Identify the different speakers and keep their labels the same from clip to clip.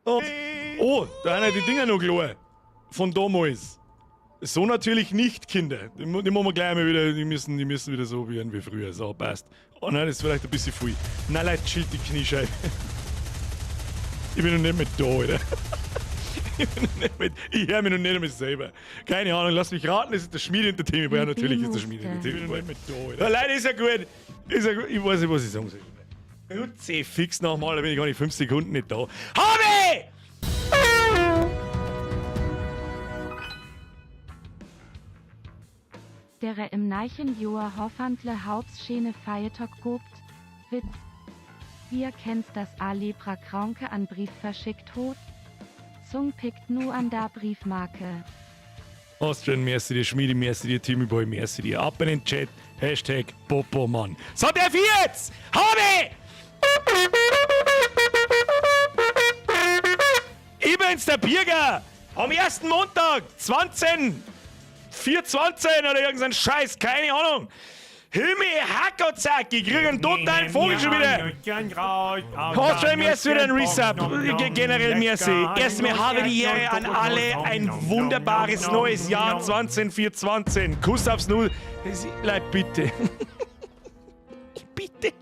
Speaker 1: Oh, da sind ja die Dinger noch klar. Von damals. So natürlich nicht, Kinder. Die, die machen wir gleich mal wieder, die müssen wieder so werden wie früher. So, passt. Oh nein, das ist vielleicht ein bisschen viel. Nein, Leute, chillt die Kniescheibe. Ich bin noch nicht mit da, Alter. Ich bin noch nicht mit. Ich höre mich noch nicht einmal selber. Keine Ahnung, lass mich raten, es ist der Schmied in der Themenbar. Ja, natürlich ist der Schmied in der Themenbar. Ich bin noch nicht mit da, Alter. Leute, ist ja gut. Ist ja gut. Ich weiß nicht, was ich sagen soll. Rutze fix nochmal, da bin ich gar nicht 5 Sekunden nicht da. Habe!
Speaker 2: Dere im neichen Joa Hoffandle Hauptschene Feiertag gobt, Witz. Wir kennt's das A Lepra Kraunke an Brief verschickt hot? Zung pickt nu an da Briefmarke.
Speaker 1: Austrian, merci dir, Schmiedi, merci dir, Timmy Boy, merci dir. Ab in den Chat, Hashtag Popomann. So, der jetzt! Habe! Ich bin's, der Birger! Am ersten Montag, 20, 420 oder irgendein Scheiß, keine Ahnung. Himmel, Hackerzack, ich krieg einen totalen Vogel schon wieder. Austrian, merci wieder ein Resub. Generell merci. Erstmal habe die Ehre an alle ein wunderbares neues Jahr 2024. Kuss aufs Null. Leute, bitte. Bitte.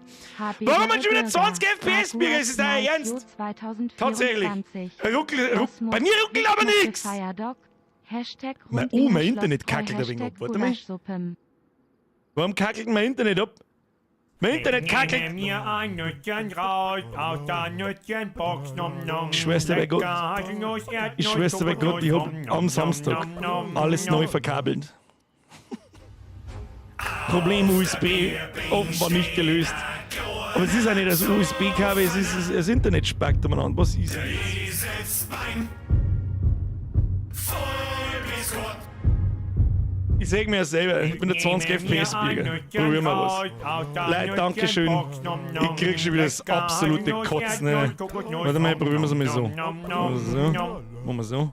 Speaker 1: Warum hat schon wieder 20 FPS, Birger? Ist das dein Ernst? Tatsächlich. Ruckel, ruck, bei mir ruckelt aber nichts. Mein, oh, mein Internet kackelt ein wenig ab. Warte mal. Warum kackelt mein Internet ab? Mein Internet kackelt.
Speaker 3: Mir ein Nüsschen raus aus der Nüsschenbox. Nom, nom.
Speaker 1: Ich schwör's dir bei Gott. Ich schwör's dir bei Gott, ich hab am Samstag alles neu verkabelt. Problem USB offenbar nicht gelöst. Aber es ist auch nicht das USB-Kabel, es ist das Internet spackt umeinander. Was ist denn jetzt? Ich seh mir ja selber, ich bin der 20 FPS Birger. Probieren wir was. Leute, Dankeschön. Ich krieg schon wieder das absolute Kotzen. Ne? Warte mal, probieren wir es mal so. So. Machen wir so.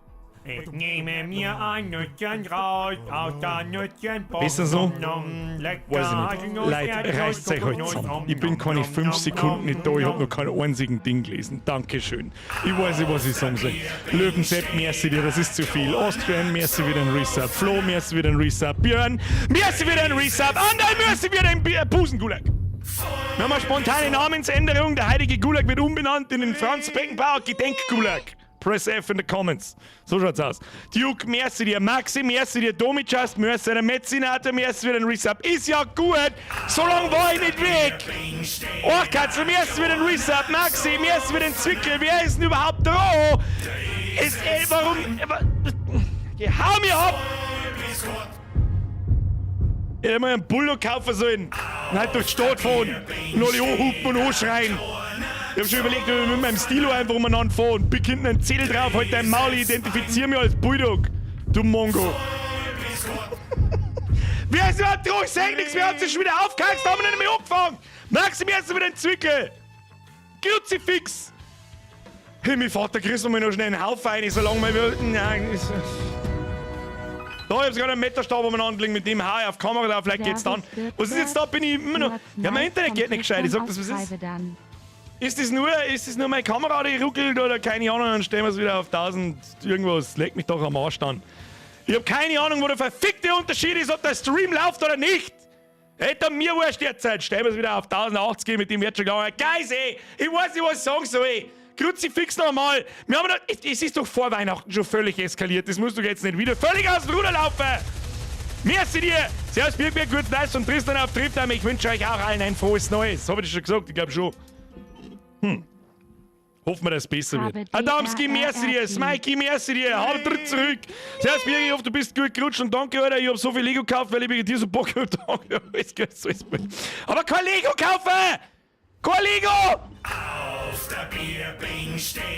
Speaker 3: Ich nehme mir ein Nüsschen raus aus der Nüsschenbox.
Speaker 1: Besser so?
Speaker 3: Nom, lecker
Speaker 1: Weiß ich nicht.
Speaker 3: Haselnuss,
Speaker 1: Leute,
Speaker 3: Erdnuss,
Speaker 1: reißt euch halt
Speaker 3: Kokosnuss,
Speaker 1: zusammen.
Speaker 3: nom,
Speaker 1: Ich bin
Speaker 3: nom,
Speaker 1: keine
Speaker 3: nom,
Speaker 1: 5
Speaker 3: nom,
Speaker 1: Sekunden
Speaker 3: nom,
Speaker 1: nicht da, ich hab
Speaker 3: nom.
Speaker 1: noch keinen einzigen Ding gelesen. Dankeschön. Ich weiß nicht, was ich sagen soll. Löwensepp, merci dir, das ist zu viel. Austrian, merci wieder ein Resub. Flo, merci wieder ein Resub. Björn, merci wieder ein Resub. Anderl, merci wieder ein Busengulag. Wir haben eine spontane Namensänderung. Der heilige Gulag wird umbenannt in den Franz Beckenbauer Gedenkgulag. Press F in the comments. So schaut's aus. Duke, merci dir. Maxi, merci dir. Domicast, merci dir. Metzinator, merci für den Resub. Ist ja gut. So lange war ich nicht weg. Orchkatzel, merci für den Resub. Maxi, merci für den Zwickel. Wer ist denn überhaupt da? Ist, warum? Geh, hau mir ab! Ich hätte mal einen Bulldog kaufen sollen. Und halt durch die Stadt fahren. Und alle anhupen und anschreien. Ich hab schon überlegt, ob ich mit meinem Stilo einfach umeinander fahre und pick hinten einen Zettel drauf, halt dein Maul, ich identifiziere mich als Bulldog. Du Mongo. Wer ist überhaupt dran? Ich sag nichts, wer hat sich schon wieder aufgeheizt, da haben wir nicht mehr angefangen. Maxi, mir ist wieder ein Zwickel. Kruzifix. Himmel, Vater, kriegst du mir noch schnell einen Haufen rein, solange wir... Nein, ist... Da, ich hab's gerade einen Meterstab umeinander liegen, mit dem hau ich auf Kamera drauf, vielleicht geht's dann. Was ist jetzt da? Bin ich immer noch... Ja, mein Internet geht nicht gescheit, ich sag das, was ist. Ist das nur meine Kamera, die ruckelt oder keine Ahnung, dann stellen wir es wieder auf 1000 irgendwas. Leck mich doch am Arsch dann. Ich hab keine Ahnung, wo der verfickte Unterschied ist, ob der Stream läuft oder nicht. Hätte mir wurscht derzeit. Stellen wir es wieder auf 1080, mit dem wird schon gegangen. Geil, ey! Ich weiß nicht, was ich sagen soll. Kruzifix nochmal. Wir haben doch, es ist doch vor Weihnachten schon völlig eskaliert. Das musst du jetzt nicht wieder völlig aus dem Ruder laufen. Merci dir. Servus, Birkberg, gut, nice und Tristan auf Triftheim. Ich wünsche euch auch allen ein frohes Neues. Hab ich das schon gesagt? Ich glaub schon. Hoffen wir, dass es besser wird. Adamski, merci dir. Smikey, merci dir. Hau tritt zurück. Servus, Birgit, ich hoffe, du bist gut gerutscht und danke, Alter. Ich hab so viel Lego gekauft, weil ich wegen dir so Bock hab. Danke, alles gut, alles gut. Aber kein Lego kaufen! Kein Lego!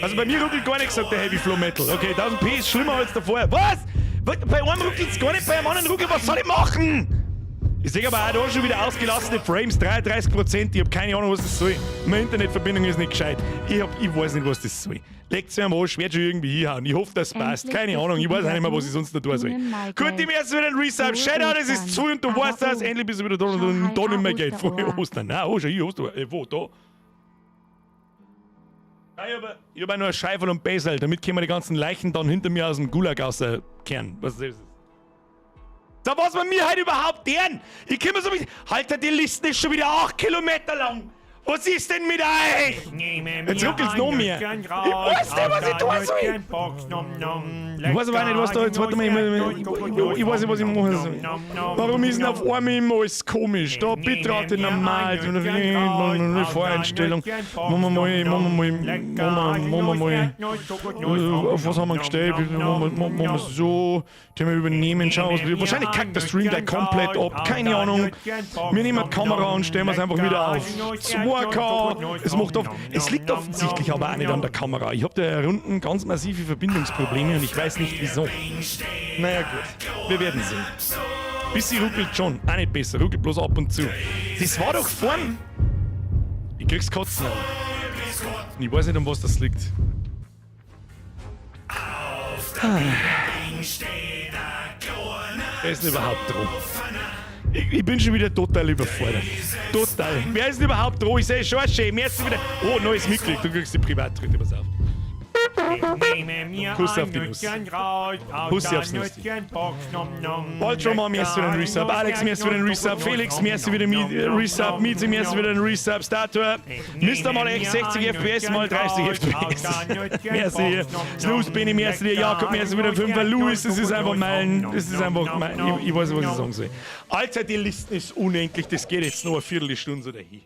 Speaker 1: Also bei mir ruckelt gar nichts, sagt der Heavy Flow Metal. Okay, 1000p ist schlimmer als davor. Was? Bei einem ruckelt's gar nicht, bei einem anderen ruckelt. Was soll ich machen? Ich sehe aber auch da schon wieder ausgelassene Frames, 33%. Ich hab keine Ahnung, was das soll. Meine Internetverbindung ist nicht gescheit. Ich weiß nicht, was das soll. Leckt's mir am Arsch, werd schon irgendwie hinhauen. Ich hoffe, das passt.
Speaker 2: Endlich
Speaker 1: Keine
Speaker 2: bist
Speaker 1: Ahnung,
Speaker 2: du
Speaker 1: ich weiß auch
Speaker 2: wieder
Speaker 1: nicht mehr, was
Speaker 2: du.
Speaker 1: ich sonst noch tun soll.
Speaker 2: Du nimm mal
Speaker 1: Gut,
Speaker 2: Geld.
Speaker 1: die erste wieder ein Resub.
Speaker 2: Frohe
Speaker 1: Shadow, das ist
Speaker 2: Ostern.
Speaker 1: zu und du
Speaker 2: Aber
Speaker 1: weißt das.
Speaker 2: oh.
Speaker 1: Endlich bist du wieder da und
Speaker 2: Schau,
Speaker 1: da
Speaker 2: hi,
Speaker 1: nicht mehr Geld. Frohe
Speaker 2: Osterohr.
Speaker 1: Ostern. Nein, oh, schau, hier, Oster. Wo, da? Ja, ich hab auch nur ein Scheifel und Besel, damit können wir die ganzen Leichen dann hinter mir aus dem Gulag rauskehren. Was ist das? So, was wir mir heute überhaupt deren? Ich komme so mit. Alter, die Liste ist schon wieder 8 Kilometer lang. Was ist denn mit euch? Jetzt ruckelt's noch mehr. Ich weiß nicht, was ich tun soll. Ich weiß aber auch nicht, was da jetzt. Warte mal, ich weiß nicht, was ich machen soll. Warum ist denn auf einmal immer alles komisch? Da Bitrate normal, Voreinstellung. Machen wir mal, machen wir mal, machen wir, machen wir mal. Auf was haben wir gestellt? Machen wir so. Thema übernehmen, schauen, was wir. Wahrscheinlich kackt der Stream gleich komplett ab. Keine Ahnung. Wir nehmen die Kamera und stellen es einfach wieder auf 2K. Es macht oft. Es liegt offensichtlich aber auch nicht an der Kamera. Ich habe da unten ganz massive Verbindungsprobleme und ich weiß nicht wieso. Naja, gut. Wir werden sehen. Bissi ruckelt schon. Auch nicht besser. Ruckelt bloß ab und zu. Das war doch vorn. Ich krieg's Kotzen an. Ich weiß nicht, um was das liegt. Ah. Wer ist denn überhaupt dran? Ich bin schon wieder total überfordert. Total. Wer ist denn überhaupt dran? Ich sehe schon, schön. Mir ist wieder. Oh, neues Mitglied. Du kriegst die Privattritte. Pass auf. Kuss auf die Nuss. Pussy aufs Nuss. Bald schon mal, merci für den Resub. Alex, merci für den Resub. Felix, merci für den Resub. Mizi, merci für den Resub. Statua. Mr. mal echt 60 FPS mal 30 FPS. Merci. Snooze, Benny, merci dir. Jakob, merci für den 5er. Louis, das ist einfach mein. Das ist einfach mein. Ich weiß nicht, was ich sagen soll. Alter, die Listen ist unendlich. Das geht jetzt nur eine Viertelstunde so dahin.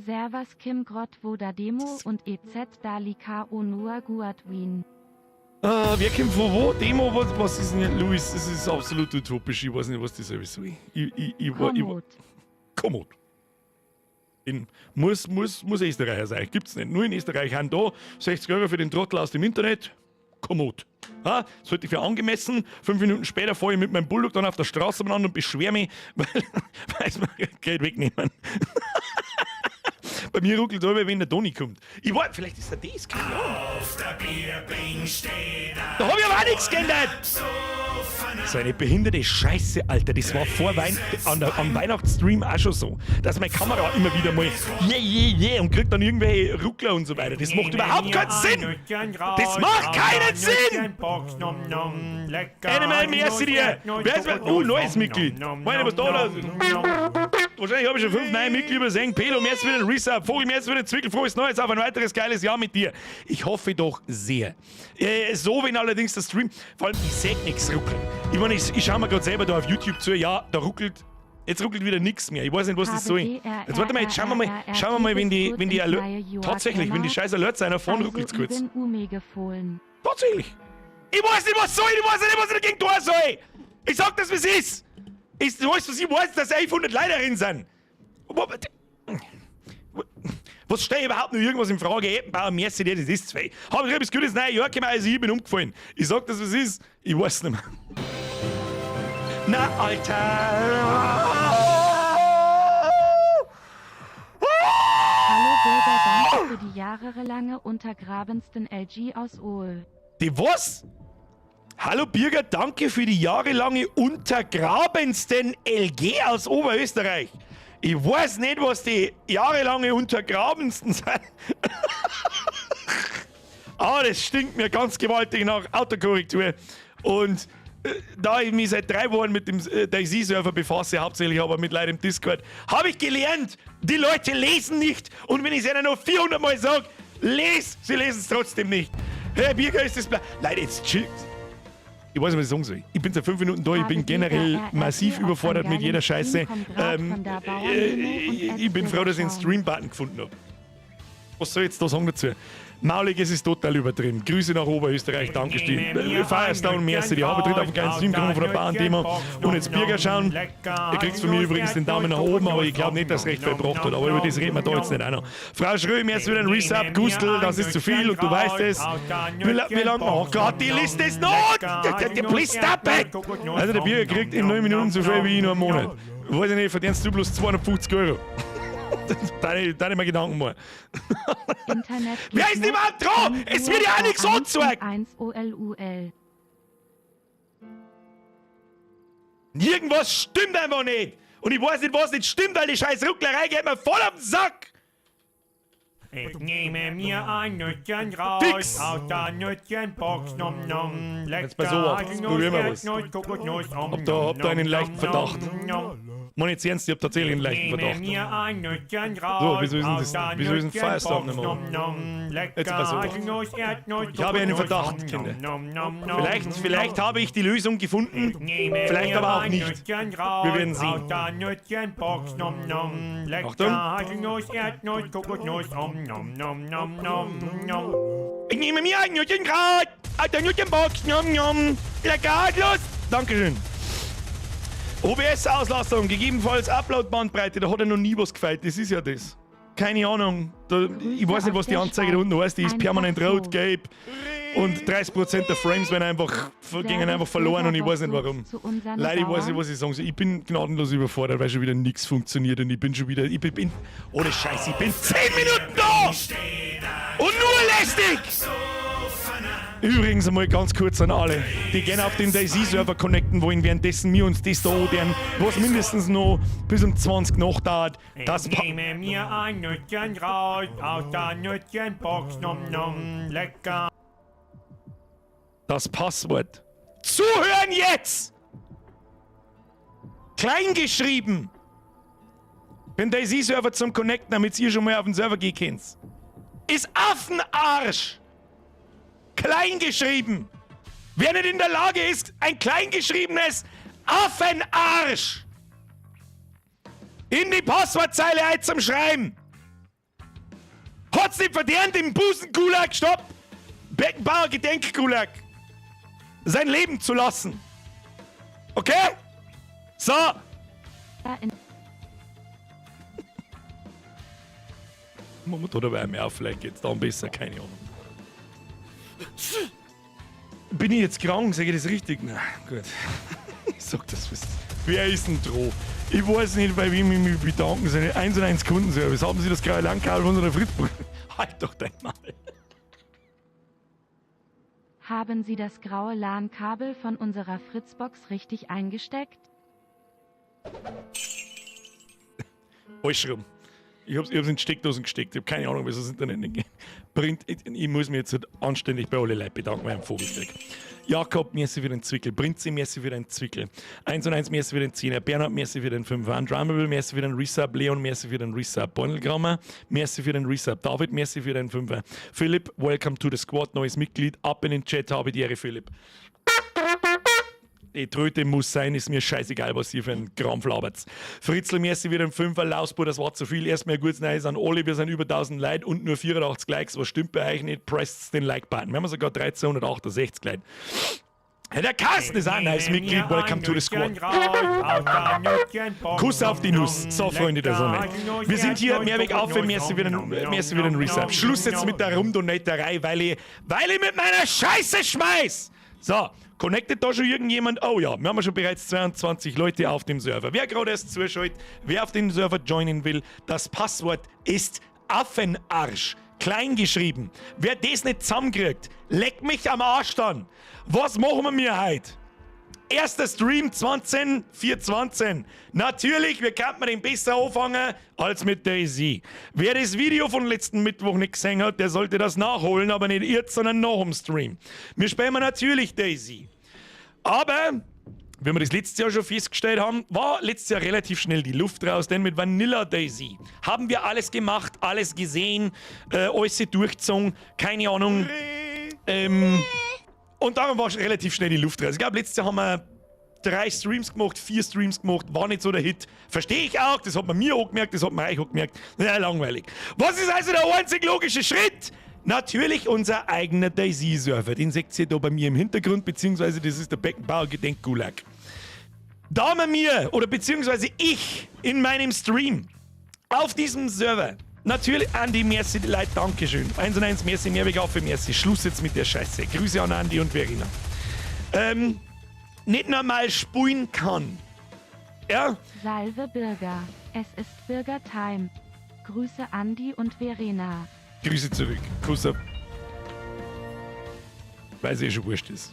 Speaker 2: Servus Kim Grott Voda Demo und EZ Dali K Onua Guadwin.
Speaker 1: Ah, wer kommt von wo? Demo, was ist denn, Luis, das ist absolut utopisch. Ich weiß nicht, was das alles soll.
Speaker 2: Kommod.
Speaker 1: Kommod. Muss Österreicher sein. Gibt's nicht. Nur in Österreich haben da 60 Euro für den Trottel aus dem Internet. Kommod. Ha? Sollte ich für angemessen. 5 Minuten später fahre ich mit meinem Bulldog dann auf der Straße umeinander und beschwere mich, weil sie mir Geld wegnehmen. Bei mir ruckelt es wenn der Toni kommt. Ich weiß, vielleicht ist er das, keine Ahnung. Da hab ich aber auch nichts geändert! So eine behinderte Scheiße, Alter. Das war vor Wein an der, am Weihnachtsstream auch schon so, dass meine Kamera immer wieder mal yeah, yeah, yeah und kriegt dann irgendwelche Ruckler und so weiter. Das macht überhaupt keinen Sinn! Das macht keinen Sinn! Animal, merci dir! Wer ist wer? Oh, neues Mitglied! Meine, was da los ist? Wahrscheinlich habe ich schon 5 neue Mitglieder übersehen. Pelo, merci für den Resub. Vogel, merci für den Zwickel. Frohes Neues auf ein weiteres geiles Jahr mit dir. Ich hoffe doch sehr. So, wenn allerdings der Stream. Vor allem, ich seh nichts ruckeln. Ich meine, ich schaue mir gerade selber da auf YouTube zu. Ja, da ruckelt. Jetzt ruckelt wieder nichts mehr. Ich weiß nicht, was das soll. Jetzt warte mal, jetzt schauen wir mal, wenn die Alert. Tatsächlich, wenn die scheiß Alerts einer vorne ruckelt's kurz. Tatsächlich. Ich weiß nicht, was soll. Ich weiß nicht, was ich dagegen tun soll. Ich sag das, wie es ist. Ich weiß, was ich weiß, dass 1100 Leute drin sind. Was steht überhaupt noch irgendwas in Frage? Eppenbauer, merci dir, das ist zwei. Hab ich etwas Gutes neue Jahr gekommen, also ich bin umgefallen. Ich sag das, was es ist. Ich weiß nicht mehr. Na, Alter!
Speaker 2: Hallo Bürger, danke für die jahrelange untergrabensten LG aus Ohl.
Speaker 1: Die was? Hallo Bürger, danke für die jahrelange untergrabensten LG aus Oberösterreich. Ich weiß nicht, was die jahrelange untergrabensten sind. Ah, das stinkt mir ganz gewaltig nach Autokorrektur. Und da ich mich seit 3 Wochen mit dem DayZ-Server befasse, hauptsächlich aber mit Leuten im Discord, habe ich gelernt, die Leute lesen nicht. Und wenn ich es ihnen noch 400 Mal sage, les, sie lesen es trotzdem nicht. Herr Birger, ist das bla. Leute, jetzt chill. Ich weiß nicht, was ich sagen soll. Ich bin seit 5 Minuten da, ich bin generell massiv überfordert mit jeder Scheiße. Ich bin froh, dass ich einen Stream-Button gefunden habe. Was soll ich jetzt da sagen dazu? Maulig, es ist total übertrieben. Grüße nach Oberösterreich, danke Steve. Firestone, merci. Die Habe tritt auf einen kleinen Stream gekommen von der Bahn-Demo. Und jetzt Birger schauen. Ihr kriegt von mir übrigens den Daumen nach oben, aber ich glaube nicht, dass es recht viel gebracht hat. Aber über das reden wir da jetzt nicht auch noch. Frau Schrö, merci für den Resub. Gustl, das ist zu viel und du weißt es. Wie lange? Oh Gott, die Liste ist noch! Please stop it! Also der Birger kriegt in 9 Minuten so viel wie ich in einem Monat. Weiß ich nicht, verdienst du bloß 250 Euro. Da ich mir Gedanken machen.
Speaker 2: Internet
Speaker 1: Wer ist überhaupt dran? Es wird ja auch nichts angezeigt!
Speaker 2: 1 OLUL.
Speaker 1: Irgendwas stimmt einfach nicht! Und ich weiß nicht, was nicht stimmt, weil die scheiß Rucklerei geht mir voll auf den Sack!
Speaker 3: Ich nehme mir ein Nüsschen raus
Speaker 1: Fix.
Speaker 3: aus der Nüsschenbox. Nom, nom.
Speaker 1: Jetzt pass auf,
Speaker 3: Lecker
Speaker 1: jetzt probieren wir was.
Speaker 3: Erdnuss, Kokosnuss, om,
Speaker 1: Hab da einen
Speaker 3: nom,
Speaker 1: leichten
Speaker 3: nom,
Speaker 1: Verdacht.
Speaker 3: nom.
Speaker 1: Mann, jetzt ernst, ich hab tatsächlich einen leichten
Speaker 3: Nehme
Speaker 1: Verdacht.
Speaker 3: mir ein Nüsschen raus
Speaker 1: So, wieso ist denn
Speaker 3: aus
Speaker 1: das-
Speaker 3: der
Speaker 1: wieso ist denn Firestorm nicht mehr
Speaker 3: Nüsschenbox. Nom, nom.
Speaker 1: Jetzt
Speaker 3: Lecker
Speaker 1: pass auf.
Speaker 3: Haselnuss, Erdnuss,
Speaker 1: Ich habe einen
Speaker 3: Kokosnuss,
Speaker 1: Verdacht,
Speaker 3: om,
Speaker 1: Kinder.
Speaker 3: nom, nom, nom,
Speaker 1: Vielleicht,
Speaker 3: nom.
Speaker 1: vielleicht habe ich die Lösung gefunden.
Speaker 3: Nehme
Speaker 1: Vielleicht
Speaker 3: mir
Speaker 1: aber auch
Speaker 3: ein
Speaker 1: nicht.
Speaker 3: Nüsschen raus
Speaker 1: Wir werden sehen.
Speaker 3: Aus der Nüsschenbox, nom, nom. Lecker
Speaker 1: Achtung.
Speaker 3: Haselnuss, Erdnuss, Kokosnuss, om, nom, nom, nom, nom, nom.
Speaker 1: Ich nehme mir ein Nüsschen raus aus der Nüsschenbox. Nom, nom. Lecker Haselnuss. Dankeschön. OBS-Auslastung, gegebenenfalls Upload-Bandbreite, da hat er noch nie was gefällt, das ist ja das. Keine Ahnung, da, ich weiß nicht, was die Anzeige da unten heißt, die ist
Speaker 2: Einfach
Speaker 1: permanent
Speaker 2: so.
Speaker 1: rot, gelb und 30% der Frames werden einfach, gingen einfach verloren und ich weiß nicht warum.
Speaker 2: Zu unseren
Speaker 1: Leider, ich weiß nicht,
Speaker 2: Bauern.
Speaker 1: was ich sagen soll. Ich bin gnadenlos überfordert, weil schon wieder nichts funktioniert und ich bin schon wieder, ich bin, ohne Scheiß, ich bin 10 Minuten da! Und nur lästig! Übrigens einmal ganz kurz an alle, die gerne auf den DayZ-Server connecten wollen, währenddessen wir uns das da andern, was mindestens noch bis um 20 nach dauert. Das
Speaker 3: Ich
Speaker 1: pa
Speaker 3: nehme mir ein Nüsschen raus aus der Nüsschenbox, nom, nom. Lecker
Speaker 1: das Passwort. Zuhören jetzt! Klein geschrieben! Den DayZ-Server zum Connecten, damit ihr schon mal auf den Server gehen könnt. Ist Affenarsch! Klein geschrieben! Wer nicht in der Lage ist, ein kleingeschriebenes Affenarsch in die Passwortzeile ein zum Schreiben! Hat's nicht verdient, im Busengulag, stopp! Beckenbauer Gedenkgulag! Sein Leben zu lassen! Okay? So!
Speaker 2: In
Speaker 1: Moment, oder wer mehr auf, vielleicht geht's dann besser, keine Ahnung. Bin ich jetzt krank? Sag ich das richtig? Na, gut. Ich sag das, was. Wer ist denn dran? Ich weiß nicht, bei wem ich mich bedanken soll. 1 und 1 Kundenservice. Haben Sie das graue Landkabel von unserer Fritzbox? Halt doch dein Maul.
Speaker 2: Haben Sie das graue LAN-Kabel von unserer Fritzbox richtig eingesteckt?
Speaker 1: Falsch rum. Ich hab's in die Steckdosen gesteckt. Ich hab keine Ahnung, wieso das Internet nicht geht. Bringt, ich muss mich jetzt halt anständig bei alle Leuten bedanken, weil ich einen Vogel krieg. Jakob, merci für den Zwickel. Prinzi, merci für den Zwickel. 1 und 1, merci für den Zehner. Bernhard, merci für den Fünfer. Andromable, merci für den Resub. Leon, merci für den Resub. Bornelgrammer, merci für den Resub. David, merci für den Fünfer. Philipp, welcome to the squad. Neues Mitglied. Ab in den Chat, habe die Ehre, Philipp. Die Tröte muss sein, ist mir scheißegal, was ihr für ein Krampf labert. Fritzl, merci wieder ein Fünfer, Lausbo, das war zu viel. Erstmal ein gutes Neues an alle, wir sind über 1000 Leute und nur 84 Likes. Was stimmt bei euch nicht? Presst den Like-Button. Wir haben sogar 1368 Leute. Hey, der Carsten ist auch ein neues Mitglied. Welcome to the squad. Kuss auf die Nuss. So, Freunde der Sonne. Wir sind hier, Mehrweg auf, merci für den Resub. Schluss jetzt mit der Rumdonaterei, weil ich mit meiner Scheiße schmeiß. So, connected da schon irgendjemand? Oh ja, wir haben schon bereits 22 Leute auf dem Server. Wer gerade erst zuschaut, wer auf den Server joinen will, das Passwort ist Affenarsch. Klein geschrieben. Wer das nicht zusammenkriegt, leck mich am Arsch dann. Was machen wir mir heute? Erster Stream 20, 420. Natürlich, wir könnten den besser anfangen als mit DayZ. Wer das Video von letzten Mittwoch nicht gesehen hat, der sollte das nachholen, aber nicht jetzt, sondern nach dem Stream. Wir spielen natürlich DayZ. Aber, wie wir das letztes Jahr schon festgestellt haben, war letztes Jahr relativ schnell die Luft raus, denn mit Vanilla DayZ haben wir alles gemacht, alles gesehen, alles durchgezogen, keine Ahnung. Und darum war schon relativ schnell die Luft raus. Ich glaube, letztes Jahr haben wir 3 Streams gemacht, 4 Streams gemacht, war nicht so der Hit. Verstehe ich auch, das hat man mir auch gemerkt, das hat man euch auch gemerkt. Ja, langweilig. Was ist also der einzig logische Schritt? Natürlich unser eigener DayZ-Server. Den seht ihr da bei mir im Hintergrund, beziehungsweise das ist der Beckenbauer Gedenkgulag. Da man mir, oder beziehungsweise ich in meinem Stream auf diesem Server, natürlich, Andi, merci, Leute, Dankeschön. 1 und 1, merci, Mehrweg auf für merci. Schluss jetzt mit der Scheiße. Grüße an Andi und Verena. Nicht normal spulen kann. Ja?
Speaker 2: Salve Bürger, es ist Bürger-Time. Grüße Andi und Verena.
Speaker 1: Grüße zurück. Kuss auf. Weil es eh schon wurscht ist.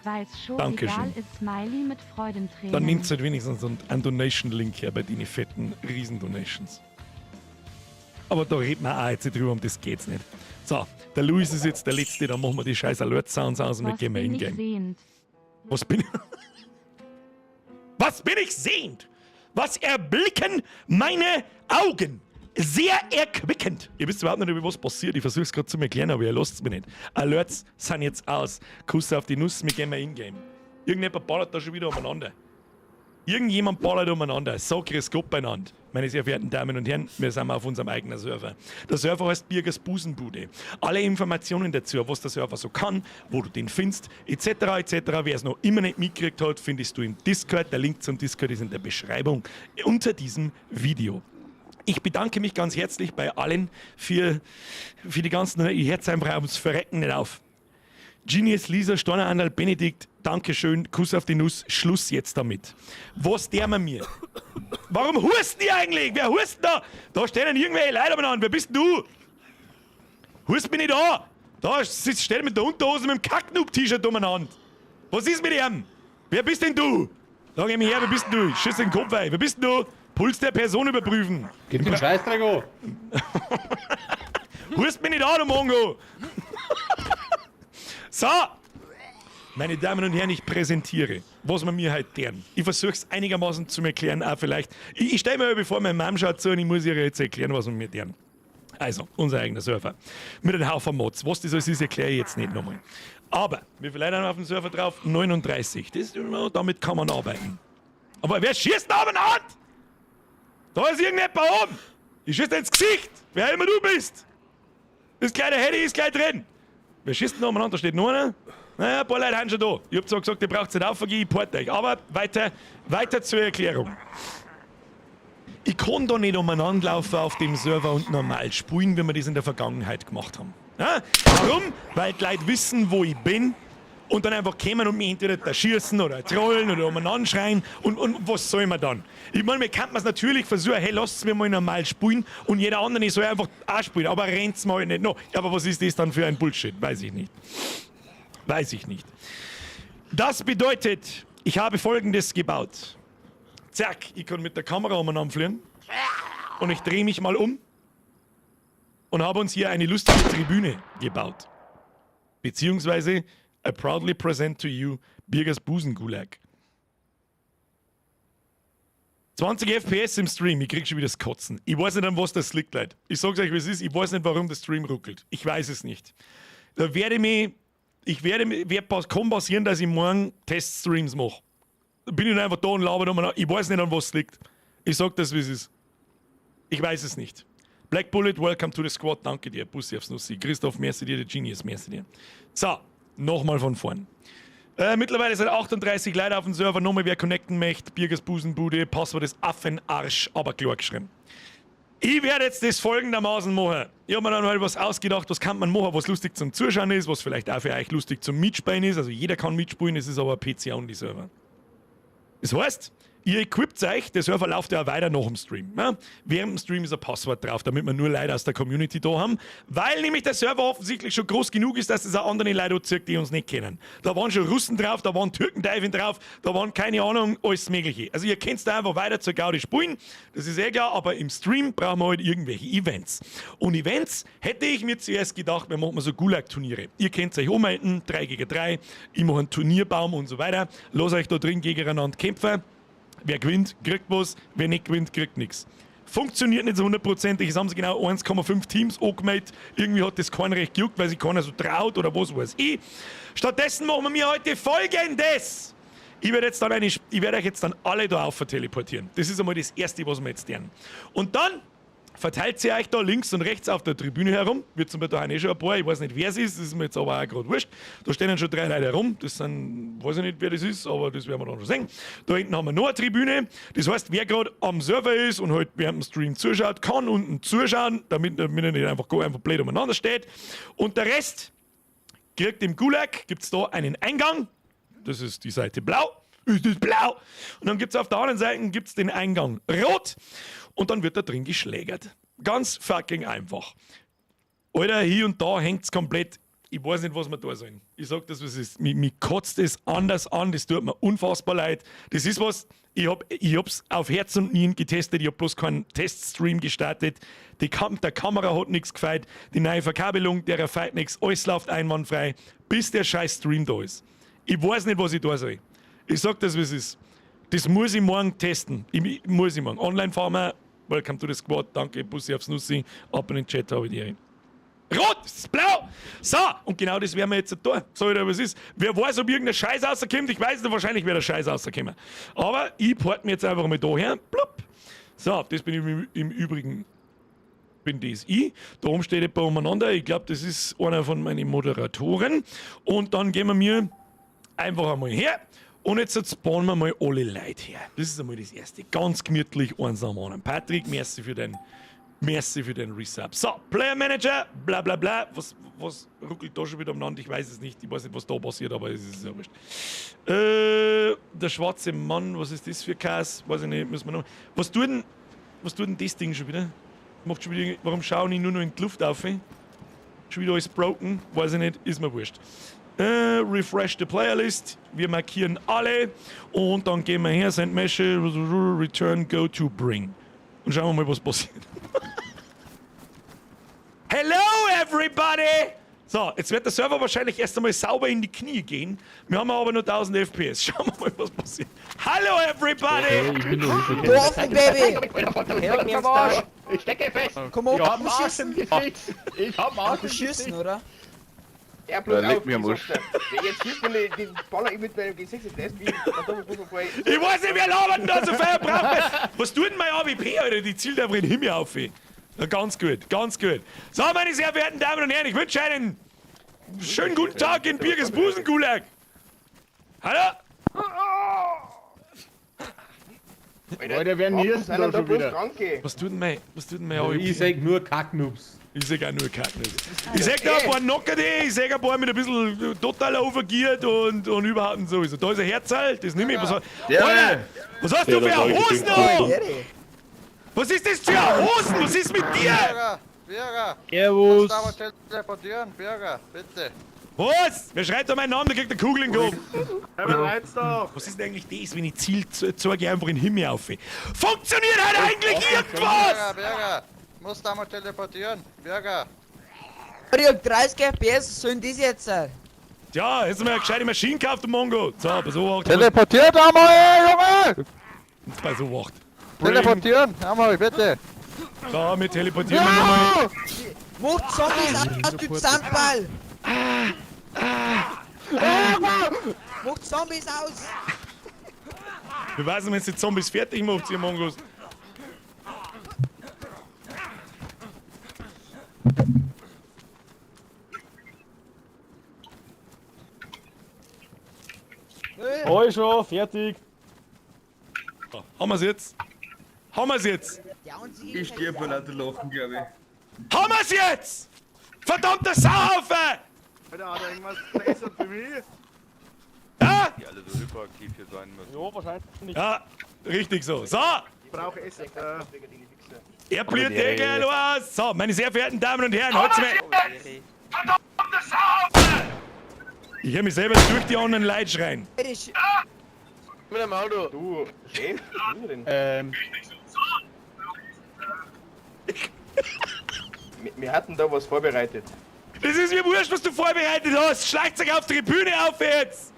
Speaker 2: Weil's schon
Speaker 1: Dankeschön.
Speaker 2: egal ist, Smiley mit Freudentränen.
Speaker 1: Dann nimmt's halt wenigstens einen Donation-Link her bei den fetten Riesen-Donations. Aber da reden wir auch jetzt nicht drüber, um das geht's nicht. So, der Luis ist jetzt der Letzte, dann machen wir die scheiß Alert-Sounds aus und wir
Speaker 2: Was
Speaker 1: gehen mal
Speaker 2: bin ich
Speaker 1: in-game.
Speaker 2: sehend?
Speaker 1: Was bin ich? Was bin ich sehend? Was erblicken meine Augen? Sehr erquickend. Ihr wisst überhaupt nicht, was passiert. Ich versuche es gerade zu erklären, aber ihr lasst es mir nicht. Alerts sind jetzt aus. Kuss auf die Nuss, wir gehen mal in-game. Irgendjemand ballert da schon wieder umeinander. Irgendjemand ballert umeinander. So, grüß Gott beieinander. Meine sehr verehrten Damen und Herren, wir sind auf unserem eigenen Server. Der Server heißt Birgers Busenbude. Alle Informationen dazu, was der Server so kann, wo du den findest, etc., etc., wer es noch immer nicht mitgekriegt hat, findest du im Discord. Der Link zum Discord ist in der Beschreibung unter diesem Video. Ich bedanke mich ganz herzlich bei allen für die ganzen. Ich hör's einfach ums Verrecken nicht auf. Genius, Lisa, Storner, Andal, Benedikt, Dankeschön, Kuss auf die Nuss, Schluss jetzt damit. Was der man mir? Warum husten die eigentlich? Wer hust da? Da stehen irgendwelche Leute umeinander. Wer bist denn du? Hust mich nicht an! Da sitzt, steht mit der Unterhose mit dem Kacknoob-T-Shirt umeinander. Was ist mit ihm? Wer bist denn du? Da geh mir her, wer bist denn du? Ich schieß den Kopf ein. Wer bist denn du? Puls der Person überprüfen.
Speaker 4: Gib den Scheißdreck an.
Speaker 1: Hust mich nicht an, du Mongo! So! Meine Damen und Herren, ich präsentiere, was man mir halt deren. Ich versuche es einigermaßen zu erklären, auch vielleicht. Ich stelle mir bevor meine Mom schaut zu und ich muss ihr jetzt erklären, was man mir deren. Also, unser eigener Server. Mit einem Haufen Mods. Was das alles ist, erkläre ich jetzt nicht nochmal. Aber, wie viele Leute haben auf dem Server drauf? 39. Das, ja, damit kann man arbeiten. Aber wer schießt da umeinander? Da ist irgendjemand oben! Ich schieß dir ins Gesicht! Wer immer du bist! Das kleine Handy ist gleich drin! Wer schießt denn da umeinander? Da steht nur einer. Naja, ein paar Leute sind schon da. Ich hab zwar gesagt, ihr braucht nicht aufgehen, ich porte euch. Aber weiter, weiter zur Erklärung. Ich kann da nicht umeinander laufen auf dem Server und normal spielen, wie wir das in der Vergangenheit gemacht haben. Ja? Warum? Weil die Leute wissen, wo ich bin und dann einfach kommen und mich entweder da schießen oder trollen oder umeinander schreien und was soll man dann? Ich meine, mir kann man es natürlich versuchen, hey, lasst mir mal normal spielen und jeder andere soll einfach auch spielen, aber rennt's mal nicht noch. Aber was ist das dann für ein Bullshit? Weiß ich nicht. Weiß ich nicht. Das bedeutet, ich habe Folgendes gebaut. Zack, ich kann mit der Kamera umeinander fliegen und ich drehe mich mal um und habe uns hier eine lustige Tribüne gebaut. Beziehungsweise, I proudly present to you Birgers Busengulag. 20 FPS im Stream, ich krieg schon wieder das Kotzen. Ich weiß nicht, an was das liegt, Leute. Ich sag's euch, wie es ist, ich weiß nicht, warum der Stream ruckelt. Ich weiß es nicht. Da werde ich mich, ich werde, wird kann passieren, dass ich morgen Teststreams mache. Da bin ich dann einfach da und laber nochmal. Ich weiß nicht, an was es liegt. Ich sag das, wie es ist. Ich weiß es nicht. Black Bullet, welcome to the squad. Danke dir. Bussi aufs Nussi. Christoph, merci dir, der Genius, merci dir. So, nochmal von vorn. Mittlerweile sind 38 Leute auf dem Server. Nochmal, wer connecten möchte. Birgers Busenbude, Passwort ist Affenarsch, aber klar geschrieben. Ich werde jetzt das folgendermaßen machen. Ich habe mir dann mal was ausgedacht, was kann man machen, was lustig zum Zuschauen ist, was vielleicht auch für euch lustig zum Mitspielen ist. Also jeder kann mitspielen, es ist aber ein PC-Only-Server. Das heißt, ihr equipt euch, der Server läuft ja weiter nach dem Stream. Ne? Während dem Stream ist ein Passwort drauf, damit wir nur Leute aus der Community da haben, weil nämlich der Server offensichtlich schon groß genug ist, dass es auch andere Leute zirkt, die uns nicht kennen. Da waren schon Russen drauf, da waren Türken drauf, da waren keine Ahnung, alles Mögliche. Also ihr könnt da einfach weiter zur Gaudi spielen, das ist eh klar, aber im Stream brauchen wir halt irgendwelche Events. Und Events hätte ich mir zuerst gedacht, wir machen so Gulag-Turniere. Ihr könnt euch ummelden, 3 gegen 3, ich mache einen Turnierbaum und so weiter, lasst euch da drin gegeneinander kämpfen. Wer gewinnt, kriegt was, wer nicht gewinnt, kriegt nichts. Funktioniert nicht so hundertprozentig. Es haben sich genau 1,5 Teams angemeldet. Irgendwie hat das keiner recht gejuckt, weil sich keiner so traut oder was weiß ich. Stattdessen machen wir heute Folgendes. Ich werde euch jetzt dann alle da auf teleportieren. Das ist einmal das Erste, was wir jetzt tun. Und dann verteilt sie euch da links und rechts auf der Tribüne herum. Wird zum Beispiel da eh schon ein paar, ich weiß nicht, wer es ist, das ist mir jetzt aber auch gerade wurscht. Da stehen dann schon drei Leute herum, das sind, weiß ich nicht, wer das ist, aber das werden wir dann schon sehen. Da hinten haben wir noch eine Tribüne. Das heißt, wer gerade am Server ist und halt während dem Stream zuschaut, kann unten zuschauen, damit er nicht einfach blöd umeinander steht. Und der Rest kriegt im Gulag, gibt's da einen Eingang. Das ist die Seite blau. Ist das blau? Und dann gibt's auf der anderen Seite gibt's den Eingang rot. Und dann wird da drin geschlägert. Ganz fucking einfach. Alter, hier und da hängt's komplett Ich weiß nicht, was wir da sollen. Ich sag das, was es ist. Mich kotzt es anders an, das tut mir unfassbar leid. Das ist was, ich hab's auf Herz und Nieren getestet, ich hab bloß keinen Teststream gestartet. Der Kamera hat nichts gefeit, die neue Verkabelung, der feit nichts, alles läuft einwandfrei, bis der scheiß Stream da ist. Ich weiß nicht, was ich da soll. Ich sag das, wie es ist. Das muss ich morgen testen. Ich muss ich morgen. Online-Farmer, welcome to the squad, danke, Bussi aufs Nussi, ab in den Chat habe ich die. Rot, es ist blau! So, und genau das werden wir jetzt tun. So, oder was ist. Wer weiß, ob irgendein Scheiß rauskommt, ich weiß nicht, wahrscheinlich wird der Scheiß rauskommen. Aber ich port mir jetzt einfach mal da her. Blub. So, das bin ich im Übrigen. Bin das ich. Da oben steht jemand umeinander. Ich glaub, das ist einer von meinen Moderatoren. Und dann gehen wir mir einfach einmal her. Und jetzt spawnen wir mal alle Leute her. Das ist einmal das Erste. Ganz gemütlich, eins am anderen. Patrick, merci für den Resub. So, Player Manager, bla bla bla. Was ruckelt da schon wieder umeinander? Ich weiß es nicht. Ich weiß nicht, was da passiert, aber es ist ja wurscht. Der schwarze Mann, was ist das für Kass? Weiß ich nicht, müssen wir noch. Was tut denn das Ding schon wieder? Macht schon wieder, warum schauen ich nur noch in die Luft auf? Schon wieder alles broken? Weiß ich nicht, ist mir wurscht. Refresh the Player List. Wir markieren alle und dann gehen wir her, send Message, return, go to bring. Und schauen wir mal, was passiert. Hello everybody! So, jetzt wird der Server wahrscheinlich erst einmal sauber in die Knie gehen. Wir haben aber nur 1000 FPS. Schauen wir mal, was passiert. Hallo everybody!
Speaker 4: Hey, ich bin nur
Speaker 5: Du offen, Baby!
Speaker 6: Help mir am Arsch! Ich stecke fest!
Speaker 5: Komm auf,
Speaker 6: Ich hab
Speaker 5: du
Speaker 6: Arsch im
Speaker 5: schießen!
Speaker 6: Gesicht! Ich hab Arsch
Speaker 5: Du
Speaker 6: im
Speaker 5: schießen,
Speaker 6: Gesicht!
Speaker 5: oder?
Speaker 6: Ja, bloß
Speaker 7: Ja, leck
Speaker 6: auf,
Speaker 7: mir am
Speaker 6: ich
Speaker 7: Arsch.
Speaker 6: sag's dir. Jetzt schießt man die Baller ich mit meinem Gesicht, das ist wie
Speaker 1: Ich weiß nicht, wer labert denn da so viel braucht. Was tut denn mein AWP, Alter? Die zielt einfach in den Himmel auf. Na, ganz gut, ganz gut. So, meine sehr verehrten Damen und Herren, ich wünsche einen schönen guten Tag in Birges Busengulag. Hallo?
Speaker 6: Alter, wer niest denn da schon wieder?
Speaker 1: Was tut denn mein AWP?
Speaker 4: Ich seh nur Kacknoobs.
Speaker 1: Ich seh auch nur Kacknoobs. Ich seh da ein paar Nockerte, ich seh ein paar mit ein bisschen total overgeared und überhaupt und sowieso. Da ist ein Herzal, das nehme ich. Was, Alter, was hast du für Hosen an? Was ist das für Hosen? Was ist mit dir?
Speaker 8: Bürger, Bürger,
Speaker 4: Servus.
Speaker 8: kannst du aber teleportieren, Bürger, bitte.
Speaker 1: Was? Wer schreit da meinen Namen, der kriegt eine Kugel in den Kopf.
Speaker 6: Doch.
Speaker 1: Was ist denn eigentlich das, wenn ich ziel, zeige ich einfach in den Himmel auf? Funktioniert halt eigentlich irgendwas?
Speaker 8: Bürger, Bürger, musst du einmal teleportieren, Bürger.
Speaker 5: Ich hab 30 FPS, was soll denn das jetzt sein?
Speaker 1: Tja, jetzt haben wir eine gescheite Maschine gekauft, Mongo. So, bei so acht.
Speaker 8: Teleportiert einmal, Junge!
Speaker 1: Bei so acht.
Speaker 8: Teleportieren, einmal, bitte.
Speaker 1: So, wir teleportieren wir nochmal.
Speaker 5: Macht Zombies aus, du Sandball! Macht Zombies aus!
Speaker 1: Wir wissen, wenn die Zombies fertig macht, ihr Mongos.
Speaker 4: Hoi schon, fertig.
Speaker 1: So, haben wir's jetzt? Haben wir's jetzt?
Speaker 7: Ich stirb vor lauter Lachen, glaub ich.
Speaker 1: Haben wir's jetzt? Verdammter Sauhaufen!
Speaker 6: Alter, hat er irgendwas verbessert für mich?
Speaker 1: Ja?
Speaker 7: Die alle so hyperaktiv hier sein müssen.
Speaker 4: Ja, wahrscheinlich.
Speaker 1: Ja, richtig so. So!
Speaker 6: Ich brauche Essen.
Speaker 1: Er bliert der geil aus. So, meine sehr verehrten Damen und Herren, heute mal. Verdammter Sauhaufen! Ich höre mich selber durch die anderen Leute schreien.
Speaker 6: Mit dem Auto.
Speaker 9: Du, Chef, was ist denn? Wir hatten da was vorbereitet.
Speaker 1: Das ist mir wurscht, was du vorbereitet hast. Schlagt euch auf die Tribüne auf jetzt!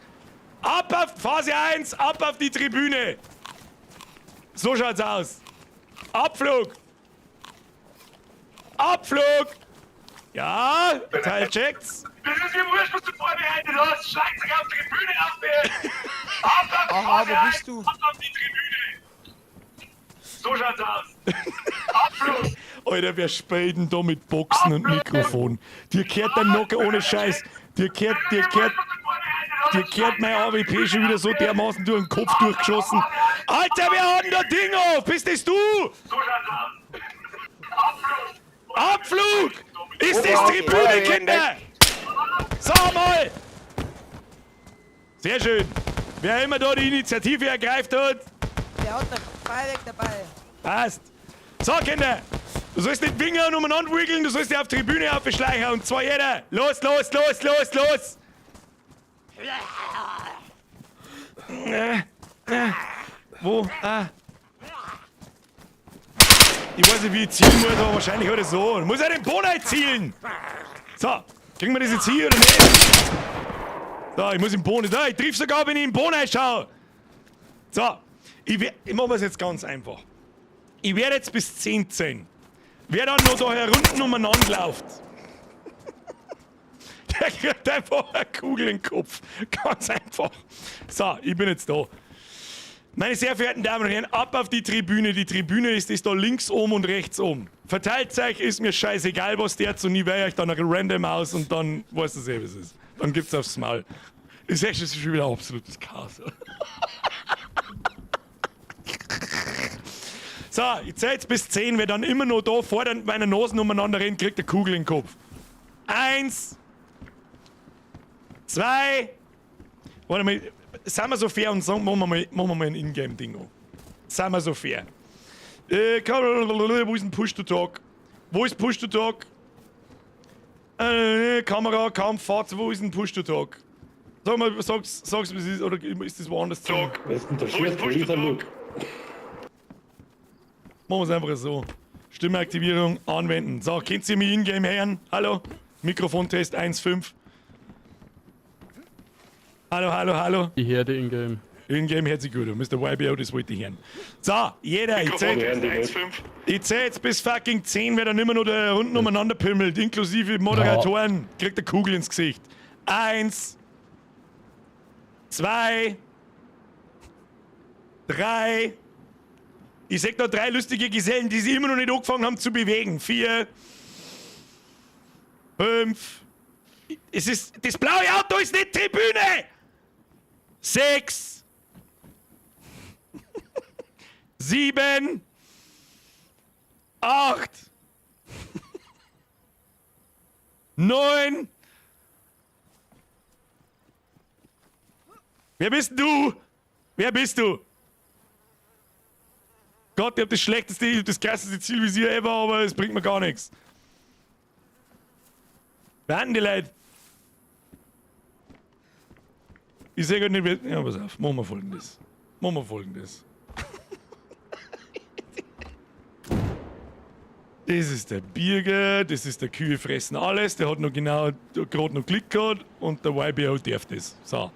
Speaker 1: Ab auf Phase 1, ab auf die Tribüne! So schaut's aus. Abflug! Abflug! Ja, Teil checkt's. Das ist mir wurscht, was du vorbereitet hast. Schlagt euch auf die Tribüne auf jetzt! Ab auf
Speaker 5: Aha, wo bist du?
Speaker 1: Ab auf die Tribüne! So schaut's aus. Abflug! Alter, wer spielt denn da mit Boxen und Mikrofon? Dir kehrt der Nocker ohne Scheiß. Dir kehrt mein AWP schon wieder so dermaßen durch den Kopf durchgeschossen. Alter, wer hat denn da Ding auf? Bist das du? Abflug! Ist das Tribüne, Kinder? Sag mal! Sehr schön. Wer immer da die Initiative ergreift hat,
Speaker 5: Der hat noch Feuerwerk dabei.
Speaker 1: passt. So, Kinder. Du sollst nicht winken und umeinander wiggeln, du sollst dich auf die Tribüne aufschleichen und zwar jeder. Los, los, los, los, los! Wo? Ah. Ich weiß nicht, wie ich zielen muss, aber wahrscheinlich oder so. Ich muss ja den Boden zielen! So, kriegen wir das jetzt hier oder nicht? So, ich muss im Boden. Da, ich triff sogar, wenn ich im Boden schaue. So, ich mache es jetzt ganz einfach. Ich werde jetzt bis 10 zählen. Wer dann noch da herunten umeinander läuft, der kriegt einfach eine Kugel in den Kopf. Ganz einfach. So, ich bin jetzt da. Meine sehr verehrten Damen und Herren, ab auf die Tribüne. Die Tribüne ist da links oben und rechts oben. Verteilt euch, ist mir scheißegal, was der zu nie wäre ich dann random aus und dann weißt du eh, was es ist. Dann gibt's aufs Maul. Ist echt, das ist schon wieder absolutes Chaos. So, ich zähl jetzt bis 10, wer dann immer noch da vor meiner Nase umeinander rennt, kriegt eine Kugel in den Kopf. 1, 2, warte mal, sind wir so fair und sagen, machen wir mal ein Ingame-Ding an. Sind wir so fair. Wo ist denn Push to Talk? Wo ist Push to Talk? Kamera, Kampf, Fahrt, wo ist denn Push to Talk? Sag mal, sag's, was ist, oder ist das woanders? Talk.
Speaker 4: Wer ist denn der Schießt? Luke?
Speaker 1: Machen wir es einfach so. Stimmaktivierung anwenden. So, könnt ihr mich in-game hören? Hallo? Mikrofontest 1.5. Hallo, hallo, hallo.
Speaker 4: Ich höre die Ingame.
Speaker 1: In-game hört sich gut an. Mr. YBO, das wollte ich hören. So, jeder, ich zähl jetzt bis fucking 10, wer dann immer noch da unten umeinander pimmelt, inklusive Moderatoren, kriegt eine Kugel ins Gesicht. 1, 2, 3. Ich seh da 3 lustige Gesellen, die sich immer noch nicht angefangen haben zu bewegen. 4, 5. Es ist, das blaue Auto ist nicht Tribüne! 6, 7, 8, 9. Wer bist denn du? Wer bist du? Gott, ich hab das schlechteste, ich hab das krasseste Zielvisier ever, aber es bringt mir gar nichts. Wer sind die Leute? Ich seh grad nicht, wer. Ja, pass auf, machen wir Folgendes. Machen wir Folgendes. Das ist der Birger, das ist der Kühe fressen alles, der hat noch genau gerade noch Klick gehabt und der YBO darf das. So,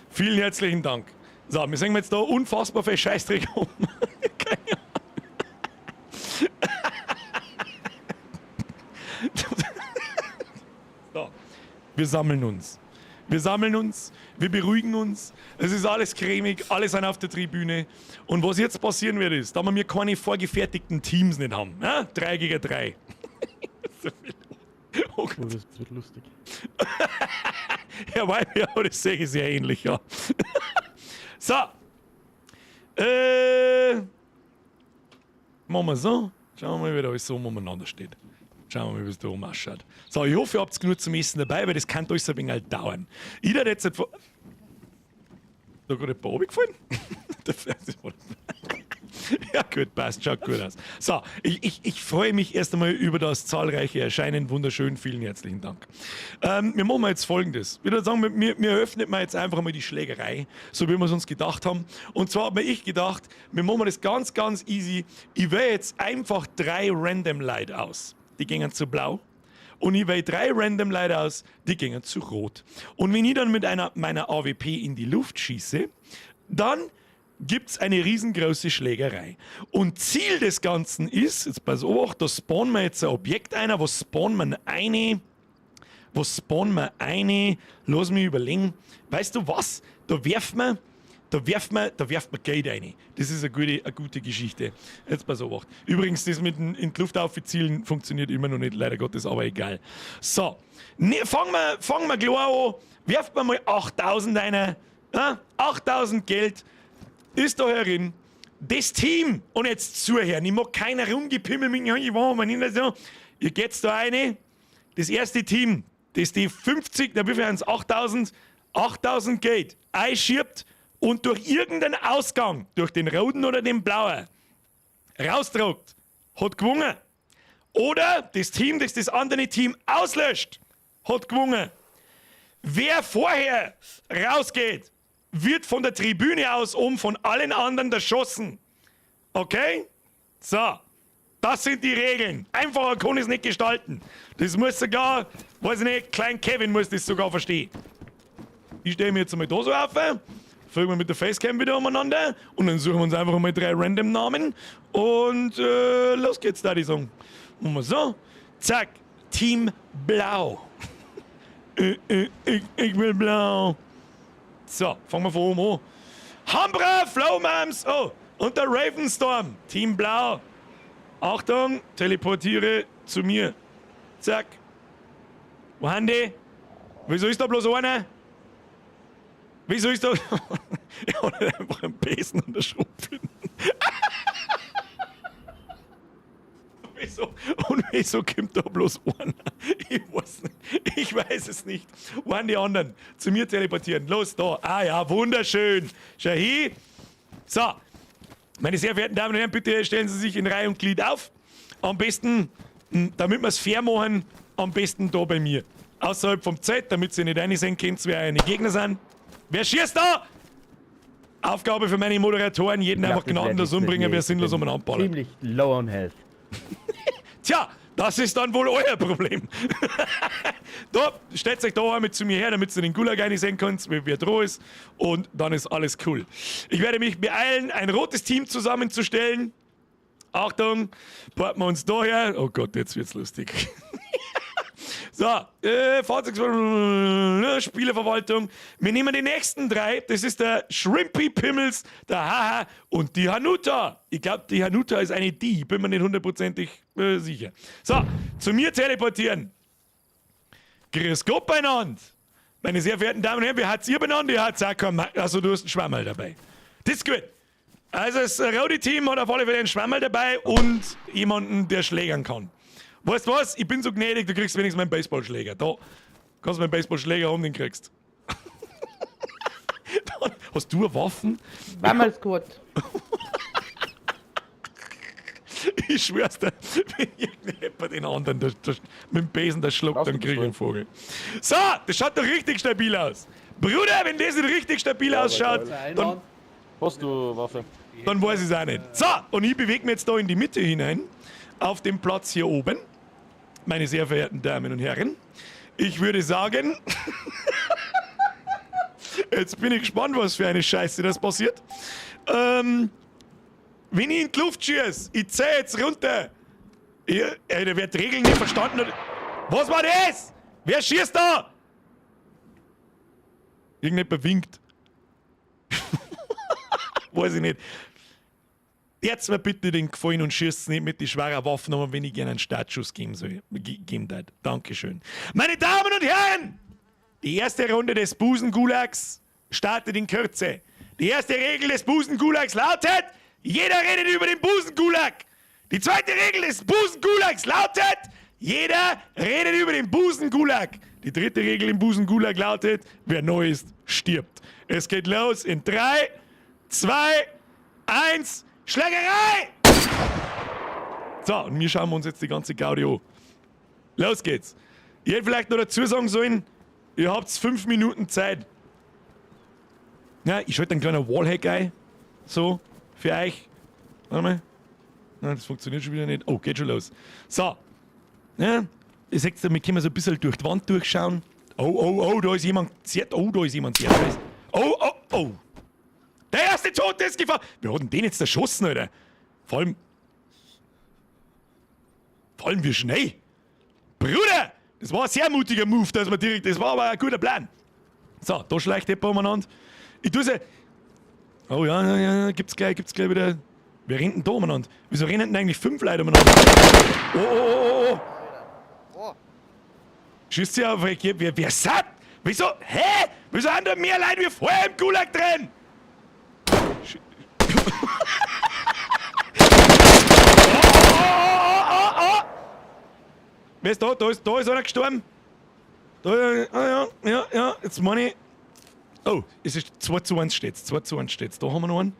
Speaker 1: vielen herzlichen Dank. So, wir sehen jetzt da unfassbar viel Scheißdreck um. Keine Ahnung. So, wir sammeln uns. Wir sammeln uns, wir beruhigen uns. Es ist alles cremig, alle sind auf der Tribüne. Und was jetzt passieren wird, ist, da wir keine vorgefertigten Teams nicht haben. Ja? 3 gegen 3. So viel. Oh Gott.
Speaker 4: Oh, das wird lustig.
Speaker 1: Ja, weil ja, das sehe ich sehr ähnlich, ja. So. Machen wir so. Schauen wir mal, wie da alles so umeinander steht. Schauen wir mal, wie es da oben ausschaut. So, ich hoffe, ihr habt genug zum Essen dabei, weil das kann alles ein wenig halt dauern. Ich hätte jetzt da gerade ein paar runtergefallen? Ja gut, passt, schaut gut aus. So, ich freue mich erst einmal über das zahlreiche Erscheinen. Wunderschön, vielen herzlichen Dank. Wir machen jetzt Folgendes. Ich würde sagen, wir eröffnen mal jetzt einfach mal die Schlägerei, so wie wir es uns gedacht haben. Und zwar habe ich gedacht, wir machen das ganz, ganz easy. Ich wähle jetzt einfach 3 Random Light aus. Die gingen zu blau. Und ich wähle 3 Random Light aus, die gingen zu rot. Und wenn ich dann mit meiner AWP in die Luft schieße, dann gibt's eine riesengroße Schlägerei. Und Ziel des Ganzen ist, jetzt pass auf, da spawnen wir jetzt ein Objekt ein, was spawnen wir eine? Was spawnen wir eine? Lass mich überlegen. Weißt du was? Da werfen wir, da werfen wir, da werft man Geld rein. Das ist eine gute Geschichte. Jetzt pass auf. Übrigens, das mit dem in die Luft aufzielen funktioniert immer noch nicht, leider Gottes, aber egal. So, ne, fangen wir gleich an. Werft man mal 8000 rein. Ja? 8000 Geld ist da herin. Das Team, und jetzt zuhören, ich mag keiner rumgepimmel mit, ja, ich war mal nicht so. Ihr geht's da rein. Das erste Team, das die 50, na wie viel sind's? 8000, 8000 Geld einschiebt und durch irgendeinen Ausgang, durch den roten oder den blauen, rausdruckt, hat gewonnen. Oder das Team, das das andere Team auslöscht, hat gewonnen. Wer vorher rausgeht, wird von der Tribüne aus um von allen anderen erschossen. Okay? So. Das sind die Regeln. Einfacher kann ich es nicht gestalten. Das muss sogar, weiß ich nicht, Klein Kevin muss das sogar verstehen. Ich stelle mir jetzt einmal da so auf, folgen wir mit der Facecam wieder umeinander und dann suchen wir uns einfach mal 3 random Namen und los geht's da, die Song. Machen wir so, zack, Team Blau. Ich will blau. So, fangen wir von oben an. Hambra, Flowmams, oh, und der Ravenstorm, Team Blau. Achtung, teleportiere zu mir. Zack. Wo sind die? Wieso ist da bloß einer? Wieso ist da... Ich hab nicht einfach einen Besen und eine Schrotflinte. Wieso? Und wieso kommt da bloß einer? Ich weiß nicht. Ich weiß es nicht. Wo sind die anderen? Zu mir teleportieren. Los, da. Ah ja, wunderschön. Schau hin. So. Meine sehr verehrten Damen und Herren, bitte stellen Sie sich in Reihe und Glied auf. Am besten, damit wir's fair machen, am besten da bei mir. Außerhalb vom Zelt, damit Sie nicht reinsehen können, wer eine Gegner sind. Wer schießt da? Aufgabe für meine Moderatoren, jeden
Speaker 10: Ich glaub,
Speaker 1: einfach
Speaker 10: das werd
Speaker 1: gnadenlos
Speaker 10: ich mit
Speaker 1: umbringen,
Speaker 10: mir.
Speaker 1: wer
Speaker 10: Ich
Speaker 1: sinnlos
Speaker 10: bin
Speaker 1: umeinander ballert.
Speaker 10: Ziemlich low on health.
Speaker 1: Tja, das ist dann wohl euer Problem. Da, stellt euch da einmal zu mir her, damit ihr den Gulag einsehen könnt, wer dran ist. Und dann ist alles cool. Ich werde mich beeilen, ein rotes Team zusammenzustellen. Achtung, parken wir uns da her. Oh Gott, jetzt wird's lustig. So, Fahrzeug, Spielerverwaltung. Wir nehmen die nächsten 3. Das ist der Shrimpy Pimmels, der Haha und die Hanuta. Ich glaub, die Hanuta ist eine die. Bin mir nicht hundertprozentig sicher. So, zu mir teleportieren. Grüß Gott beieinander. Meine sehr verehrten Damen und Herren, wie hat's ihr benannt? Ihr habt auch keinen Ma-, also du hast einen Schwammerl dabei. Das ist gut. Also das Rowdy-Team hat auf alle Fälle einen Schwammerl dabei und jemanden, der schlägern kann. Weißt du was? Ich bin so gnädig, du kriegst wenigstens meinen Baseballschläger. Da kannst du meinen Baseballschläger haben, den kriegst. Dann, hast du eine Waffen?
Speaker 6: War mal's gut.
Speaker 1: Ich schwör's dir, wenn irgendjemand den anderen mit dem Besen der schluckt, dann krieg ich einen Vogel. So, das schaut doch richtig stabil aus. Bruder, wenn das nicht richtig stabil
Speaker 4: Ja,
Speaker 1: ausschaut,
Speaker 4: geil.
Speaker 1: dann
Speaker 4: Hast du Waffe?
Speaker 1: Dann weiß ich's auch nicht. So, und ich bewege mich jetzt da in die Mitte hinein, auf dem Platz hier oben. Meine sehr verehrten Damen und Herren, ich würde sagen, jetzt bin ich gespannt, was für eine Scheiße das passiert. Wenn ich in die Luft schieße, ich zähl jetzt runter. Der wird die Regeln nicht verstanden hat. Was war das? Wer schießt da? Irgendjemand winkt. Weiß ich nicht. Jetzt mir bitte den Gefallen und schießt nicht mit den schweren Waffen, aber wenn ich gerne einen Startschuss geben soll, geben darf. Dankeschön. Meine Damen und Herren, die erste Runde des Busengulags startet in Kürze. Die erste Regel des Busengulags lautet, jeder redet über den Busengulag. Die zweite Regel des Busengulags lautet, jeder redet über den Busengulag. Die dritte Regel im Busengulag lautet, wer neu ist, stirbt. Es geht los in 3, 2, 1, Schlägerei! So, und wir schauen uns jetzt die ganze Gaudi an. Los geht's. Ich hätte vielleicht noch dazu sagen sollen, ihr habt 5 Minuten Zeit. Ja, ich schalte einen kleinen Wallhack ein. So, für euch. Warte mal. Nein, das funktioniert schon wieder nicht. Oh, geht schon los. So. Ja, ihr seht, wir können so ein bisschen durch die Wand durchschauen. Oh, oh, oh, da ist jemand sehr, oh, da ist jemand sehr heiß. Oh, oh, oh. Der erste Tote ist gefahren. Wer hat denn den jetzt erschossen, Alter? Vor allem. Vor allem wie schnell. Bruder! Das war ein sehr mutiger Move, dass man direkt. Das war aber ein guter Plan. So, da schleicht jemand umeinander. Ich tu's ja. Oh ja, ja, ja, gibt's gleich wieder. Wer rennt denn da umeinander? Wieso rennen denn eigentlich 5 Leute umeinander? Oh, oh, oh, oh, oh.
Speaker 8: Oh.
Speaker 1: Schießt sie auf, wer sagt? Wieso? Hä? Wieso haben da mehr Leute wie vorher im Gulag drin? Oh, oh, oh, oh, oh. Wer ist da? Da ist einer gestorben. Da, ah, ja, ja, ja, jetzt meine ich. Oh, es ist 2:1 steht's. 2:1 steht's. Da haben wir noch einen.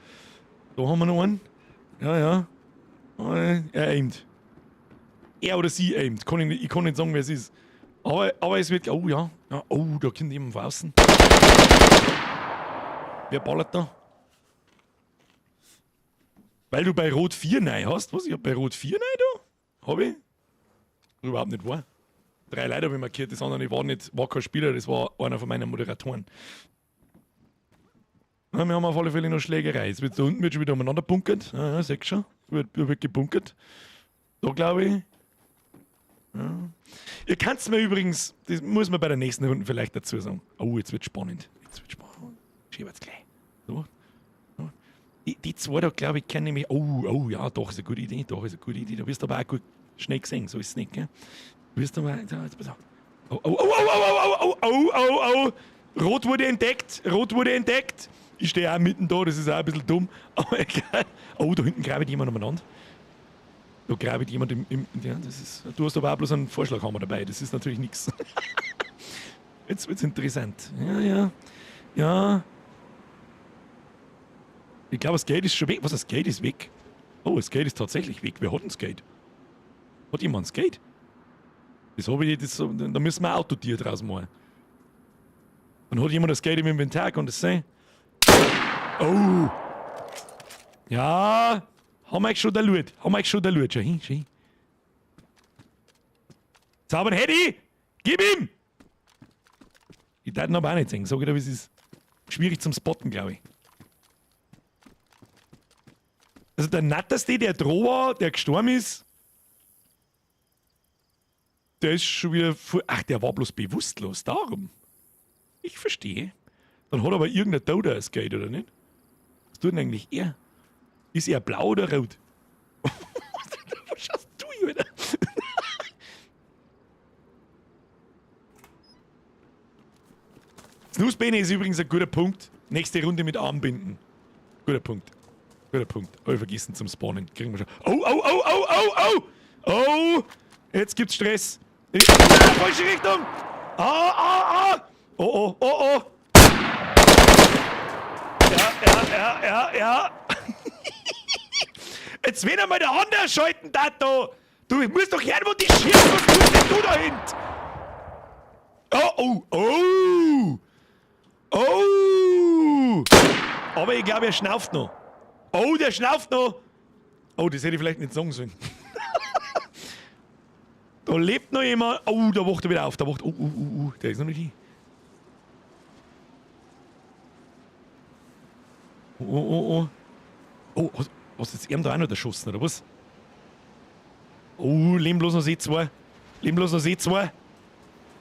Speaker 1: Da haben wir noch einen. Ja, ja. Oh, er aimt. Er oder sie aimt. Kann ich, nicht, ich kann nicht sagen, wer es ist. Aber es wird. Oh ja. Ja. Oh, da kommt jemand von außen. Wer ballert da? Weil du bei Rot 4 nein hast. Was? Ich hab bei Rot 4 nein da? Hab ich? Überhaupt nicht wahr. Drei Leute habe ich markiert, das andere war nicht, war kein Spieler, das war einer von meinen Moderatoren. Ja, wir haben auf alle Fälle noch Schlägerei. Jetzt wird da unten wird schon wieder umeinander bunkert. Ja, ja, seh schon. Wird gebunkert. Da glaube ich. Ja. Ihr könnt mir übrigens, das muss man bei der nächsten Runde vielleicht dazu sagen. Oh, jetzt wird spannend. Jetzt wird spannend. Schiebert's gleich. So. So. Die zwei da, glaube ich, kennen nämlich. Oh, oh, ja, doch, ist eine gute Idee. Doch, ist eine gute Idee. Da wirst du aber auch gut schnell gesehen. So ist es nicht, gell? Du wirst aber. Ja, jetzt pass auf. Oh, oh, oh, oh, oh, oh, oh, oh, oh, oh. Rot wurde entdeckt. Rot wurde entdeckt. Ich stehe auch mitten da, das ist auch ein bisschen dumm. Aber egal. Oh, da hinten grabt jemand umeinander. Da grabt jemand im. Ja, das ist, du hast aber auch bloß einen Vorschlaghammer dabei. Das ist natürlich nichts. Jetzt wird's interessant. Ja, ja. Ja. Ich glaube, das Geld ist schon weg. Was, das Geld ist weg? Oh, das Geld ist tatsächlich weg. Wer hat denn das Geld? Hat jemand das Geld? Das habe ich, das, da müssen wir ein Autotier draus machen. Dann hat jemand das Geld im Inventar, kann das sein? Oh! Ja! Haben wir schon der Loot? Haben wir schon der Loot? Schau hin, schau hin. Zaubern Hedy! Gib ihm! Ich darf ihn aber auch nicht sehen. Sag ich dir, es ist schwierig zum Spotten, glaube ich. Also der Natteste, der dran war, der gestorben ist, der ist schon wieder. Ach, der war bloß bewusstlos, darum. Ich verstehe. Dann hat aber irgendein Toter das Geld, oder nicht? Was tut denn eigentlich er? Ist er blau oder rot? Was schaust du, Alter? Snooze-Bene ist übrigens ein guter Punkt. Nächste Runde mit Armbinden. Guter Punkt. Guter Punkt. Oh, vergessen zum Spawnen. Kriegen wir schon. Oh, oh, oh, oh, oh, oh! Oh! Jetzt gibt's Stress. Ah, falsche Richtung! Ah, ah, ah! Oh, oh, oh, oh! Ja, ja, ja, ja, ja. Jetzt wenn einmal der andere schalten, Tato! Du musst doch hören, wo die schießt! Was tust denn du da hinten? Oh, oh, oh! Oh! Aber ich glaube, er schnauft noch. Oh, der schnauft noch! Oh, das hätte ich vielleicht nicht sagen sollen. Da lebt noch jemand. Oh, da wacht er wieder auf. Da wacht. Oh, oh, oh, oh. Der ist noch nicht hin. Oh, oh, oh, oh. Oh, was ist jetzt ihm da auch noch erschossen, oder was? Oh, leben bloß noch sie zwei. Leben bloß noch sie zwei.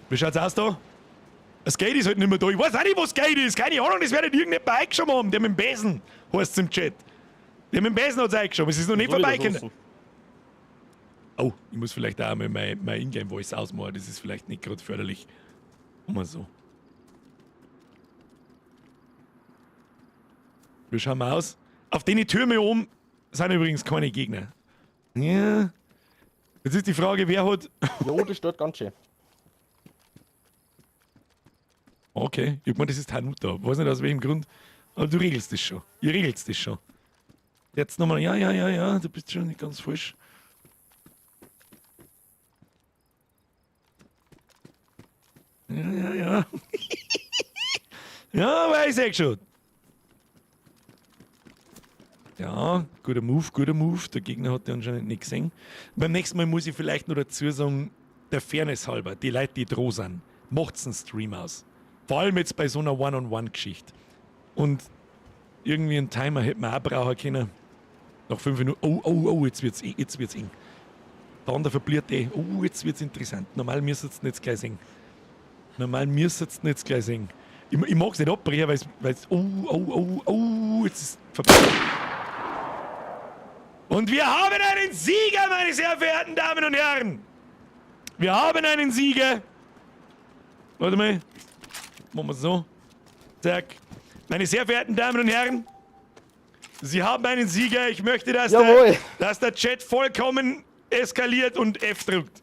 Speaker 1: Wie schaut's aus da? Das Geld ist halt nicht mehr da. Ich weiß auch nicht, was Geld ist. Keine Ahnung, das werdet irgendjemand eingeschoben haben. Der mit dem Besen, heißt's im Chat. Der mit dem Besen hat's eingeschoben. Es ist noch nicht vorbeigekommen. Oh, ich muss vielleicht auch mal mein Ingame-Voice ausmachen. Das ist vielleicht nicht gerade förderlich. Mal so. Wie schauen wir aus? Auf den Türme oben sind übrigens keine Gegner. Ja. Jetzt ist die Frage, wer hat.
Speaker 9: Jo, das steht ganz schön.
Speaker 1: Okay, ich meine, das ist Hanuta. Weiß nicht aus welchem Grund. Aber du regelst das schon. Ihr regelt das schon. Jetzt nochmal. Ja, ja, ja, ja, du bist schon nicht ganz falsch. Ja, ja, ja. Ja, weiß ich schon. Ja, guter Move, guter Move. Der Gegner hat den anscheinend nicht gesehen. Beim nächsten Mal muss ich vielleicht noch dazu sagen, der Fairness halber, die Leute, die dran sind, macht's einen Stream aus. Vor allem jetzt bei so einer One-on-One-Geschichte. Und irgendwie einen Timer hätte man auch brauchen können. Nach 5 Minuten. Oh, oh, oh, jetzt wird's eng. Der andere verbliert eh. Oh, jetzt wird's interessant. Normal müsstest du jetzt gleich sehen. Normal müsstest du jetzt gleich sehen. Ich mag's nicht abbrechen, weil's. Oh, oh, oh, oh, jetzt ist vorbei. Und wir haben einen Sieger, meine sehr verehrten Damen und Herren. Wir haben einen Sieger. Warte mal. Machen wir so. Zack. Meine sehr verehrten Damen und Herren, Sie haben einen Sieger. Ich möchte, dass der Chat vollkommen eskaliert und F drückt.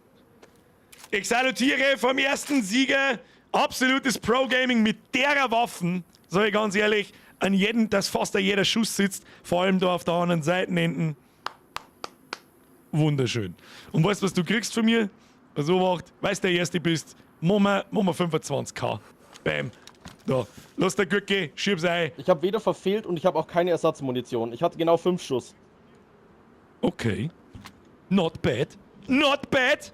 Speaker 1: Ich salutiere vom ersten Sieger absolutes Pro-Gaming mit derer Waffen, sag ich ganz ehrlich, an jeden, dass fast jeder Schuss sitzt, vor allem da auf der anderen Seite hinten. Wunderschön. Und weißt du, was du kriegst von mir? Pass auf, weißt du, der Erste bist, machen wir 25k. Bam. Da. Lass der gut gehen, schieb's ein.
Speaker 4: Ich habe weder verfehlt und ich habe auch keine Ersatzmunition. Ich hatte genau 5 Schuss.
Speaker 1: Okay. Not bad. Not bad.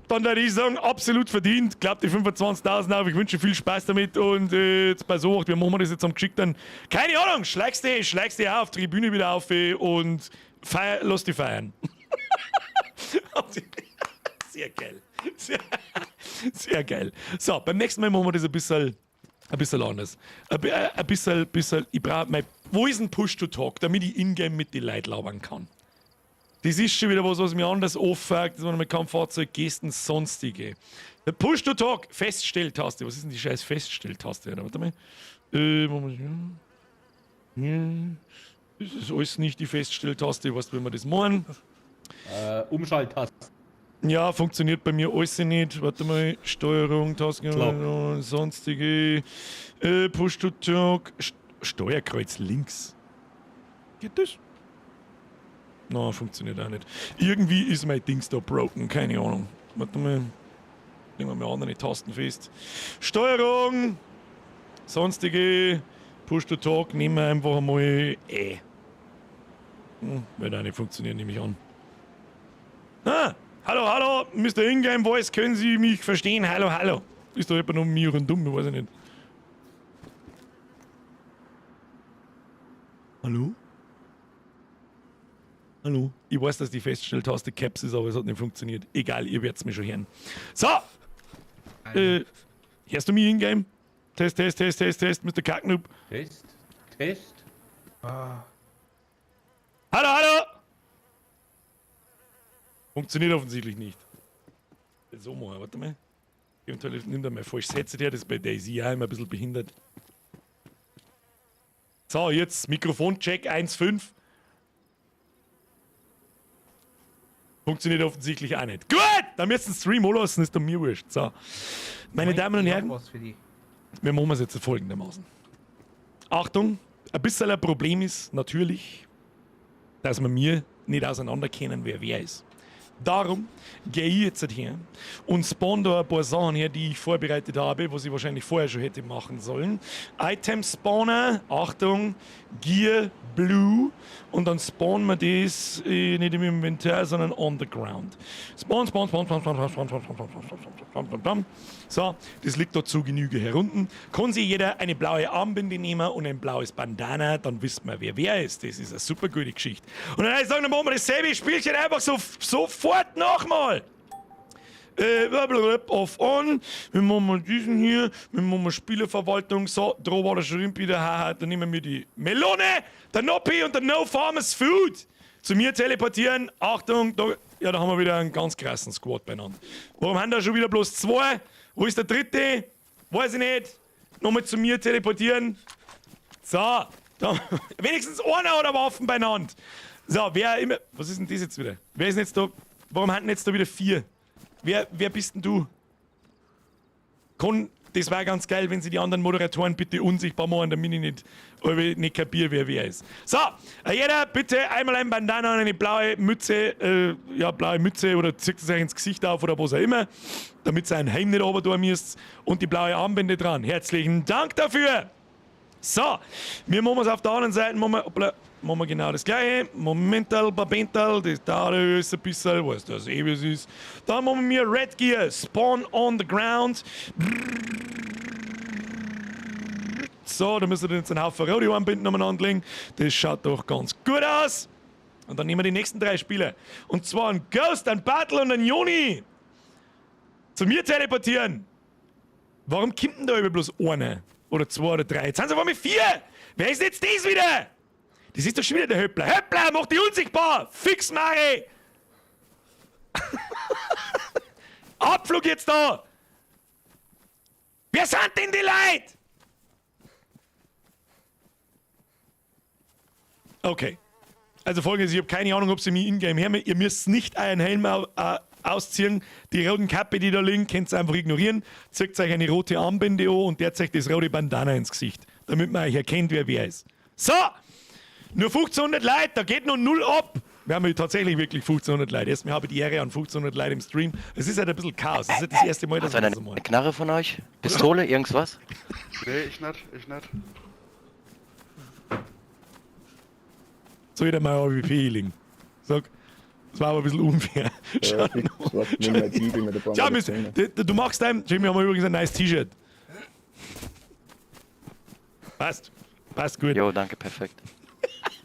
Speaker 1: Dann würde ich sagen, absolut verdient. Glaubt die 25.000 auf. Ich wünsche viel Spaß damit. Und jetzt bei so, wie machen wir das jetzt am geschickten? Keine Ahnung, schlägst dich auch auf die Tribüne wieder auf und feier, lass dich feiern. Sehr geil. Sehr, sehr geil. So, beim nächsten Mal machen wir das ein bisschen anders. Ein bisschen, ich brauche mein. Wo ist ein Push-to-Talk, damit ich in-game mit den Leuten labern kann? Das ist schon wieder was, was mir anders auffällt, dass man mit Kampffahrzeug, Gesten, sonstige. Der Push-to-Talk, Feststelltaste. Was ist denn die scheiß Feststelltaste? Warte mal. Moment. Das ist alles nicht die Feststelltaste, weißt du, wenn wir das machen?
Speaker 4: Umschalttaste.
Speaker 1: Ja, funktioniert bei mir alles nicht. Warte mal, Steuerung, Tasten, sonstige, Push-to-Talk, Steuerkreuz links. Geht das? Na, funktioniert auch nicht. Irgendwie ist mein Dings da broken, keine Ahnung. Warte mal. Legen wir mal andere Tasten fest. Steuerung! Sonstige, Push-to-Talk, nehmen wir einfach einmal E. Wird auch nicht funktionieren, nehme ich an. Ah! Hallo, hallo, Mr. Ingame Voice, können Sie mich verstehen? Hallo, hallo. Ist da jemand um mich und dumm, ich weiß ich nicht. Hallo? Hallo? Ich weiß, dass die Feststelltaste Caps ist, aber es hat nicht funktioniert. Egal, ihr werdet's mich schon hören. So! Hörst du mich in-game? Test, Test, Test, Test, Test, Mr. Kacknoob.
Speaker 7: Test, Test.
Speaker 1: Ah. Hallo, hallo! Funktioniert offensichtlich nicht. So mal, warte mal. Eventuell nimmt er mal falsches Headset her, das ist bei Daisy auch immer ein bisschen behindert. So, jetzt Mikrofoncheck 1.5. Funktioniert offensichtlich auch nicht. Gut, dann müssen wir den Stream anlassen, ist doch mir wurscht. So. Meine Damen und Herren, wir machen es jetzt folgendermaßen. Achtung, ein bisschen ein Problem ist natürlich, dass wir mir nicht auseinanderkennen, wer wer ist. Darum gehe ich jetzt her und spawn da ein paar Sachen her, die ich vorbereitet habe, was ich wahrscheinlich vorher schon hätte machen sollen. Item Spawner, Achtung, Gear Blue, und dann spawnen wir das nicht im Inventar, sondern on the ground. Spawn, spawn, spawn, spawn, spawn, spawn, spawn, spawn, spawn, spawn, spawn, spawn, spawn, spawn. So, das liegt da zu Genüge herunten. Kann sich jeder eine blaue Armbinde nehmen und ein blaues Bandana, dann wissen wir, wer wer ist. Das ist eine super gute Geschichte. Und dann sagen, dann machen wir dasselbe Spielchen einfach so, sofort nochmal. Off on. Wir machen mal diesen hier. Wir machen mal Spielerverwaltung. So, da war der Shrimp wieder. Haha, dann nehmen wir die Melone, der Noppi und der No Farmers Food. Zu mir teleportieren. Achtung, da, ja, da haben wir wieder einen ganz krassen Squad beieinander. Warum haben da schon wieder bloß zwei? Wo ist der dritte? Weiß ich nicht. Nochmal zu mir teleportieren. So, da, wenigstens einer oder Waffen beieinander. So, wer immer. Was ist denn das jetzt wieder? Wer ist denn jetzt da? Warum haben denn jetzt da wieder vier? Wer bist denn du? Das wäre ganz geil, wenn sie die anderen Moderatoren bitte unsichtbar machen, damit ich nicht kapiere, wer ist. So, jeder bitte einmal ein Bandana und eine blaue Mütze, ja, blaue Mütze oder zieht es euch ins Gesicht auf oder was auch immer, damit ihr einen Heim nicht runter tun müsst und die blaue Armbinde dran. Herzlichen Dank dafür! So, wir machen es auf der anderen Seite, machen wir, hoppla, machen wir genau das gleiche. Momental, Babental, das da ist ein bisschen, was das eh was ist. Dann machen wir Red Gear, Spawn on the Ground. So, da müssen wir jetzt einen Haufen rote Armbinden umeinander legen. Das schaut doch ganz gut aus. Und dann nehmen wir die nächsten drei Spieler. Und zwar ein Ghost, ein Battle und ein Joni. Zu mir teleportieren. Warum kommt denn da über bloß einer? Oder zwei oder drei? Jetzt sind sie auf einmal vier! Wer ist denn jetzt das wieder? Das ist doch schon wieder der Höppler. Höppler, mach dich unsichtbar! Fix, Mari! Abflug jetzt da! Wer sind denn die Leute? Okay. Also folgendes, ich habe keine Ahnung, ob sie mich in-game her. Ihr müsst nicht euren Helm ausziehen. Die roten Kappe, die da liegen, könnt ihr einfach ignorieren. Zieht euch eine rote Armbinde an und der zeigt das rote Bandana ins Gesicht, damit man euch erkennt, wer wer ist. So! Nur 1500 Leute, da geht noch 0 ab. Wir haben ja tatsächlich wirklich 1500 Leute. Erstmal habe ich die Ehre an 1500 Leute im Stream. Es ist halt ein bisschen Chaos. Es ist halt das erste Mal, dass
Speaker 10: Hat
Speaker 1: wir
Speaker 10: einer
Speaker 1: das
Speaker 10: eine
Speaker 1: machen.
Speaker 10: Knarre von euch? Pistole, irgendwas?
Speaker 8: Nee, ich nicht, ich nicht.
Speaker 1: Soll ich dir mal AWP hinlegen? Sag, das war aber ein bisschen unfair.
Speaker 11: Ja, fix, warte, nimm mal die, die mir da
Speaker 1: Tja, Mist, du machst dein. Jimmy, haben wir übrigens ein nice T-Shirt. Passt. Passt gut.
Speaker 10: Jo, danke, perfekt.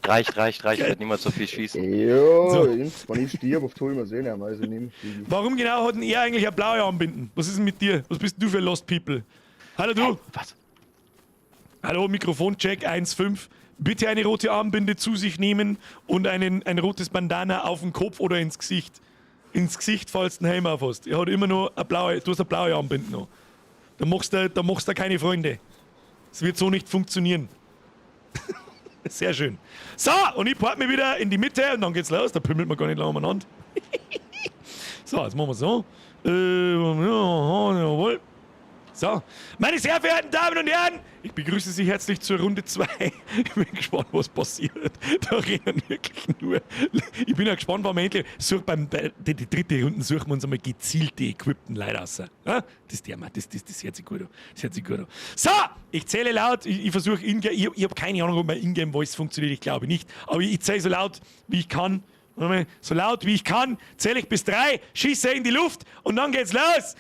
Speaker 10: Reicht, reicht, reicht. Ich werde niemals so viel schießen.
Speaker 11: Jo,
Speaker 1: So.
Speaker 11: wenn ich stirb, auf tue ich mir sehen, also nimm. die.
Speaker 1: Warum genau hat denn er eigentlich eine blaue Anbinden? Was ist denn mit dir? Was bist denn du für Lost People? Hallo du!
Speaker 10: Was?
Speaker 1: Hallo, Mikrofoncheck 1.5. Bitte eine rote Armbinde zu sich nehmen und ein rotes Bandana auf den Kopf oder ins Gesicht. Ins Gesicht, falls du einen Helm auf hast. Er hat immer nur eine blaue, du hast eine blaue Armbinde noch. Da machst du keine Freunde. Es wird so nicht funktionieren. Sehr schön. So, und ich port mich wieder in die Mitte und dann geht's los. Da pümmelt man gar nicht lange umeinander. So, jetzt machen wir so. Jawohl. So, meine sehr verehrten Damen und Herren, ich begrüße Sie herzlich zur Runde 2. Ich bin gespannt, was passiert. Da rennen wirklich nur. Ich bin ja gespannt, wann wir endlich. Such beim, bei, die dritte Runde suchen wir uns einmal gezielt die equippten Leute raus. Ja? Das Thema, das hört sich gut an. Das hört sich gut an. So, ich zähle laut. Ich versuche Ingame. Ich habe keine Ahnung, ob mein Ingame Voice funktioniert. Ich glaube nicht. Aber ich zähle so laut, wie ich kann. Warte mal, so laut wie ich kann, zähle ich bis 3, schieße in die Luft und dann geht's los.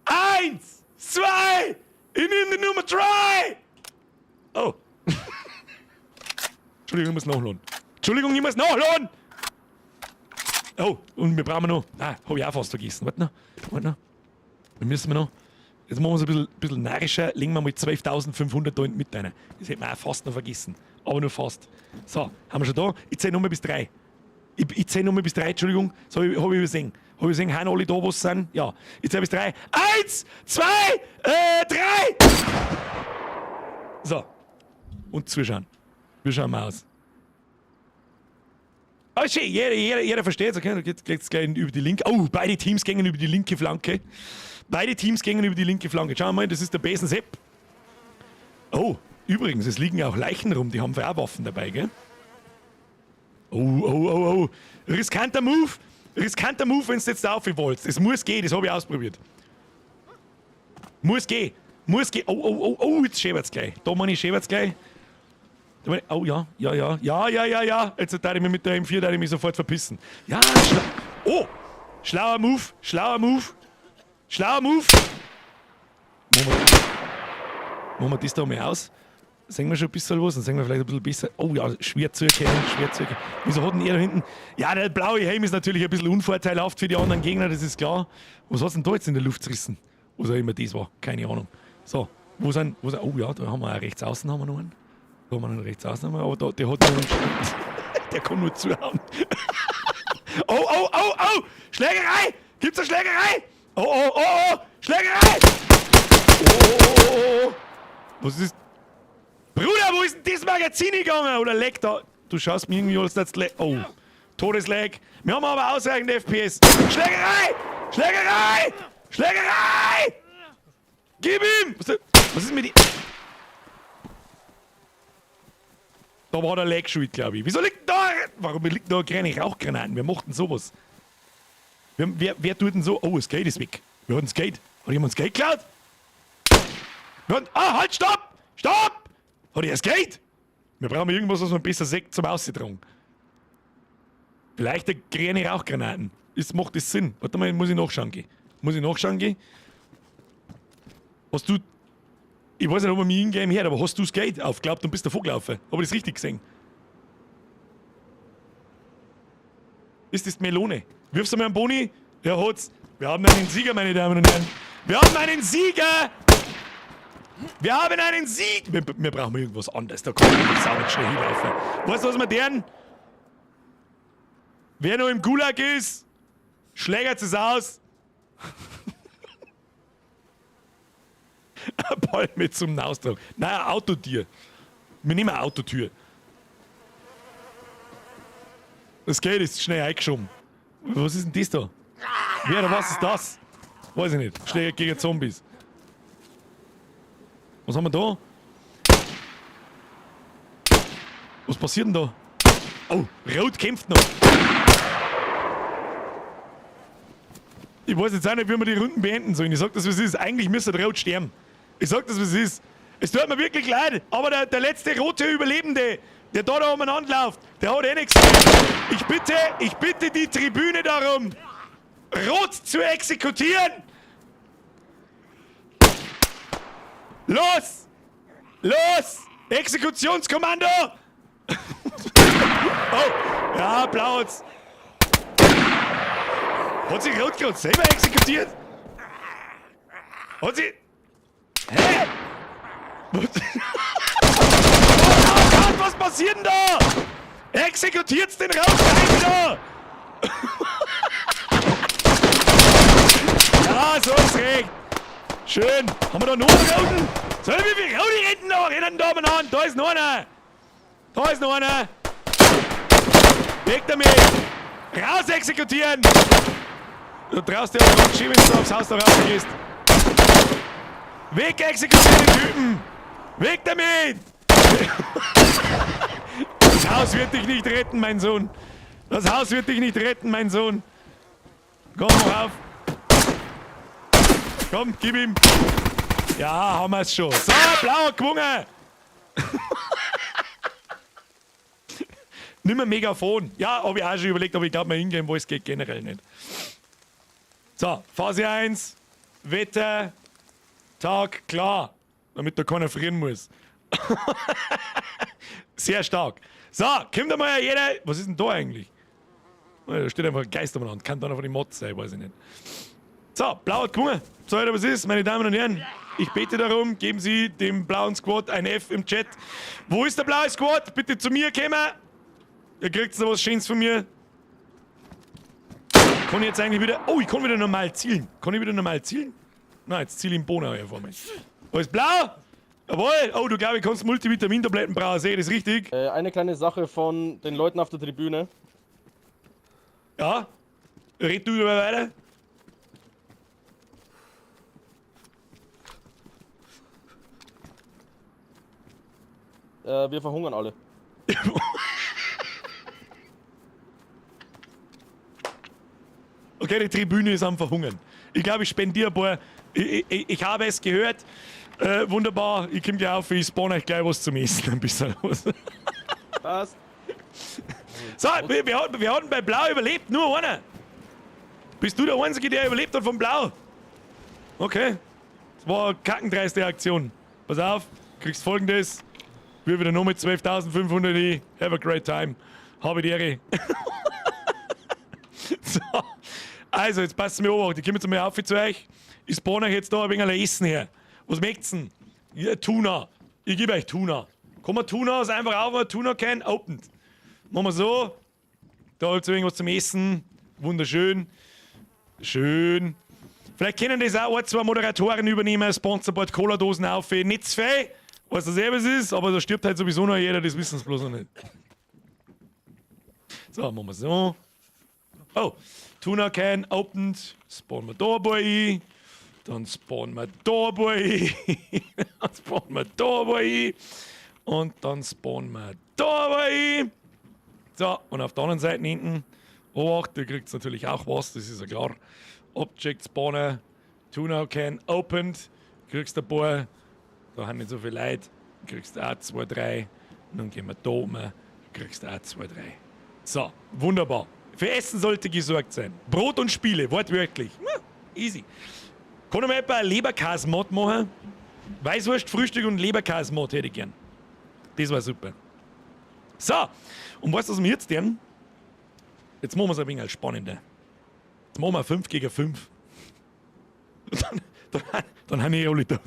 Speaker 1: 1, 2, ich nehme die Nummer 3. Oh. Entschuldigung, ich muss nachladen. Entschuldigung, ich muss nachladen. Oh, und wir brauchen noch. Ah, hab ich auch fast vergessen. Warte noch, warte noch. Wir müssen wir noch. Jetzt machen wir es ein bisschen närrischer. Legen wir mal 12.500 da in die Mitte rein. Das hätten wir auch fast noch vergessen. Aber nur fast. So, haben wir schon da. Ich zähle nochmal bis 3. Ich zähle nochmal bis 3, Entschuldigung. So, hab ich übersehen. Hab ich übersehen, haben alle da, wo sie sind? Ja. Ich zähle bis 3. 1, 2, 3! So. Und zuschauen. Wir schauen mal aus. Ah, schön, jeder versteht es. Okay, da geht's gleich über die linke. Oh, beide Teams gehen über die linke Flanke. Beide Teams gehen über die linke Flanke. Schauen wir mal, das ist der Besen Sepp. Oh, übrigens, es liegen auch Leichen rum, die haben auch Waffen dabei, gell? Oh, oh, oh, oh. Riskanter Move. Riskanter Move, wenn du jetzt da auf wollt. Es muss gehen, das habe ich ausprobiert. Muss gehen. Muss gehen. Oh, oh, oh, oh, jetzt schäbert's gleich. Da meine ich schäbert's gleich. Da meine ich, oh ja, ja, ja, ja, ja, ja, ja. Jetzt darf ich mich mit der M4 darf ich mich sofort verpissen. Ja, oh! Schlauer Move, schlauer Move. Schlauer Move. Machen wir das da mal aus. Sehen wir schon ein bisschen was, dann sehen wir vielleicht ein bisschen besser. Oh ja, schwer zu erkennen, schwer zu erkennen. Wieso hat denn er da hinten? Ja, der blaue Helm ist natürlich ein bisschen unvorteilhaft für die anderen Gegner, das ist klar. Was hat's denn da jetzt in der Luft zerrissen? Was auch immer das war, keine Ahnung. So, wo sind, oh ja, da haben wir auch rechts außen haben wir noch einen. Da haben wir einen rechts außen, aber da, der hat noch einen Der kann nur zuhauen. Oh, oh, oh, oh! Schlägerei! Gibt's eine Schlägerei? Oh, oh, oh, oh! Schlägerei! Oh, oh, oh, oh, oh! Was ist. Bruder, wo ist denn das Magazin gegangen? Oder leckt da? Du schaust mir irgendwie als das Le Oh, Todeslag. Wir haben aber ausreichend FPS. Schlägerei! Schlägerei! Schlägerei! Gib ihm! Was ist mit ihm? Da war der Lag schuld, glaube ich. Wieso liegt da? Warum liegt da kleine Rauchgranaten? Wer macht denn sowas? Wer tut denn so? Oh, das Geld ist weg. Wer hat denn das Geld? Hat jemand das Geld geklaut? Ah, halt, stopp! Stopp! Hat er das Geld? Wir brauchen irgendwas, was man besser sieht zum Auszutragen. Vielleicht eine kleine Rauchgranaten. Macht das Sinn? Warte mal, muss ich nachschauen gehen. Muss ich nachschauen gehen? Hast du... Ich weiß nicht, ob man mich in-game hört, aber hast du das Geld aufgeklappt und bist davon gelaufen? Hab ich das richtig gesehen? Ist das die Melone? Wirfst du mir einen Boni? Ja, hat's. Wir haben einen Sieger, meine Damen und Herren. Wir haben einen Sieger! Wir haben einen Sieg! Wir brauchen irgendwas anderes. Da kann ich nicht sauber schnell hinlaufen. Weißt du, was wir deren? Wer noch im Gulag ist, schlägert es aus. Eine Palme zum Austrag. Nein, eine Autotür. Wir nehmen eine Autotür. Das Geld ist schnell eingeschoben. Was ist denn das da? Wer oder was ist das? Weiß ich nicht. Schläger gegen Zombies. Was haben wir da? Was passiert denn da? Oh, Rot kämpft noch. Ich weiß jetzt auch nicht, wie wir die Runden beenden sollen. Ich sag das, wie es ist. Eigentlich müsste der Rot sterben. Ich sag das, wie es ist. Es tut mir wirklich leid, aber der letzte rote Überlebende, der da umeinander läuft, der hat eh nichts. Ich bitte die Tribüne darum, Rot zu exekutieren! Los! Los! Exekutionskommando! Oh, ja, Blau hat's. Hat sich Rot gerade selber exekutiert? Hat sie. Hä? Was? Oh Gott, was passiert denn da? Exekutiert's den Rot gleich wieder! Ja, so ist recht. Schön. Haben wir da noch einen Roten? Sollen wir wie Roti rennen da? Rennen da umeinander. Da ist noch einer. Da ist noch einer. Weg damit. Raus exekutieren. Du traust dir auch ganz schön, wenn du aufs Haus da rausgehst. Weg exekutieren den Typen. Weg damit. Das Haus wird dich nicht retten, mein Sohn. Das Haus wird dich nicht retten, mein Sohn. Komm, mach auf. Komm, gib ihm. Ja, haben wir's schon. So, blau, gewungen. Nimm ein Megafon. Ja, hab ich auch schon überlegt, aber ich glaube, mal hingehen, wo es geht, generell nicht. So, Phase 1. Wetter. Tag, klar. Damit da keiner frieren muss. Sehr stark. So, kommt einmal jeder. Was ist denn da eigentlich? Oh, da steht einfach ein Geist umeinander. Kann da noch von den Mods sein, weiß ich nicht. So, blau hat gewonnen. So, Alter, was ist, meine Damen und Herren? Ich bete darum, geben Sie dem blauen Squad ein F im Chat. Wo ist der blaue Squad? Bitte zu mir kommen. Ihr kriegt noch was Schönes von mir. Kann ich jetzt eigentlich wieder... Oh, ich kann wieder normal zielen. Kann ich wieder normal zielen? Nein, jetzt ziele ich im Bohnen hier vor mir. Alles blau? Jawohl. Oh, du glaub, ich kannst Multivitamintabletten brauchen. Sehe ich das richtig?
Speaker 4: Eine kleine Sache von den Leuten auf der Tribüne.
Speaker 1: Ja? Red du über weiter?
Speaker 4: Wir verhungern alle.
Speaker 1: Okay, die Tribüne ist am Verhungern. Ich glaube, ich spendiere ein paar. Ich habe es gehört. Wunderbar, ich komme gleich auf, ich spawn euch gleich was zum Essen. Ein bisschen was.
Speaker 4: Was?
Speaker 1: So, wir hatten bei Blau überlebt, nur einer. Bist du der Einzige, der überlebt hat von Blau? Okay. Das war eine kackendreiste Aktion. Pass auf, kriegst Folgendes. Wir wieder nur mit 12.500 ein. Have a great time. Habe die Ehre. So. Also, jetzt passt mir auf. Ich komme jetzt mal auf zu euch. Ich spawn euch jetzt da ein wenig Essen her. Was möcht's denn? Ja, Tuna. Ich gebe euch Tuna. Komm mal Tuna, ist einfach auf, mal Tuna can, opened. Machen wir so. Da habt ihr irgendwas zum Essen. Wunderschön. Schön. Vielleicht können das auch ein, zwei Moderatoren übernehmen, Sponsorboard Cola-Dosen auf. Nicht zu viel, was das selber ist, aber da stirbt halt sowieso noch jeder, das wissen sie bloß noch nicht. So, machen wir so. Oh, Tuna Can opened. Spawnen wir da ein paar ein. Dann spawnen wir da ein paar ein. Dann spawnen wir da ein paar ein. Und dann spawnen wir da ein paar ein. So, und auf der anderen Seite hinten, Obacht, da kriegt's natürlich auch was, das ist ja klar. Object Spawner, Tuna Can opened, kriegst ein paar, da haben nicht so viele Leute, kriegst auch 2, 3, und dann gehen wir da um, kriegst auch 2, 3. So, wunderbar. Für Essen sollte gesorgt sein. Brot und Spiele, wortwörtlich. Ja, easy. Kann ich mal etwa ein Leberkäse-Mod machen? Weißwurst, Frühstück und Leberkäse-Mod hätte ich gern. Das war super. So, und weißt du, was wir jetzt tun? Jetzt machen wir es ein wenig spannender. Jetzt machen wir 5 gegen 5. Und dann haben wir eh alle tot.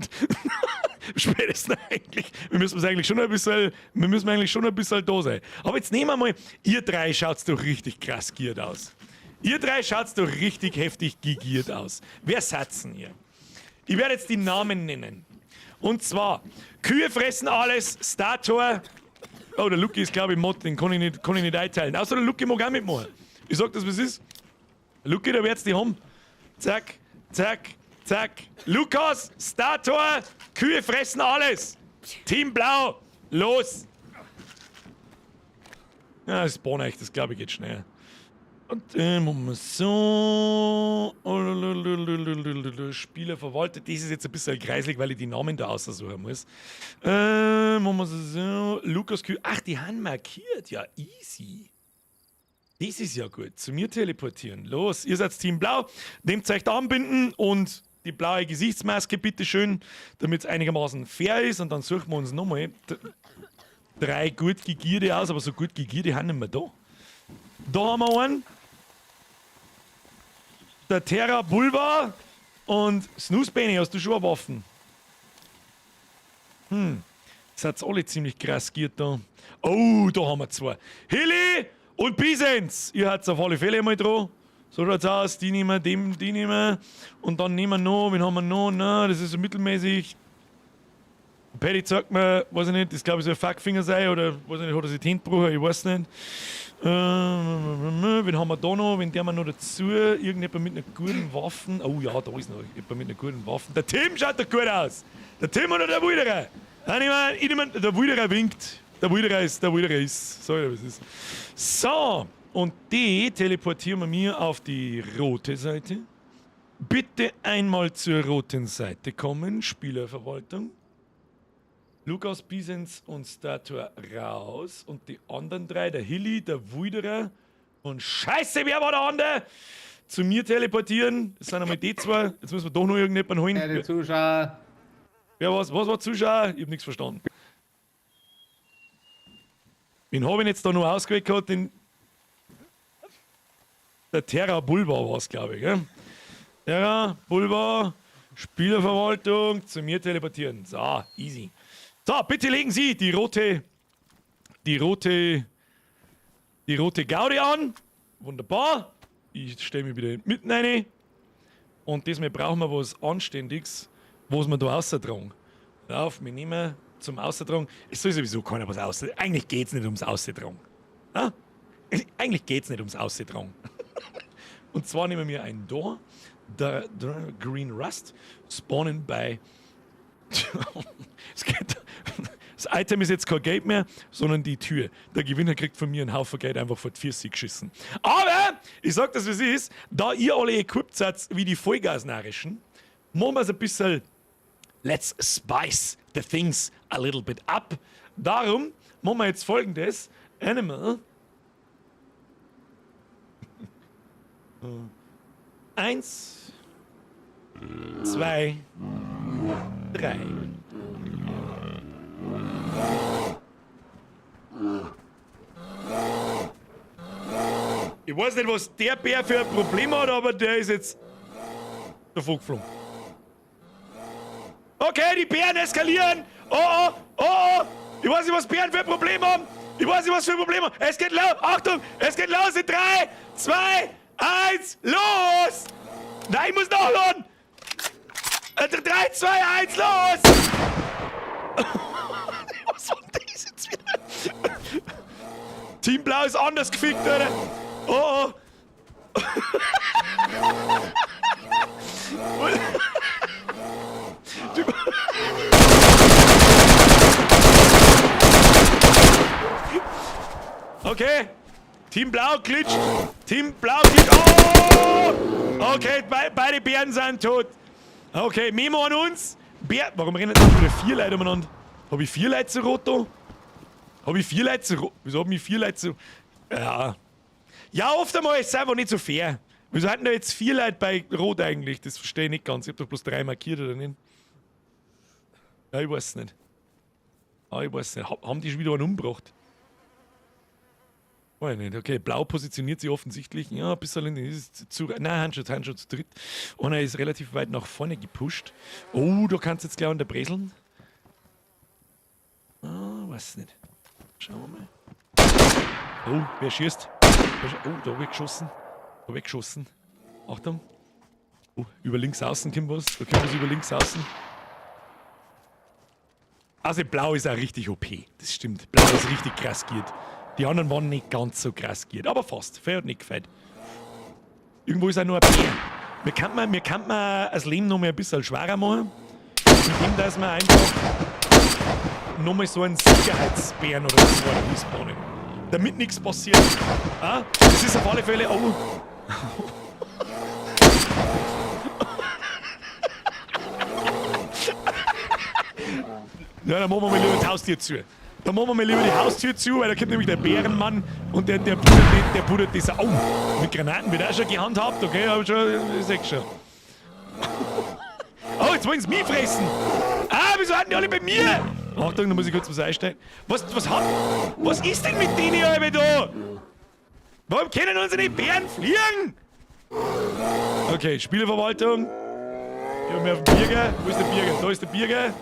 Speaker 1: Spätestens eigentlich. Wir müssen eigentlich schon ein bisschen, wir müssen eigentlich schon ein bisschen da sein. Aber jetzt nehmen wir mal, ihr drei schaut's doch richtig krass giert aus. Ihr drei schaut's doch richtig heftig gegiert aus. Wer seid's denn ihr? Ich werde jetzt die Namen nennen. Und zwar, Kühe fressen alles, Stator. Oh, der Lucky ist, glaube ich, Mod, den kann ich nicht einteilen. Außer der Lucky mag auch mitmachen. Ich sag das, was ist. Lucky, da wird's die haben. Zack, zack, zack. Lukas, Stator, Kühe fressen alles. Team Blau, los. Ja, das spawn echt, das glaube ich geht schnell. Und machen wir so. Spieler verwaltet. Das ist jetzt ein bisschen kreislig, weil ich die Namen da aussuchen muss. Machen wir so. Lukas Kühl. Ach, die haben markiert. Ja, easy. Das ist ja gut. Zu mir teleportieren. Los, ihr seid Team Blau. Nehmt euch da anbinden und die blaue Gesichtsmaske bitte schön, damit es einigermaßen fair ist. Und dann suchen wir uns nochmal drei gut gegierte aus, aber so gut gegierte haben nicht mehr da. Da haben wir einen. Der Terra Bulba und Snooze Benny, hast du schon eine Waffen? Seid alle ziemlich krass giert da. Oh, da haben wir zwei. Hilly und Bisens! Ihr habt auf alle Fälle mal dran. So schaut's aus. Die nehmen wir, dem, die nehmen wir. Und dann nehmen wir noch, wen haben wir noch? Na, das ist so mittelmäßig. Paddy zeigt mir, weiß ich nicht, das glaube ich soll ein Fuckfinger sein oder weiß ich nicht, hat er sich die Hände gebrochen, ich weiß nicht. Wen haben wir da noch? Wen der wir noch dazu? Irgendjemand mit einer guten Waffe. Oh ja, da ist noch jemand mit einer guten Waffe. Der Tim schaut doch gut aus! Der Tim oder der Wilderer? Nein, ich mein, ich nehm, der Wilderer winkt. Der Wilderer ist, der Wilderer ist. Sorry, was ist. So, und die teleportieren wir mir auf die rote Seite. Bitte einmal zur roten Seite kommen, Spielerverwaltung. Lukas Bisens und Statua raus. Und die anderen drei, der Hilly, der Wilderer und Scheiße, wer war der andere? Zu mir teleportieren. Das sind einmal die zwei. Jetzt müssen wir doch noch irgendjemanden holen.
Speaker 7: Ja, die Zuschauer.
Speaker 1: Wer was? Was war Zuschauer? Ich hab nichts verstanden. Wen hab ich jetzt da noch ausgewählt gehabt? Den der Terra Bulba war es, glaube ich. Gell? Terra Bulba, Spielerverwaltung, zu mir teleportieren. So, easy. So, bitte legen Sie die rote Gaudi an. Wunderbar. Ich stelle mich wieder mitten rein. Und diesmal brauchen wir was Anständiges, was wir da außertragen. Auf, wir nehmen zum Außertragen. Es soll sowieso keiner was außertragen. Eigentlich geht's nicht ums Außertragen. Ja? Eigentlich geht's nicht ums Außertragen. Und zwar nehmen wir einen da, der Green Rust, spawnen bei. Das Item ist jetzt kein Geld mehr, sondern die Tür. Der Gewinner kriegt von mir einen Haufen Geld einfach vor die Füße geschissen. Aber, ich sag das, wie es ist, da ihr alle equipped seid wie die Vollgasnarischen, machen wir es ein bisschen. Let's spice the things a little bit up. Darum machen wir jetzt folgendes. Animal. 1, 2, 3. Ich weiß nicht, was der Bär für ein Problem hat, aber der ist jetzt davon geflogen. Okay, die Bären eskalieren! Oh, oh, oh, oh! Ich weiß nicht, was Bären für ein Problem haben! Ich weiß nicht, was für ein Problem haben! Es geht los! Achtung! Es geht los in 3, 2, 1, los! Nein, ich muss nachladen! 3, 2, 1, los! Was war das jetzt wieder? Team Blau ist anders gefickt, Alter! Oh, oh! Okay! Team Blau glitscht! Team Blau glitscht! Oh! Okay, beide Bären sind tot! Okay, Memo an uns! Bär, warum rennen denn wieder 4 Leute umeinander? Hab ich 4 Leute zu rot da? Hab ich 4 Leute zu rot? Wieso haben ich 4 Leute zu. Ja. Ja, oft einmal ist es einfach nicht so fair. Wieso hatten da jetzt 4 Leute bei Rot eigentlich? Das verstehe ich nicht ganz. Ich hab doch bloß 3 markiert, oder nicht? Ja, ich weiß nicht. Ah, ich weiß nicht. Haben die schon wieder einen umgebracht? Weiß ich nicht. Okay, Blau positioniert sich offensichtlich. Ja, ein bisschen ist zu. Nein, haben schon zu dritt. Einer ist relativ weit nach vorne gepusht. Oh, da kannst du jetzt gleich an der Breseln. Ah, weiß nicht. Schauen wir mal. Oh, wer schießt? Oh, da hab ich geschossen. Da hab ich geschossen. Achtung. Oh, über links außen kommt was. Da kommt was über links außen. Also Blau ist auch richtig OP. Das stimmt. Blau ist richtig krass giert. Die anderen waren nicht ganz so krass giert, aber fast. Fair hat nicht gefällt. Irgendwo ist auch nur ein Bär. Mir kann man das Leben noch mal ein bisschen schwerer machen. Indem, dass man einfach nochmal so einen Sicherheitsbären oder so respawnen. Damit nichts passiert. Ah, das ist auf alle Fälle. Oh. Ja, dann machen wir mal lieber die Haustür zu. Dann machen wir mal lieber die Haustür zu, weil da kommt nämlich der Bärenmann und der pudert das. Oh, mit Granaten wird auch schon gehandhabt, okay, hab ich schon, ich seh schon. Oh, jetzt wollen sie mich fressen! Ah, wieso hatten die alle bei mir? Achtung, da muss ich kurz was einstellen. Was ist denn mit denen alle da? Warum können unsere Bären fliegen? Okay, Spieleverwaltung. Gehen wir auf den Birger. Wo ist der Birger? Da ist der Birger.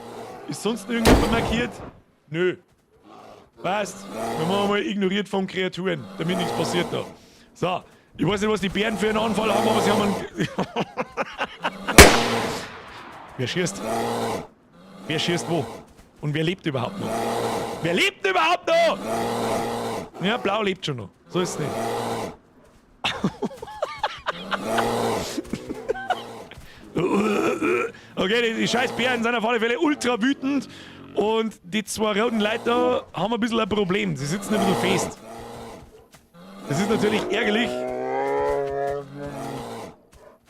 Speaker 1: Ist sonst noch irgendjemand markiert? Nö. Passt. Wir machen mal ignoriert von Kreaturen, damit nichts passiert da. So, ich weiß nicht, was die Bären für einen Anfall haben, aber sie haben einen... Wer schießt? Wer schießt wo? Und wer lebt überhaupt noch? Wer lebt überhaupt noch? Ja, Blau lebt schon noch. So ist es nicht. Okay, die scheiß Bären sind auf alle Fälle ultra wütend. Und die zwei roten Leute da haben ein bisschen ein Problem. Sie sitzen ein bisschen fest. Das ist natürlich ärgerlich.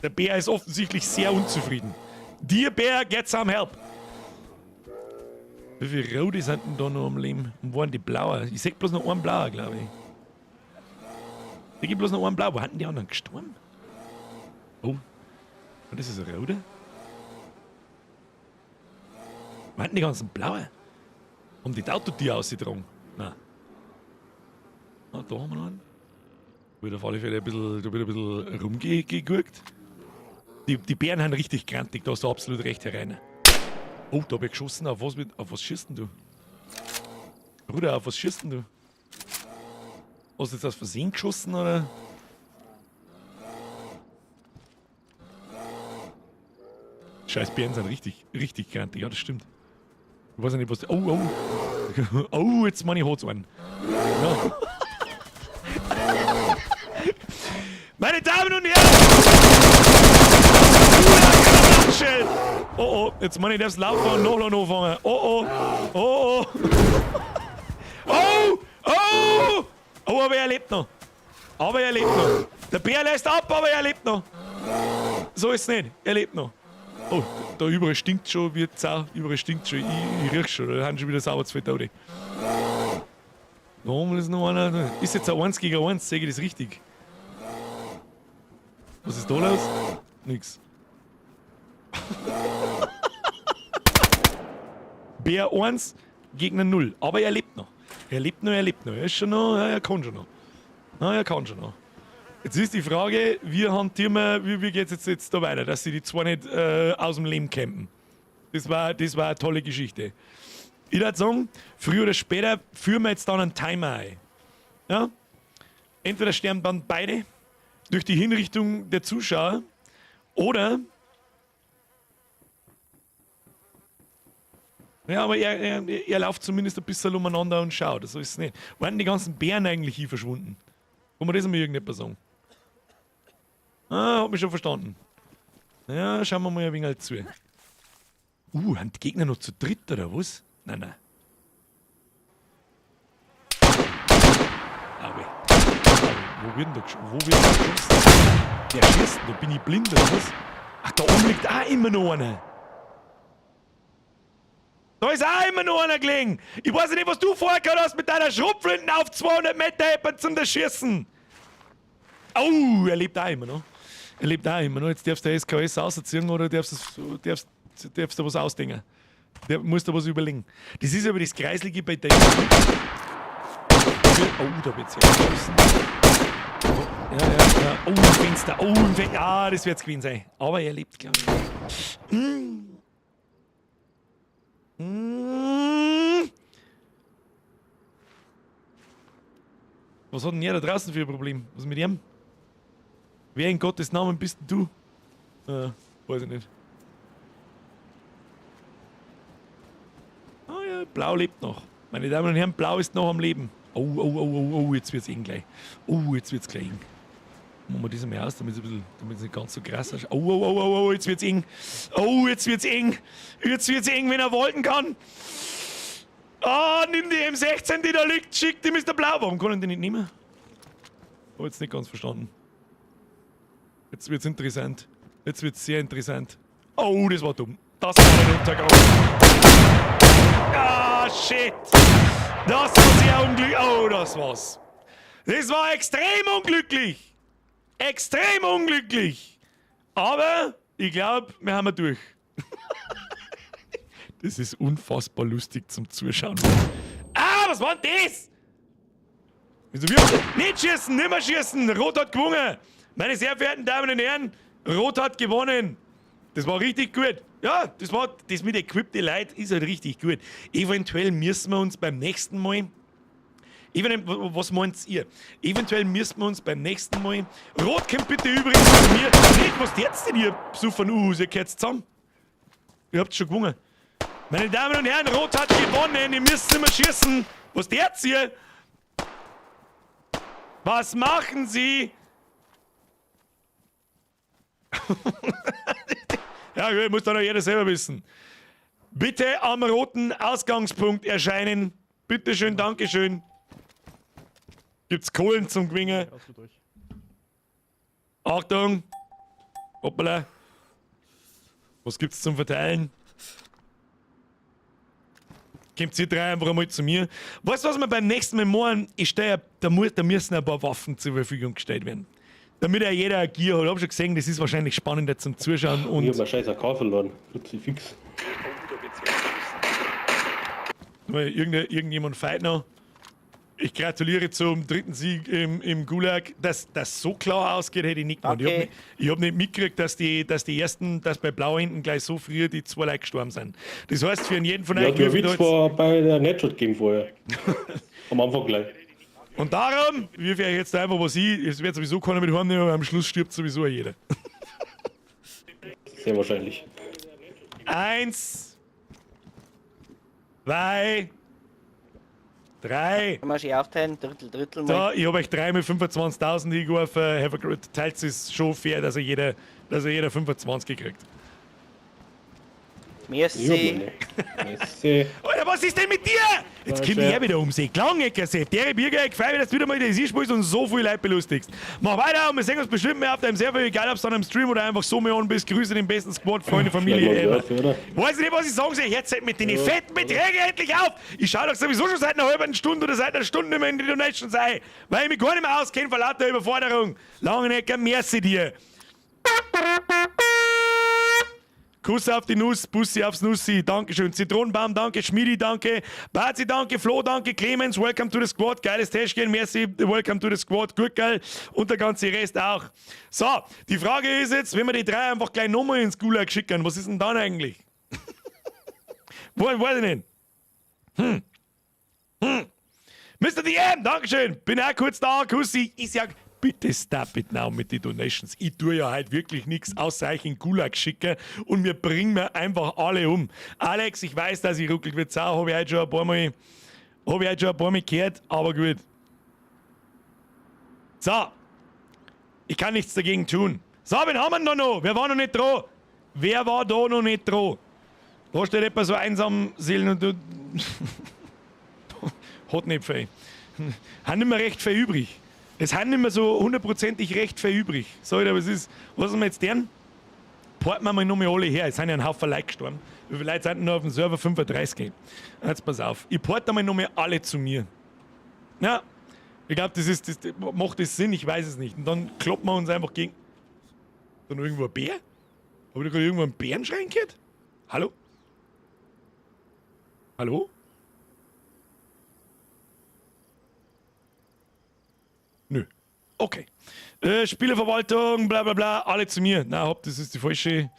Speaker 1: Der Bär ist offensichtlich sehr unzufrieden. Dear Bear, get some help. Wie viele Rote sind denn da noch am Leben? Und wo waren die Blauen? Ich seh bloß noch einen Blauer, glaube ich. Ich seh bloß noch einen Blauer. Wo haben die anderen gestorben? Oh. Und das ist ein Roter? Wo haben die ganzen Blauen? Haben die das Autotier ausgetragen? Nein. Ah, da haben wir noch einen. Wird auf alle Fälle ein bisschen, da wird ein bisschen rumgeguckt. Die Bären sind richtig grantig, da hast du absolut recht, Herr Rainer. Oh, da hab ich geschossen. Auf was schießt denn du? Bruder, auf was schießt denn du? Hast du jetzt aus Versehen geschossen, oder? Scheiß Bären sind richtig, richtig grantig, ja, das stimmt. Ich weiß ja nicht, was... Oh, oh. Oh, jetzt meine ich hat's einen. Ja. Meine Damen und Herren! Oh, oh, jetzt meine ich, darf's laufen und noch anfangen. Oh, oh, oh, oh. Oh, oh! Oh, aber er lebt noch. Aber er lebt noch. Der Bär lässt ab, aber er lebt noch. So ist es nicht. Er lebt noch. Oh, da überall stinkt schon wie Sau. Überall stinkt schon. Ich riech schon. Da haben schon wieder sauber zu viel Tode. Da oben ist noch einer. Ist jetzt ein 1 gegen 1, sehe ich das richtig? Was ist da los? Nix. Bär 1, Gegner 0. Aber er lebt noch. Er lebt noch, er lebt noch. Er ist schon noch, ja, er kann schon noch. Ja, er kann schon noch. Jetzt ist die Frage, wie hantieren wir, wie geht's jetzt da weiter, dass sie die zwei nicht aus dem Leben campen. Das war eine tolle Geschichte. Ich würde sagen, früher oder später führen wir jetzt dann einen Timer ein. Ja? Entweder sterben dann beide durch die Hinrichtung der Zuschauer oder... Ja, aber er läuft zumindest ein bisschen umeinander und schaut. So ist es nicht. Waren die ganzen Bären eigentlich hier verschwunden? Kann man das mal irgendetwas sagen? Ah, hab mich schon verstanden. Ja, schauen wir mal ein wenig halt zu. Haben die Gegner noch zu dritt oder was? Nein, nein. Aue. Wo wird denn da geschossen? Der schießt, da bin ich blind oder was? Ach, da oben liegt auch immer noch einer. Da ist auch immer noch einer gelegen. Ich weiß nicht, was du vorher gehabt hast mit deiner Schrotflinte auf 200 Meter zum Schießen. Oh, er lebt auch immer noch. Er lebt auch immer noch. Jetzt darfst du SKS rausziehen oder darfst du was ausdenken. Der muss da was überlegen. Das ist aber das Kreislige bei der. Oh, da wird's ja geschossen. Ja, ja, ja. Oh, ein Fenster. Oh, ein Fenster. Ah, das wird's gewesen sein. Aber er lebt, glaube ich. Mm. Mm. Was hat denn er da draußen für ein Problem? Was ist mit ihm? Wer in Gottes Namen bist denn du? Weiß ich nicht. Ah ja, Blau lebt noch. Meine Damen und Herren, Blau ist noch am Leben. Oh, oh, oh, oh, oh, jetzt wird's eng gleich. Oh, jetzt wird's gleich eng. Machen wir das mal aus, damit es nicht ganz so krass ist. Oh, oh, oh, oh, oh, jetzt wird's eng. Oh, jetzt wird's eng. Jetzt wird's eng, wenn er wolken kann. Ah, nimm die M16, die da liegt, schick die Mr. Blau. Warum kann ich die nicht nehmen? Hab jetzt nicht ganz verstanden. Jetzt wird's interessant. Jetzt wird's sehr interessant. Oh, das war dumm. Das war ein Untergang. Ah, shit. Das war sehr unglücklich. Oh, das war's. Das war extrem unglücklich. Extrem unglücklich. Aber ich glaube, wir haben durch. Das ist unfassbar lustig zum Zuschauen. Ah, was war denn das? Wieso wir? Nicht schießen, nimmer schießen. Rot hat gewonnen. Meine sehr verehrten Damen und Herren, Rot hat gewonnen. Das war richtig gut. Ja, das war das mit Equipped Light ist halt richtig gut. Eventuell müssen wir uns beim nächsten Mal. Eventuell, was meint ihr? Eventuell müssen wir uns beim nächsten Mal. Rot kommt bitte übrigens zu mir. Nicht, was jetzt denn ihr Besucher? Ihr gehört zusammen. Ihr habt schon gewonnen. Meine Damen und Herren, Rot hat gewonnen. Ihr müsst nicht mehr schießen. Was jetzt hier? Was machen Sie? Ja, gut, muss dann auch jeder selber wissen. Bitte am roten Ausgangspunkt erscheinen. Bitte schön, Dankeschön. Gibt's Kohlen zum Gewinnen? Achtung! Hoppala. Was gibt's zum Verteilen? Kommt ihr drei einfach einmal zu mir. Weißt du, was wir beim nächsten Mal machen? Ich stelle, da müssen ein paar Waffen zur Verfügung gestellt werden. Damit auch jeder ein Gear hat. Ich hab schon gesehen, das ist wahrscheinlich spannender zum Zuschauen. Und
Speaker 7: ich hab mein scheiß AK verloren. Kruzifix.
Speaker 1: Weil irgendjemand feiert noch. Ich gratuliere zum dritten Sieg im Gulag. Dass das so klar ausgeht, hätte ich nicht gemeint.
Speaker 5: Okay.
Speaker 1: Ich hab nicht mitgekriegt, dass die ersten, dass bei Blau hinten gleich so früh die zwei Leute gestorben sind. Das heißt, für jeden von
Speaker 7: Ja,
Speaker 1: euch
Speaker 7: der
Speaker 1: wirft
Speaker 7: Witz war bei der Netshot Game vorher. Am Anfang gleich.
Speaker 1: Und darum wirf ich euch jetzt einfach was ich. Es wird sowieso keiner mit heimnehmen, aber am Schluss stirbt sowieso jeder.
Speaker 7: Sehr wahrscheinlich.
Speaker 1: 1, 2, 3.
Speaker 5: Kann man sich aufteilen? Drittel, Drittel
Speaker 1: So,
Speaker 5: mal.
Speaker 1: ich hab euch 3 mit 25.000 hingeworfen. Have a great, teilt es schon fair, dass er jeder 25 gekriegt.
Speaker 5: Merci.
Speaker 7: Merci.
Speaker 1: Alter, was ist denn mit dir? Jetzt komm ich her wieder um See. Klangecker, Sepp. Der Bierger, ich freue mich, dass du wieder mal in die spielst und so viel Leute belustigst. Mach weiter und wir sehen uns bestimmt mehr auf deinem Server, egal ob du dann am Stream oder einfach so mehr on bist. Grüße den besten Squad, Freunde, Familie, ever. Weiß ich nicht, was ich sagen soll. Jetzt halt mit den fetten Beträgen endlich auf. Ich schaue doch sowieso schon seit einer halben Stunde oder seit einer Stunde nicht mehr in die Donations ein, weil ich mich gar nicht mehr auskenne vor lauter Überforderung. Langenecker, merci dir. Kuss auf die Nuss, Bussi aufs Nussi, Dankeschön. Zitronenbaum, danke. Schmidi, danke. Bazi, danke. Flo, danke. Clemens, welcome to the squad. Geiles Täschchen, merci. Welcome to the squad. Gut, geil. Und der ganze Rest auch. So, die Frage ist jetzt, wenn wir die drei einfach gleich nochmal ins Gulag schicken, was ist denn dann eigentlich? Weiß ich nicht. Mr. DM, Dankeschön. Bin auch kurz da. Kussi. Ich sag, bitte stop it now mit den Donations. Ich tue ja halt wirklich nichts, außer euch in Gulag schicken und wir bringen mir einfach alle um. Alex, ich weiß, dass ich ruckelt wird sau, habe ich heute schon ein paar Mal, hab ich heute schon ein paar Mal gehört, aber gut. So. Ich kann nichts dagegen tun. So, wen haben wir denn da noch? Wer war noch nicht dran? Wer war da noch nicht dran? Da steht etwa so einsam Seelen und du. Hat nicht viel. Haben nicht mehr recht viel übrig. Es haben nicht mehr so hundertprozentig recht viel übrig. Sag ich dir, was ist? Was sind wir jetzt deren? Porten wir mal nochmal alle her. Es sind ja ein Haufen Leute gestorben. Wie viele Leute sind denn noch auf dem Server? 35. Jetzt pass auf. Ich porte mal nochmal alle zu mir. Ja. Ich glaub, das macht das Sinn? Ich weiß es nicht. Und dann kloppen wir uns einfach gegen. Dann irgendwo ein Bär? Hab ich da gerade irgendwo einen Bären schreien gehört? Hallo? Hallo? Nö. Okay. Spielerverwaltung, bla bla bla, alle zu mir. Na, hopp, das ist die falsche.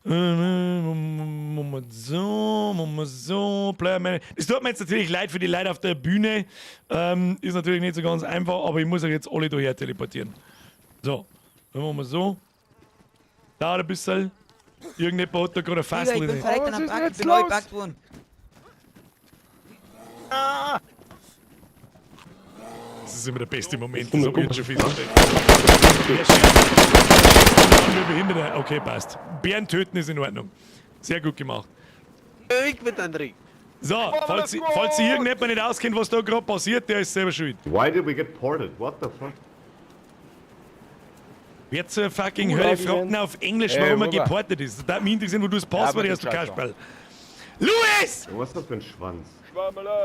Speaker 1: Machen wir so, machen wir so. Player Manager. Das tut mir jetzt natürlich leid für die Leute auf der Bühne. Ist natürlich nicht so ganz einfach, aber ich muss euch jetzt alle daher teleportieren. So, dann machen wir so. Dauert ein bisschen. Irgendjemand hat da gerade ein Fassel
Speaker 5: Digga, ich bin
Speaker 1: in.
Speaker 5: verreckt
Speaker 6: Was
Speaker 5: an der
Speaker 6: ist
Speaker 5: Bank,
Speaker 6: denn
Speaker 5: ich
Speaker 6: jetzt
Speaker 5: bin neu
Speaker 6: los?
Speaker 5: gebackt worden.
Speaker 1: Das ist immer der beste Moment,
Speaker 7: Komm,
Speaker 1: das hab ich
Speaker 7: komm.
Speaker 1: jetzt schon festgestellt. Behinderte. Okay, passt. Bären töten ist in Ordnung. Sehr gut gemacht.
Speaker 6: Ich mit André.
Speaker 1: So, falls, falls sich irgendjemand nicht auskennt, was da gerade passiert, der ist selber schuld.
Speaker 8: Why did we get ported? What the fuck?
Speaker 1: Wer zur fucking
Speaker 4: Du,
Speaker 1: Hölle
Speaker 4: Argument.
Speaker 1: fragt denn auf Englisch,
Speaker 9: Ey,
Speaker 1: warum er
Speaker 9: Robert.
Speaker 1: geportet ist? Das würde mich interessieren, wo du das Passwort
Speaker 9: aber
Speaker 1: hast, du
Speaker 9: das
Speaker 1: Kasperl. Luis!
Speaker 8: Was ist das für ein Schwanz?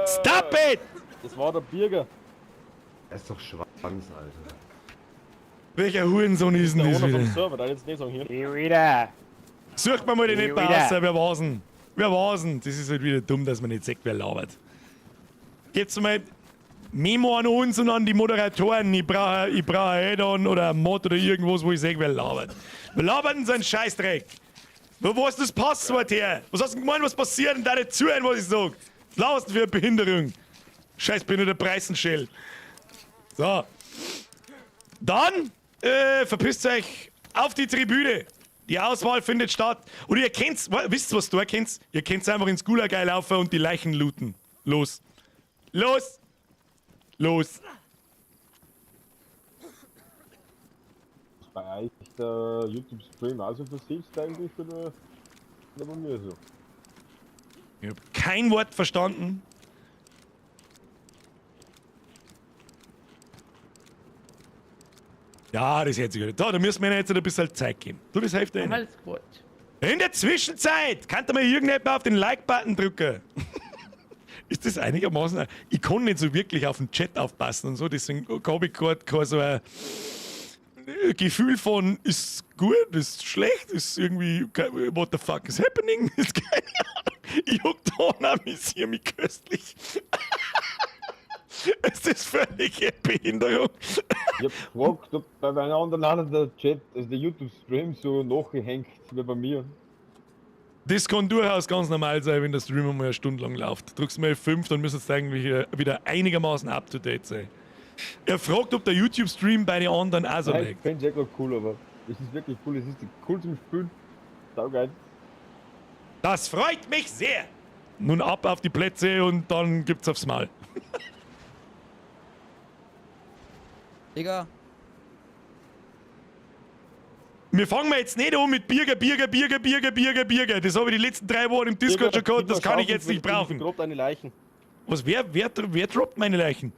Speaker 1: Stop it!
Speaker 4: Das war der Birger.
Speaker 8: Er ist doch Schwanz, Alter.
Speaker 1: Welcher Hurensohn ist denn
Speaker 4: Der
Speaker 1: das
Speaker 4: Owner vom
Speaker 1: wieder?
Speaker 4: Server, da jetzt nicht sagen hier.
Speaker 3: Wieder.
Speaker 1: Sucht mir mal den nicht
Speaker 3: Wieder.
Speaker 1: aus, wer war's denn? Wer war's denn? Das ist halt wieder dumm, dass man nicht sagt, wer labert. Gebt's mal Memo an uns und an die Moderatoren. Ich brauche ich brauch ein Add-on oder ein Mod oder irgendwas, wo ich sage, wer labert. Wer labert denn so einen Scheißdreck? Wo ist das Passwort her? Was hast du denn gemeint, was passiert denn da nicht zuhören, was ich sag? Was laberst du denn für eine Behinderung? Scheiß behinderter Preisenschell. So. Dann verpisst euch auf die Tribüne. Die Auswahl findet statt. Und ihr kennt's, wisst ihr, was du erkennst? Ihr könnt einfach ins Gulag laufen und die Leichen looten. Los. Los. Los.
Speaker 7: Ist bei euch der YouTube-Stream auch so versicht eigentlich oder bei mir so?
Speaker 1: Ich hab kein Wort verstanden. Ja, das hätte sich gut. Da, da müssen wir ihnen jetzt ein bisschen Zeit geben. Du, das hilft dir.
Speaker 6: Alles gut.
Speaker 1: In der Zwischenzeit kann da mal irgendjemand auf den Like-Button drücken. Ist das einigermaßen. Ich kann nicht so wirklich auf den Chat aufpassen und so, deswegen habe ich gerade kein so ein Gefühl von, ist gut, ist schlecht, ist irgendwie, what the fuck is happening? Ist keine Ahnung. Ich hock da und amüsiere mich köstlich. Es ist völlige Behinderung.
Speaker 7: Ich hab gefragt, ob bei meinem anderen einer der Chat, also der YouTube-Stream so nachgehängt wie bei mir.
Speaker 1: Das kann durchaus ganz normal sein, wenn der Stream mal eine Stunde lang läuft. Drückst mal F5, dann müsstest du eigentlich wieder einigermaßen up to date sein. Er fragt, ob der YouTube-Stream bei den anderen auch so
Speaker 7: Nein, ich
Speaker 1: liegt.
Speaker 7: find's eh grad cool, aber es ist wirklich cool, es ist cool zum Spielen. Saugeil.
Speaker 1: Das freut mich sehr. Nun ab auf die Plätze und dann gibt's aufs Maul.
Speaker 5: Digga,
Speaker 1: Wir fangen mal jetzt nicht an mit Birger, Birger, Birger, Birger, Birger, Birger. Das habe ich die letzten 3 Wochen im Discord schon gehabt, das kann ich jetzt nicht brauchen.
Speaker 4: Droppt eine Leichen.
Speaker 1: Was, wer droppt meine Leichen?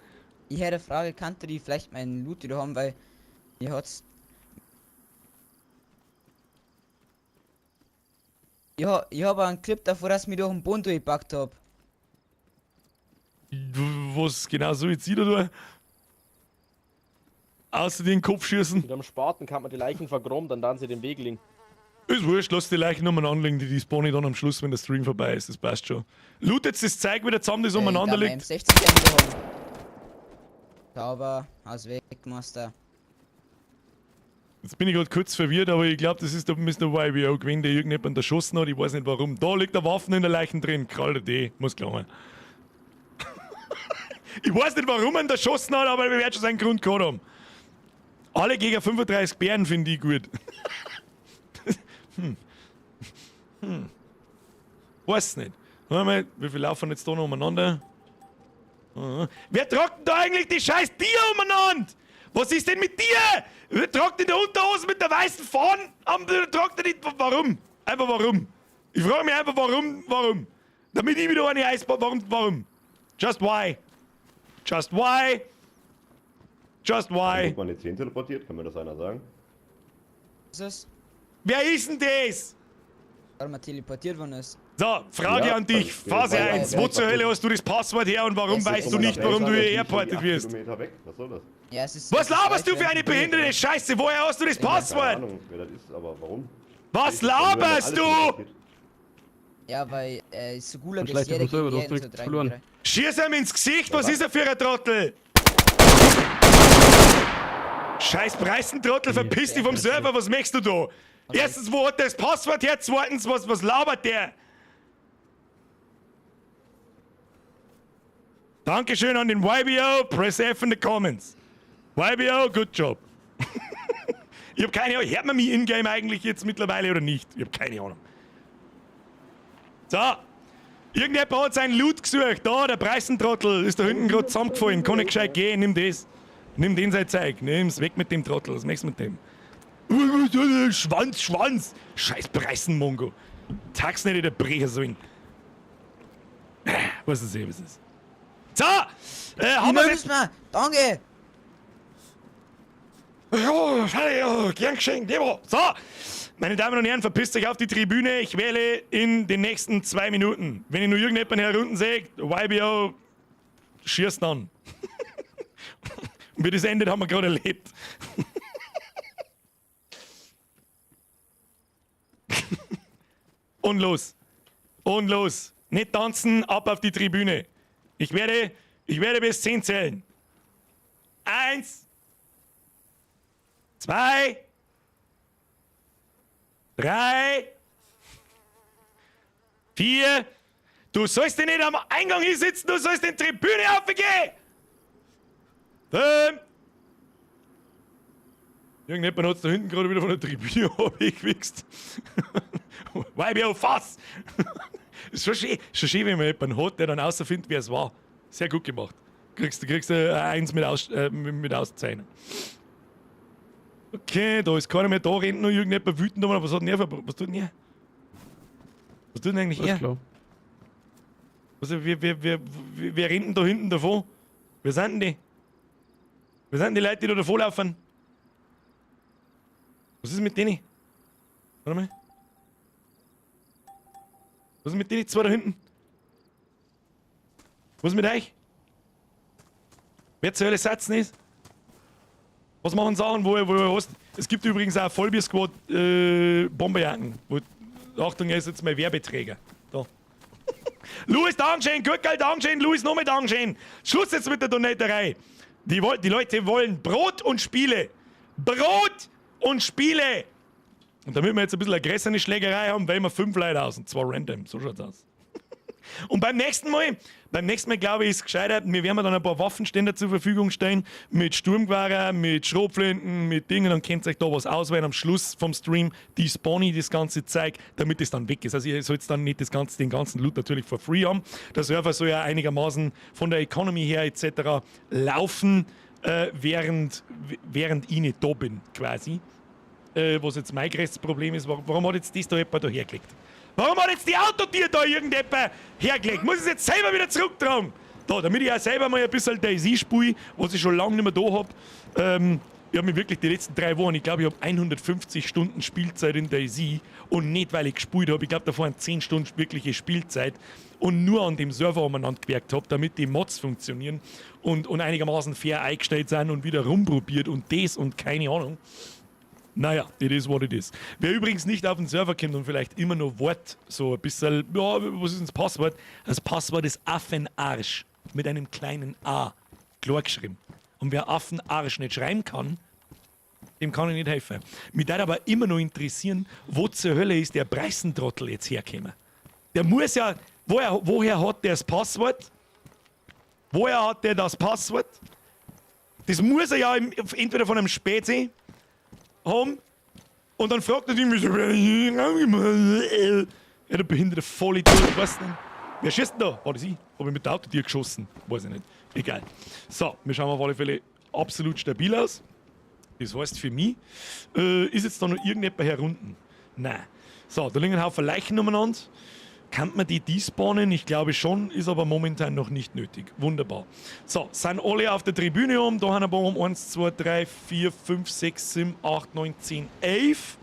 Speaker 5: ich hätte eine Frage, kannte die vielleicht meinen Loot wieder haben, weil ihr hat's. Ja, ich habe einen Clip davor, dass ich mich durch den Boden durchgepackt hab.
Speaker 1: Was genau Suizid oder? Außer den Kopf schießen.
Speaker 4: Mit einem Spaten kann man die Leichen vergraben, dann dann sie den Weg liegen.
Speaker 1: Ist wurscht, lass die Leichen umeinander liegen, die spawn ich dann am Schluss, wenn der Stream vorbei ist. Das passt schon. Lootet das Zeug wieder zusammen, das umeinander
Speaker 5: Ich
Speaker 1: liegt.
Speaker 5: M60 gerne wieder haben. Sauber, Haus weg, Master.
Speaker 1: Jetzt bin ich gerade kurz verwirrt, aber ich glaube, das ist der Mr. YBO gewesen, der irgendjemand erschossen hat. Ich weiß nicht warum. Da liegt eine Waffe in der Leichen drin. Krall die, muss klar. Ich weiß nicht, warum er erschossen hat, aber wir werden schon seinen Grund gehabt haben. Alle gegen 35 Bären finde ich gut. Weiß nicht. Warte mal, wie viel laufen jetzt da noch umeinander? Aha. Wer tragt denn da eigentlich die scheiß Tier umeinander? Was ist denn mit dir? Wer tragt in der Unterhose mit der weißen Fahne? Tragt er nicht? Warum? Einfach warum? Ich frage mich einfach, warum, warum? Damit ich wieder eine Eisbahn. Warum, warum? Just why? Just why? Just why?
Speaker 8: Wird man jetzt hin teleportiert? Kann mir das einer sagen?
Speaker 5: Was ist das?
Speaker 1: Wer ist denn das?
Speaker 5: Warum er teleportiert worden ist.
Speaker 1: So, Frage
Speaker 8: Ja,
Speaker 1: an dich.
Speaker 8: also,
Speaker 1: Phase
Speaker 8: weil-
Speaker 1: 1. Wo zur Hölle hast du das Passwort her und warum
Speaker 5: Es ist
Speaker 1: weißt du nicht, warum du hier airported wirst?
Speaker 8: Kilometer weg. Was soll das?
Speaker 5: Ja, es ist.
Speaker 1: Was
Speaker 5: es ist
Speaker 1: laberst du
Speaker 5: weit
Speaker 1: für
Speaker 5: weg
Speaker 1: eine
Speaker 5: von Bier,
Speaker 1: behinderte Scheiße? Woher hast du das
Speaker 8: Keine
Speaker 1: Passwort?
Speaker 8: Ahnung, wer das ist, aber warum?
Speaker 1: Was
Speaker 8: Bei mir werden
Speaker 1: laberst
Speaker 8: alle
Speaker 1: du?
Speaker 8: teleportiert.
Speaker 5: Ja, weil so Gulag
Speaker 12: Und
Speaker 5: ist
Speaker 12: schlecht
Speaker 5: jeder
Speaker 12: vom Server,
Speaker 5: gegen
Speaker 12: du hast
Speaker 5: jeden so
Speaker 12: direkt
Speaker 5: 3
Speaker 12: verloren.
Speaker 5: gegen
Speaker 1: Schieß ihm ins Gesicht, was ist er für ein Trottel? Scheiß Preisentrottel, verpiss dich vom Server, was möchtest du da? Erstens, wo hat der das Passwort her? Zweitens, was labert der? Dankeschön an den YBO, press F in the comments. YBO, good job. Ich hab keine Ahnung, hört man mich in-game eigentlich jetzt mittlerweile oder nicht? Ich hab keine Ahnung. So, irgendjemand hat seinen Loot gesucht. Da, der Preisentrottel ist da hinten gerade zusammengefallen. Kann nicht gescheit gehen, nimm das. Nimm den sein Zeug. Nimm's weg mit dem Trottel. Was machst du mit dem? Schwanz, Schwanz! Scheiß Preisenmongo. Tax nicht in der Brecher sollen. Was ist eh, was ist. So! Haben wir
Speaker 5: Nimm's mir! Danke!
Speaker 1: Ja, ja, gern geschenkt, Debo. So, meine Damen und Herren, verpisst euch auf die Tribüne. Ich wähle in den nächsten 2 Minuten. Wenn ich nur irgendjemanden herunten sehe, YBO, schießt dann. Und wie das endet, haben wir gerade erlebt. Und los. Und los. Nicht tanzen, ab auf die Tribüne. Ich werde bis 10 zählen. 1, 2, 3, 4. Du sollst dich nicht am Eingang hier sitzen, du sollst in die Tribüne aufgehen. 5. Irgendjemand hat da hinten gerade wieder von der Tribüne abgewichst. YBO, fass! Ist schon schön, wenn man jemanden hat, der dann außerfindet, wer es war. Sehr gut gemacht. Kriegst eins mit, mit Auszeichnen. Okay, da ist keiner mehr da, rennt nur irgendjemand wütend um, aber was hat denn er für, was tut denn er? Was tut denn eigentlich er?
Speaker 4: Klar.
Speaker 1: Also, wer rennt denn da hinten davon? Wer sind denn die? Wer sind denn die Leute, die da davonlaufen? Was ist mit denen? Warte mal. Was ist mit denen zwei da hinten? Was ist mit euch? Wer zur Hölle seid's nicht? Was machen Sachen, wo ihr hast? Es gibt übrigens auch Vollbier-Squad Bomberjacken. Wo, Achtung, er ist jetzt mein Werbeträger. Da. Luis, Dankeschön, Gürkel, Dankeschön, Luis, nochmal Dankeschön. Schluss jetzt mit der Donaterei. Die Leute wollen Brot und Spiele. Brot und Spiele. Und damit wir jetzt ein bisschen eine größere Schlägerei haben, wählen wir 5 Leute aus. Und zwar random. So schaut's aus. Und beim nächsten Mal glaube ich, ist es gescheiter, wir werden dann ein paar Waffenständer zur Verfügung stellen, mit Sturmgewehren, mit Schrotflinten, mit Dingen, dann könnt ihr euch da was auswählen am Schluss vom Stream, die spawne das ganze Zeug, damit es dann weg ist. Also ihr sollt dann nicht den ganzen Loot natürlich for free haben. Der Server soll ja einigermaßen von der Economy her etc. laufen, während ich nicht da bin, quasi. Was jetzt mein größtes Problem ist, warum hat jetzt das da jemand da hergelegt? Warum hat jetzt die Autotür da irgendjemand hergelegt? Muss ich es jetzt selber wieder zurücktragen? Da, damit ich auch selber mal ein bisschen DayZ spiele, was ich schon lange nicht mehr da hab. Ich hab mich wirklich die letzten 3 Wochen, ich glaube, ich hab 150 Stunden Spielzeit in DayZ und nicht, weil ich gespielt hab. Ich glaube, davor waren 10 Stunden wirkliche Spielzeit und nur an dem Server umeinander gewerkt hab, damit die Mods funktionieren und einigermaßen fair eingestellt sind und wieder rumprobiert und das und keine Ahnung. Naja, it is what it is. Wer übrigens nicht auf den Server kommt und vielleicht immer nur Wort so ein bisschen, ja, was ist denn das Passwort? Das Passwort ist Affenarsch mit einem kleinen A, klar geschrieben. Und wer Affenarsch nicht schreiben kann, dem kann ich nicht helfen. Mich würde aber immer noch interessieren, wo zur Hölle ist der Preisentrottel jetzt hergekommen? Der muss ja, woher hat der das Passwort? Woher hat der das Passwort? Das muss er ja entweder von einem Spezi haben. Und dann fragt er sich irgendwie so, ja, der behinderte Vollidiot, weißt du nicht? Wer schießt denn da? War das ich? Hab ich mit der Autotür geschossen? Weiß ich nicht. Egal. So, wir schauen auf alle Fälle absolut stabil aus. Das heißt für mich, ist jetzt da noch irgendjemand herunten? Nein. So, da liegen ein Haufen Leichen umeinander. Kann man die despawnen? Ich glaube schon, ist aber momentan noch nicht nötig. Wunderbar. So, sind alle auf der Tribüne um. Da haben wir um 1, 2, 3, 4, 5, 6, 7, 8, 9, 10, 11,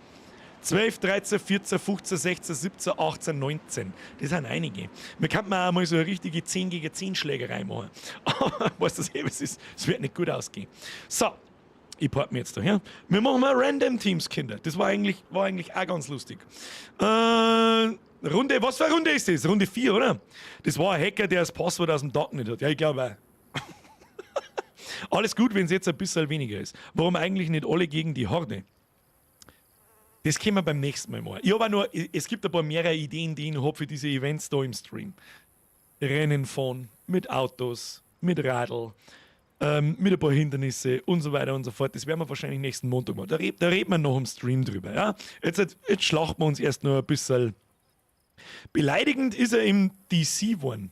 Speaker 1: 12, 13, 14, 15, 16, 17, 18, 19. Das sind einige. Wir könnten auch mal so eine richtige 10 gegen 10 Schlägerei machen. Aber weißt du, es wird nicht gut ausgehen. So, ich port mir jetzt daher. Wir machen mal Random Teams, Kinder. Das war eigentlich auch ganz lustig. Runde, was für eine Runde ist das? Runde 4, oder? Das war ein Hacker, der das Passwort aus dem Darknet hat. Ja, ich glaube auch. Alles gut, wenn es jetzt ein bisschen weniger ist. Warum eigentlich nicht alle gegen die Horde? Das können wir beim nächsten Mal machen. Ich habe auch nur, es gibt ein paar mehrere Ideen, die ich noch habe für diese Events da im Stream. Rennen fahren, mit Autos, mit Radl, mit ein paar Hindernisse und so weiter und so fort. Das werden wir wahrscheinlich nächsten Montag machen. Da reden wir noch im Stream drüber. Ja? Jetzt schlachten wir uns erst noch ein bisschen. Beleidigend ist er im DC geworden,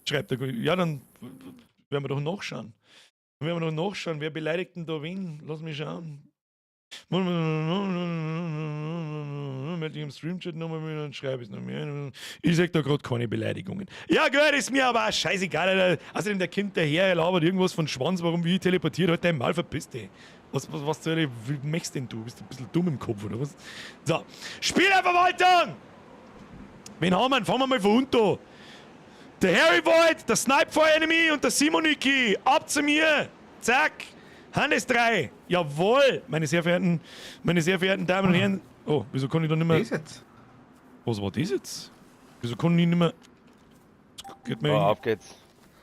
Speaker 1: schreibt er. Ja, dann werden wir doch nachschauen. Dann werden wir doch nachschauen, wer beleidigt denn da wen? Lass mich schauen. Melde dich im Streamchat nochmal mit und schreibe es noch mehr. Ich sag da gerade keine Beleidigungen. Ja, gut, ist mir aber auch scheißegal, Alter. Außerdem der Kind daher labert irgendwas von Schwanz, warum wie ich teleportiert, halt dein Mal verpiss dich. Was zur Hölle, wie möchtest denn du? Bist du ein bisschen dumm im Kopf, oder was? So, Spielerverwaltung! Wen haben wir? Fangen wir mal von unten an. Der Harry Void, der Snipe for Enemy und der Simoniki. Ab zu mir! Zack! Hannes 3. Jawohl, meine sehr verehrten Damen und Herren. Oh, wieso kann ich da nicht mehr.
Speaker 6: Das jetzt?
Speaker 1: Was war das jetzt? Wieso kann ich nicht mehr. Geht mir
Speaker 10: Oh, auf geht's.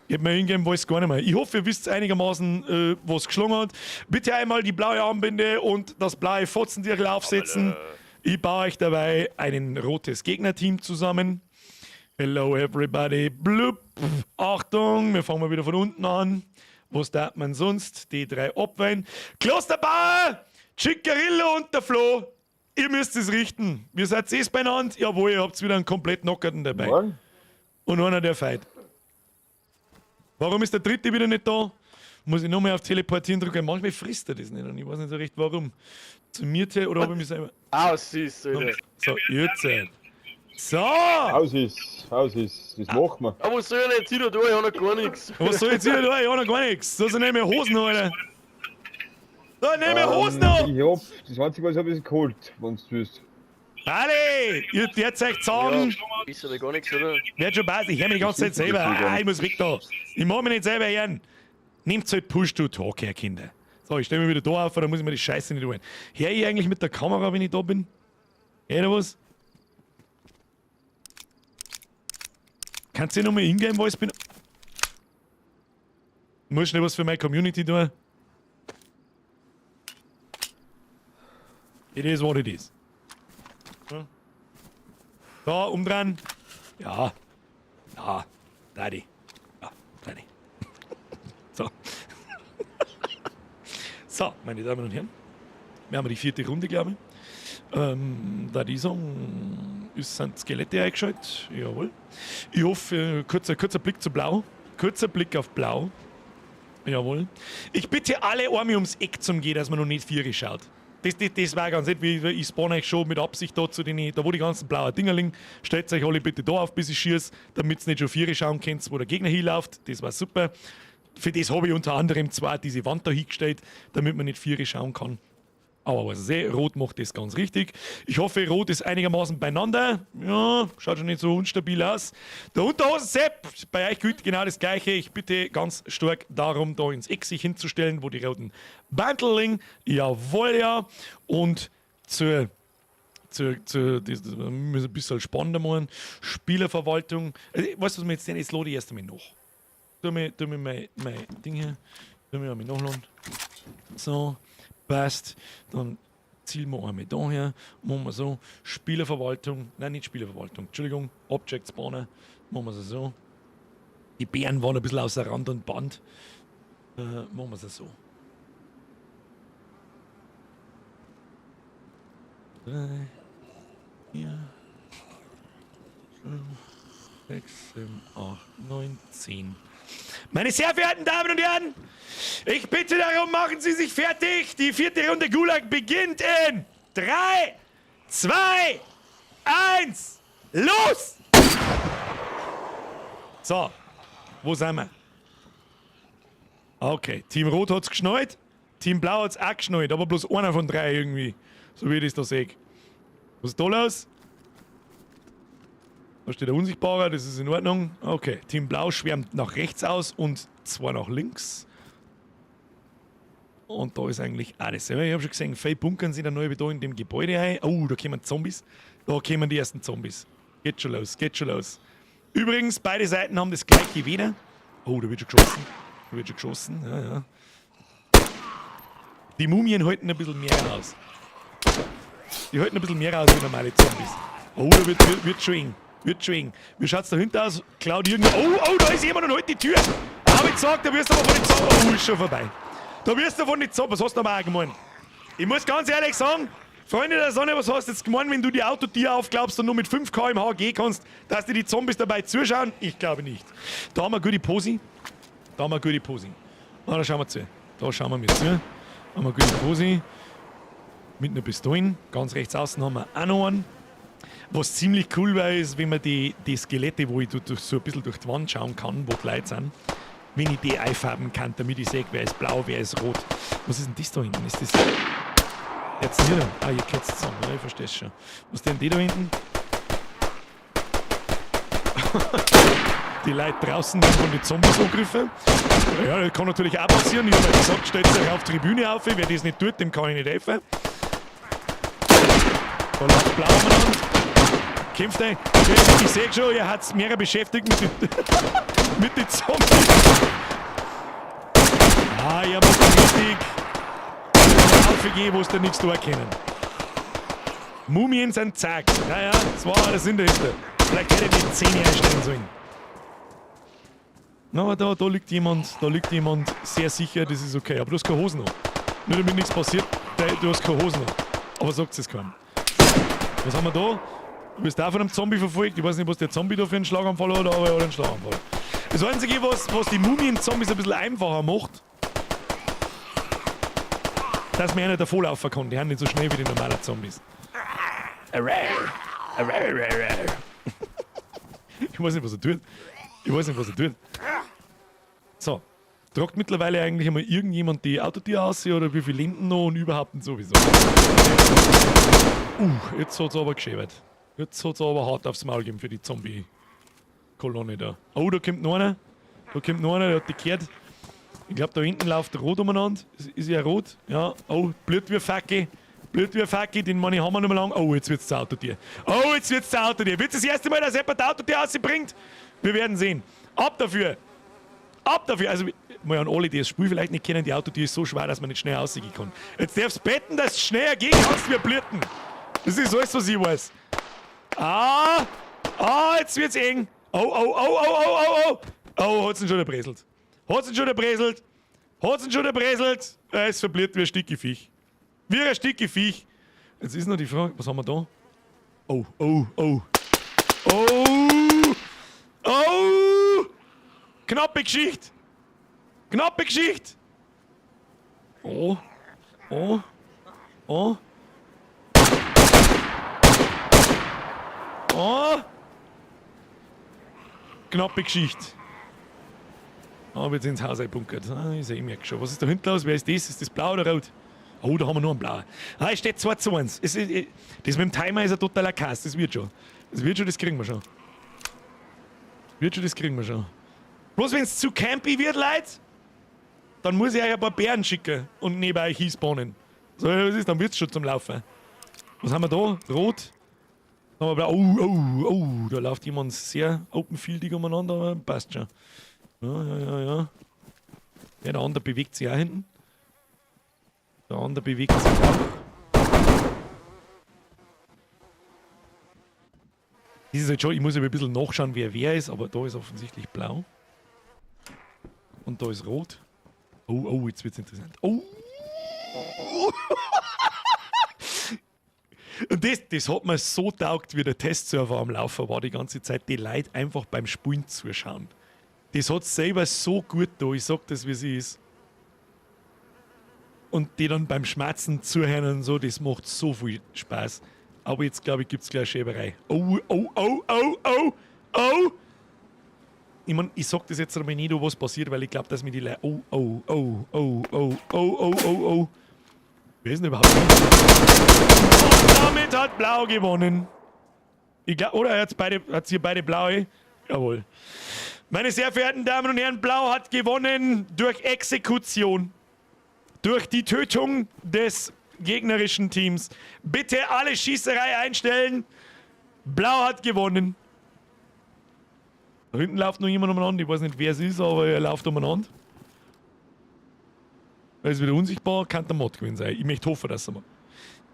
Speaker 1: Geht mir hingehen, weiß gar nicht mehr. Ich hoffe, ihr wisst einigermaßen, was geschlungen hat. Bitte einmal die blaue Armbinde und das blaue Fotzentierl aufsetzen. Ich baue euch dabei ein rotes Gegnerteam zusammen. Hello everybody. Blub. Achtung, wir fangen mal wieder von unten an. Was darf man sonst? Die drei Abwein. Klosterbauer, Chicarillo und der Flo. Ihr müsst es richten. Wir seid eh beieinander. Jawohl, ihr habt wieder einen komplett Knockerten dabei.
Speaker 7: Morgen.
Speaker 1: Und einer, der feit. Warum ist der dritte wieder nicht da? Muss ich nochmal auf Teleportieren drücken? Manchmal frisst er das nicht und ich weiß nicht so recht warum. Zu mir oder ob ich mich selber.
Speaker 9: Ah, süß, Alter.
Speaker 1: So, jetzt. So!
Speaker 7: Aus ist, das machen wir.
Speaker 4: Aber was soll ich denn jetzt wieder da? Ich hab noch gar nichts.
Speaker 1: Was soll ich jetzt wieder da? Ich hab noch gar nichts. So, so nehme ich Hosen, Alter. So, nehme ich Hosen an!
Speaker 7: Ich hab, das Einzige, was ich hab, ist geholt, wenn du willst.
Speaker 1: Alle! Ihr dürft euch sagen,
Speaker 4: Ist ja gar nichts, oder?
Speaker 1: wird schon passen. Ich hör mich die ganze Zeit selber. Ah, ich muss weg da. Ich mach mich nicht selber hören. Nehmt halt Push to Talk her, Kinder. So, ich stelle mich wieder da auf, dann muss ich mir die Scheiße nicht holen. Hör ich eigentlich mit der Kamera, wenn ich da bin? Hör da was? Kannst du nochmal hingehen, wo ich bin? Muss schnell was für meine Community tun. It is what it is. Da, umdrehen. Ja. Ja. Daddy. Ja, Daddy. So. So, meine Damen und Herren. Wir haben die vierte Runde, glaube ich. Da die Song ist, sind Skelette eingeschaltet. Jawohl. Ich hoffe, kurzer Blick zu Blau. Kurzer Blick auf Blau. Jawohl. Ich bitte alle Arme ums Eck zum gehen, dass man noch nicht Viere schaut. Das war ganz nett, wie ich spawn euch schon mit Absicht da zu den, da wo die ganzen blauen Dinger liegen. Stellt euch alle bitte da auf, bis ich schieß, damit ihr nicht schon Viere schauen könnt, wo der Gegner hinläuft. Das war super. Für das habe ich unter anderem zwar diese Wand da hingestellt, damit man nicht Viere schauen kann. Aber was ich sehe, Rot macht das ganz richtig. Ich hoffe, Rot ist einigermaßen beieinander. Ja, schaut schon nicht so unstabil aus. Der Unterhosen-Sepp, bei euch gilt genau das Gleiche. Ich bitte ganz stark darum, da ins Eck sich hinzustellen, wo die roten Bandel liegen. Jawohl, ja. Und zur das müssen wir ein bisschen spannender machen. Spielerverwaltung. Also, weißt du, was wir jetzt denn? Jetzt lade ich erst einmal nach. Tu mir mein Ding hier. Tu mir einmal nachladen. So. Passt, dann zielen wir einmal da her, machen wir so, Spielerverwaltung, nein, nicht Spielerverwaltung, Entschuldigung, Object Spawner, machen wir es so. Die Bären waren ein bisschen außer Rand und Band, machen wir es so. 3, 4, 5, 6, 7, 8, 9, 10. Meine sehr verehrten Damen und Herren, ich bitte darum, machen Sie sich fertig. Die vierte Runde Gulag beginnt in 3, 2, 1, los! So, wo sind wir? Okay, Team Rot hat's geschnallt, Team Blau hat's auch geschnallt, aber bloß einer von drei irgendwie, so wie ich das da sehe. Was ist da los? Da steht der Unsichtbare, das ist in Ordnung. Okay, Team Blau schwärmt nach rechts aus und zwei nach links. Und da ist eigentlich alles. Ich habe schon gesehen, viele bunkern sind da neu da in dem Gebäude ein. Oh, da kommen Zombies. Da kommen die ersten Zombies. Geht schon los, geht schon los. Übrigens, beide Seiten haben das gleiche Weder. Oh, da wird schon geschossen. Da wird schon geschossen, ja, ja. Die Mumien halten ein bisschen mehr aus. Die halten ein bisschen mehr aus wie normale Zombies. Oh, da wird schon eng. Wird schon eng. Wie schaut's dahinter aus? Klaut irgendwo. Oh, oh, da ist jemand und hält die Tür. Hab ich gesagt, da wirst du aber von den Zombies. Oh, ist schon vorbei. Da wirst du von den Zombies. Was hast du aber auch gemeint? Ich muss ganz ehrlich sagen, Freunde der Sonne, was hast du jetzt gemeint, wenn du die Autotür aufklappst und nur mit 5 km/h gehen kannst, dass dir die Zombies dabei zuschauen? Ich glaube nicht. Da haben wir eine gute Posi. Da haben wir eine gute Posi. Na, da schauen wir zu. Da schauen wir mir zu. Da haben wir eine gute Posi. Mit einer Pistole. Ganz rechts außen haben wir auch noch einen. Was ziemlich cool war, ist, wenn man die Skelette, wo ich durch, so ein bisschen durch die Wand schauen kann, wo die Leute sind, wenn ich die einfarben kann, damit ich sehe, wer ist blau, wer ist rot. Was ist denn das da hinten? Ist das. Jetzt hier da. Ah, ihr kennt's zusammen, ja, ich verstehe es schon. Was ist denn die da hinten? Die Leute draußen werden von den Zombies angegriffen. Ja, das kann natürlich auch passieren. Ich habe ja gesagt, stellt euch auf die Tribüne auf. Wer das nicht tut, dem kann ich nicht helfen. Da läuft blau umeinander. Kämpft ein. Okay, ich sehe schon, ihr habt mehrere beschäftigt mit den, mit den Zombies. Ah, ihr macht richtig. Aufgegeben, wo es da nichts tun können. Mumien sind zack. Ja, ja, das war der Sinn dahinter. Vielleicht hätte ich die Zähne einstellen sollen. Na, aber da liegt jemand, sehr sicher, das ist okay. Aber du hast keine Hosen an. Nur damit nichts passiert, du hast keine Hosen an. Aber sagt es keinem. Was haben wir da? Du bist auch von einem Zombie verfolgt. Ich weiß nicht, was der Zombie da für einen Schlaganfall hat, aber er hat einen Schlaganfall. Das Einzige, was die Mumien-Zombies ein bisschen einfacher macht, dass man ja nicht davonlaufen kann. Die sind nicht so schnell wie die normalen Zombies. Ich weiß nicht, was er tut. Ich weiß nicht, was er tut. So. Tragt mittlerweile eigentlich einmal irgendjemand die Autotür aus oder wie viel Lenden noch und überhaupt und sowieso? Jetzt hat's aber geschäbert. Jetzt hat's aber hart aufs Maul gegeben für die Zombie-Kolonne da. Oh, da kommt noch einer. Da kommt noch einer, der hat die gehört. Ich glaube, da hinten läuft rot umeinander. Ist ja rot? Ja. Oh, blöd wie Facke. Blöd wie Facke, den Mann haben wir noch mal lang. Oh, jetzt wird's das Autotür. Oh, jetzt wird's das Autotür. Wird's das erste Mal, dass jemand das Autotür rausbringt? Wir werden sehen. Ab dafür! Ab dafür! Also, mal an alle, die das Spiel vielleicht nicht kennen, die Autotür ist so schwer, dass man nicht schnell rausgehen kann. Jetzt darfst du betten, dass du schneller gehen kannst, wir blirten. Das ist alles, was ich weiß. Ah! Ah, jetzt wird's eng. Oh, oh, oh, oh, oh, oh, oh! Oh, hat's ihn schon erbröselt. Hat's ihn schon erbröselt. Hat's ihn schon erbröselt. Er ist verbliert wie ein Stickeviech. Wie ein Stickeviech. Jetzt ist noch die Frage, was haben wir da? Oh, oh, oh. Oh! Oh! Knappe Geschichte! Knappe Geschichte! Oh. Oh. Oh. Oh. Knappe Geschichte. Ah, wird ins Haus einbunkert. Ah, ich sehe, ich merke schon. Was ist da hinten los? Wer ist das? Ist das blau oder rot? Oh, da haben wir nur einen blauen. Ah, es steht 2:1. Das mit dem Timer ist ein totaler Kass. Das wird schon. Das wird schon, das kriegen wir schon. Wird schon, das kriegen wir schon. Bloß wenn es zu campy wird, Leute, dann muss ich euch ein paar Bären schicken und neben euch hinspawnen. So, was ist, dann wird's schon zum Laufen. Was haben wir da? Rot. Dann haben wir blau. Oh, oh, oh, da läuft jemand sehr openfieldig umeinander, aber passt schon. Ja, ja, ja, ja. Ja, der andere bewegt sich auch hinten. Der andere bewegt sich auch. Das ist halt schon, ich muss aber ein bisschen nachschauen, wer ist, aber da ist offensichtlich blau. Und da ist rot. Oh, oh, jetzt wird's interessant. Oh! Und das hat mir so taugt, wie der Testserver am Laufen war die ganze Zeit, die Leute einfach beim Spielen zuschauen. Das hat selber so gut da, ich sag das, wie sie ist. Und die dann beim Schmerzen zuhören und so, das macht so viel Spaß. Aber jetzt, glaube ich, gibt's gleich Schäberei. Oh, oh, oh, oh, oh, oh! Ich mein, ich sag das jetzt einmal nicht, was passiert, weil ich glaub, dass mir die Leute. Oh, oh, oh, oh, oh, oh, oh, oh, oh. Wer ist denn überhaupt? Und damit hat Blau gewonnen. Ich glaub, oder hat's hier beide blaue? Jawohl. Meine sehr verehrten Damen und Herren, Blau hat gewonnen durch Exekution. Durch die Tötung des gegnerischen Teams. Bitte alle Schießerei einstellen. Blau hat gewonnen. Da hinten läuft noch jemand umeinander. Ich weiß nicht, wer es ist, aber er läuft umeinander. Er ist wieder unsichtbar, kann der Mod gewesen sein. Ich möchte hoffen, dass er mal.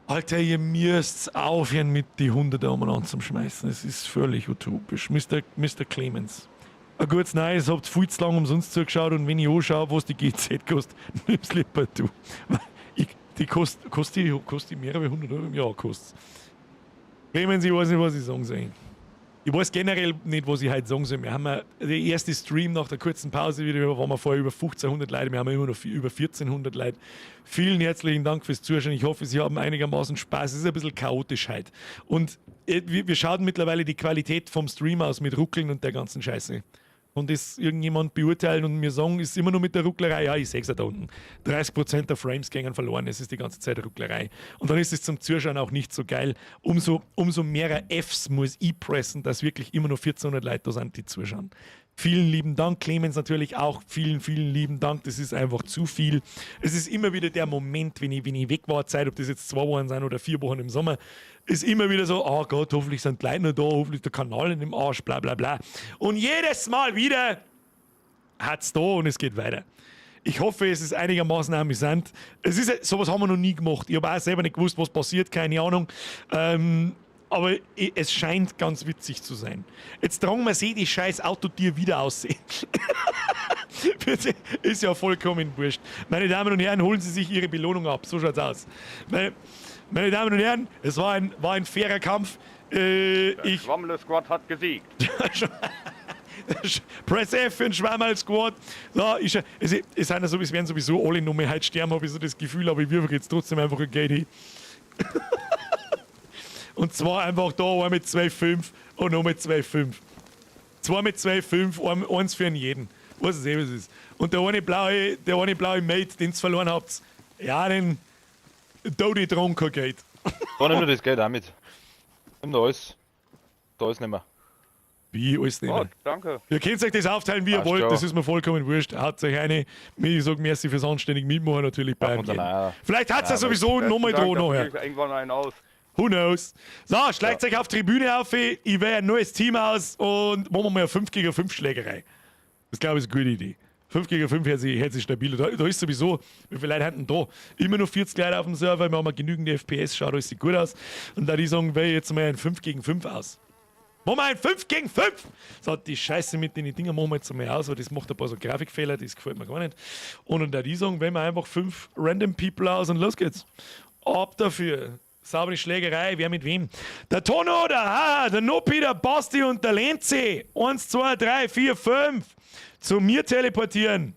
Speaker 1: Alter, ihr müsst aufhören mit die Hunde da umeinander zum Schmeißen. Es ist völlig utopisch. Mr. Clemens. Ein gutes Neues, habt viel zu lange umsonst zugeschaut und wenn ich anschaue, was die GZ kostet, nimm's lieber du. Die kostet die mehrere hundert Euro im Jahr, kostet's. Clemens, ich weiß nicht, was ich sagen soll. Ich weiß generell nicht, was ich heute sagen soll. Wir haben ja der erste Stream nach der kurzen Pause wieder, waren wir vorher über 1500 Leute, wir haben immer noch über 1400 Leute. Vielen herzlichen Dank fürs Zuschauen. Ich hoffe, Sie haben einigermaßen Spaß. Es ist ein bisschen chaotisch heute. Und wir schauen mittlerweile die Qualität vom Stream aus mit Ruckeln und der ganzen Scheiße. Und das irgendjemand beurteilen und mir sagen, ist immer nur mit der Rucklerei. Ja, ich sehe es ja da unten. 30% der Frames gingen verloren. Es ist die ganze Zeit Rucklerei. Und dann ist es zum Zuschauen auch nicht so geil. Umso mehr Fs muss ich pressen, dass wirklich immer noch 1400 Leute da sind, die zuschauen. Vielen lieben Dank, Clemens natürlich auch. Vielen, vielen lieben Dank. Das ist einfach zu viel. Es ist immer wieder der Moment, wenn ich weg war, Zeit, ob das jetzt 2 Wochen sind oder 4 Wochen im Sommer, ist immer wieder so, oh Gott, hoffentlich sind die Leute noch da, hoffentlich ist der Kanal nicht im Arsch, bla bla bla. Und jedes Mal wieder hat's da und es geht weiter. Ich hoffe, es ist einigermaßen amüsant. Sowas haben wir noch nie gemacht. Ich habe auch selber nicht gewusst, was passiert, keine Ahnung. Aber es scheint ganz witzig zu sein. Jetzt tragen wir sie die scheiß Autotür wieder aussehen. Ist ja vollkommen wurscht. Meine Damen und Herren, holen Sie sich Ihre Belohnung ab. So schaut's aus. Meine Damen und Herren, es war ein fairer Kampf.
Speaker 12: Der
Speaker 1: Ich
Speaker 12: Schwammle Squad hat gesiegt.
Speaker 1: Press F für den Schwammerl Squad. So, es, sind ja so, es werden sowieso alle nochmal heute sterben, habe ich so das Gefühl, aber ich würfe jetzt trotzdem einfach ein Geld hin. Und zwar einfach da, ein mit 2,5 und noch mit 2,5. Zwei mit 2,5, eins für einen jeden. Weiß es eh, was es ist. Und der eine blaue Mate, den ihr verloren habt, ja, den Dodi Tronco geht.
Speaker 13: Da nimm nur das Geld auch mit. Nimm da alles. Da alles nehmen wir.
Speaker 1: Wie alles nehmen?
Speaker 12: Oh, danke.
Speaker 1: Ihr könnt euch das aufteilen, wie ihr
Speaker 13: Passt
Speaker 1: wollt,
Speaker 13: schon.
Speaker 1: das ist mir vollkommen wurscht. Haut euch eine. Ich sag merci fürs anständig Mitmachen natürlich bei
Speaker 13: Ach, und
Speaker 1: Vielleicht hat's ja sowieso nochmal
Speaker 12: Besten
Speaker 1: dran
Speaker 12: Dank, da
Speaker 1: nachher.
Speaker 12: krieg ich irgendwann einen aus.
Speaker 1: Who knows? So, schleicht euch auf Tribüne auf. Ich wähle ein neues Team aus und machen wir mal eine 5 gegen 5 Schlägerei. Das, glaube ich, ist eine gute Idee. 5 gegen 5 hört sich stabil. Da ist sowieso, wie viele Leute haben denn da? Immer noch 40 Leute auf dem Server, wir haben genügend FPS, schaut alles gut aus. Und da die sagen, wähle jetzt mal ein 5 gegen 5 aus. Machen wir ein 5 gegen 5! So, die Scheiße mit den Dingen machen wir jetzt einmal aus, weil das macht ein paar so Grafikfehler, das gefällt mir gar nicht. Und dann da die sagen, wählen wir einfach 5 random People aus und los geht's. Ab dafür. Saubere Schlägerei, wer mit wem? Der Tono, der Haha, der Nopi, der Basti und der Lenzi. 1, 2, 3, 4, 5. Zu mir teleportieren.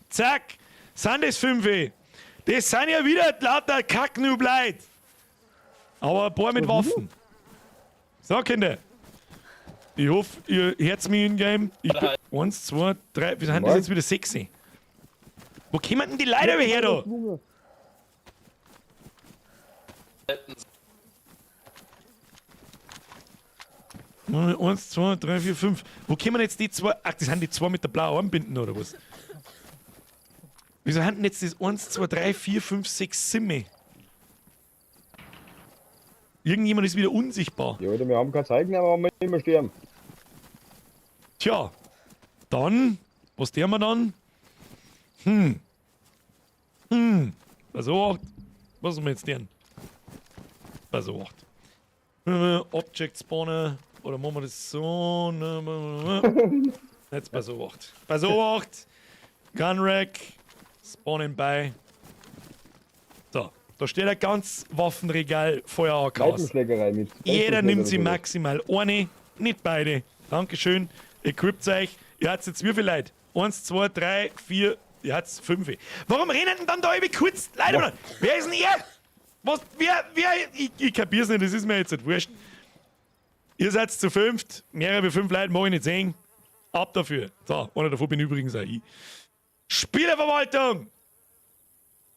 Speaker 1: Zack. Sind das fünf? Das sind ja wieder lauter Kacknoob-Leute. Aber ein paar mit Waffen. So, Kinder. Ich hoffe, ihr hört mich in Game. Ich bin, eins, zwei, drei, wir sind das jetzt wieder sechs? Wo kommen denn die Leute her da? Eins, zwei, drei, vier, fünf. Wo kommen jetzt die zwei? Ach, das sind die zwei mit der blauen Armbinden oder was? Wieso haben denn jetzt das 1, 2, 3, 4, 5, 6, 7? Irgendjemand ist wieder unsichtbar.
Speaker 7: Ja, Alter, wir haben kein Zeichen, aber wir immer sterben.
Speaker 1: Tja, dann, was tun wir dann? Also, was sollen wir jetzt tun? Also, acht. Object Spawner, oder machen wir das so? Ne, jetzt bei so 8. Bei so 8. Gun Rack. Spawnen bei. So, da steht ein ganz Waffenregal voller AKs.
Speaker 7: Kneipenschlägerei mit.
Speaker 1: Jeder nimmt sie
Speaker 7: Kneipenschläger.
Speaker 1: maximal eine, nicht beide. Dankeschön. Equipt euch. Ihr habt jetzt wie viele Leute? Eins, zwei, drei, vier, ihr habt fünf. Warum rennen denn dann da über kurz Leute? Ja. Wer ist denn er? Was, wer, ich kapier's nicht, das ist mir jetzt nicht wurscht. Ihr seid zu fünft, mehrere wie fünf Leute mag ich nicht sehen. Ab dafür. So, einer davon bin übrigens auch ich. Spielerverwaltung!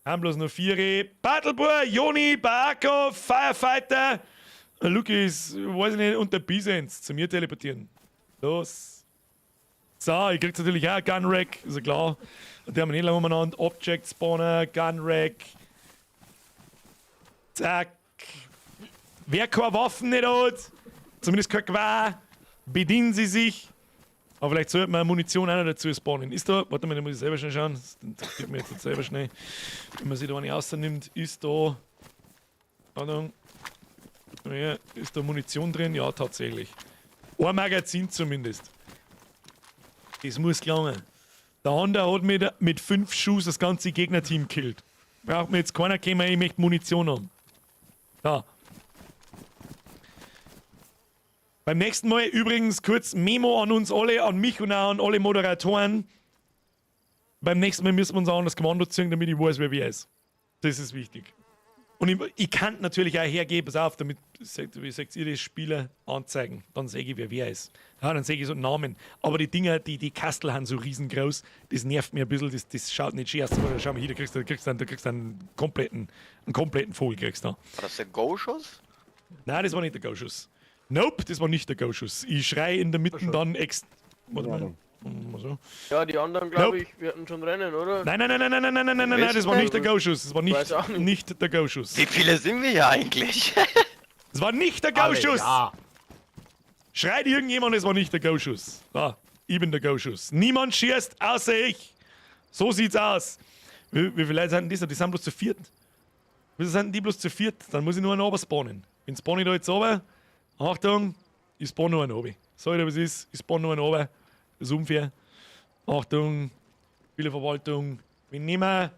Speaker 1: Haben bloß noch vier. Battleboy, Joni, Barako, Firefighter, Lukas, weiß ich nicht, und der Bisens zu mir teleportieren. Los. So, ich krieg natürlich auch Gun Rack, ist ja klar. Und die haben wir nicht lange umeinander. Object Spawner, Gun Rack. Zack. Wer keine Waffen nicht hat, zumindest kein Gewehr, bedienen sie sich. Aber vielleicht sollte man Munition auch noch dazu spawnen. Ist da, warte mal, da muss ich selber schnell schauen. Das interessiert mich jetzt selber schnell. Wenn man sich da eine rausnimmt, ist da. Achtung. Ja, ist da Munition drin? Ja, tatsächlich. Ein Magazin zumindest. Das muss gelangen. Der Honda hat mit 5 Schuss das ganze Gegnerteam gekillt. Braucht mir jetzt keiner kommen, ich möchte Munition haben. Da. Beim nächsten Mal übrigens kurz Memo an uns alle, an mich und auch an alle Moderatoren. Beim nächsten Mal müssen wir uns auch an das Kommando ziehen, damit ich weiß, wer wer ist. Das ist wichtig. Und ich kann natürlich auch hergeben, pass auf, damit, wie sagt ihr das, Spieler anzeigen. Dann sehe ich, wer wer ist. Ja, dann sehe ich so einen Namen. Aber die Dinger, die Kastel sind so riesengroß, das nervt mir ein bisschen, das schaut nicht schön aus. Schau mal hier, da kriegst du einen kompletten Vogel. Kriegst du.
Speaker 10: War das der Go-Schuss?
Speaker 1: Nein, das war nicht der Go-Schuss. Nope, das war nicht der Go-Schuss. Ich schrei in der Mitte dann ex. Warte mal. So.
Speaker 9: Ja, die anderen, glaube ich, werden schon rennen, oder?
Speaker 1: Nein, nein, nein, nein, nein, nein, nein, nein, nein, nein, das war nicht der Go-Schuss. Das war nicht der Go-Schuss.
Speaker 10: Wie viele sind wir hier eigentlich?
Speaker 1: Das war nicht der Go-Schuss!
Speaker 3: Ja.
Speaker 1: Schreit irgendjemand, es war nicht der Go-Schuss. Da, ich bin der Go-Schuss. Niemand schießt, außer ich. So sieht's aus. Wie viele Leute sind denn das? Die sind bloß zu viert. Wieso sind denn die bloß zu viert? Dann muss ich nur einen runter spawnen. Wenn spawn ich da jetzt runter, Achtung, ich spawn nur einen runter. Sag ich dir, was ist? Ich spawn nur einen runter. Das ist unfair. Achtung, Spielerverwaltung. Wir nehmen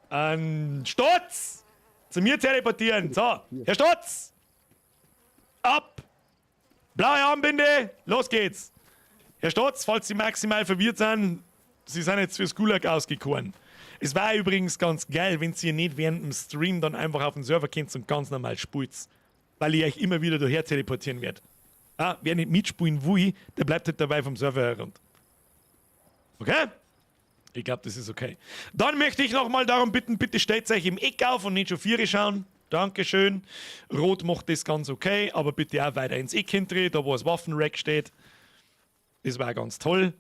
Speaker 1: einen Stotz! Zu mir teleportieren. So, Herr Stotz! Ab! Blaue Armbinde, los geht's! Herr Stotz, falls Sie maximal verwirrt sind, Sie sind jetzt fürs Gulag ausgekoren. Es war übrigens ganz geil, wenn Sie nicht während dem Stream dann einfach auf den Server könnt und ganz normal spielt. Weil ich euch immer wieder daher teleportieren werde. Ah, wer nicht mitspielen will, der bleibt halt dabei vom Server herunter. Okay? Ich glaube, das ist okay. Dann möchte ich nochmal darum bitten, bitte stellt euch im Eck auf und nicht schon Viere schauen. Dankeschön. Rot macht das ganz okay, aber bitte auch weiter ins Eck hinterher, da wo das Waffenrack steht. Das war ganz toll.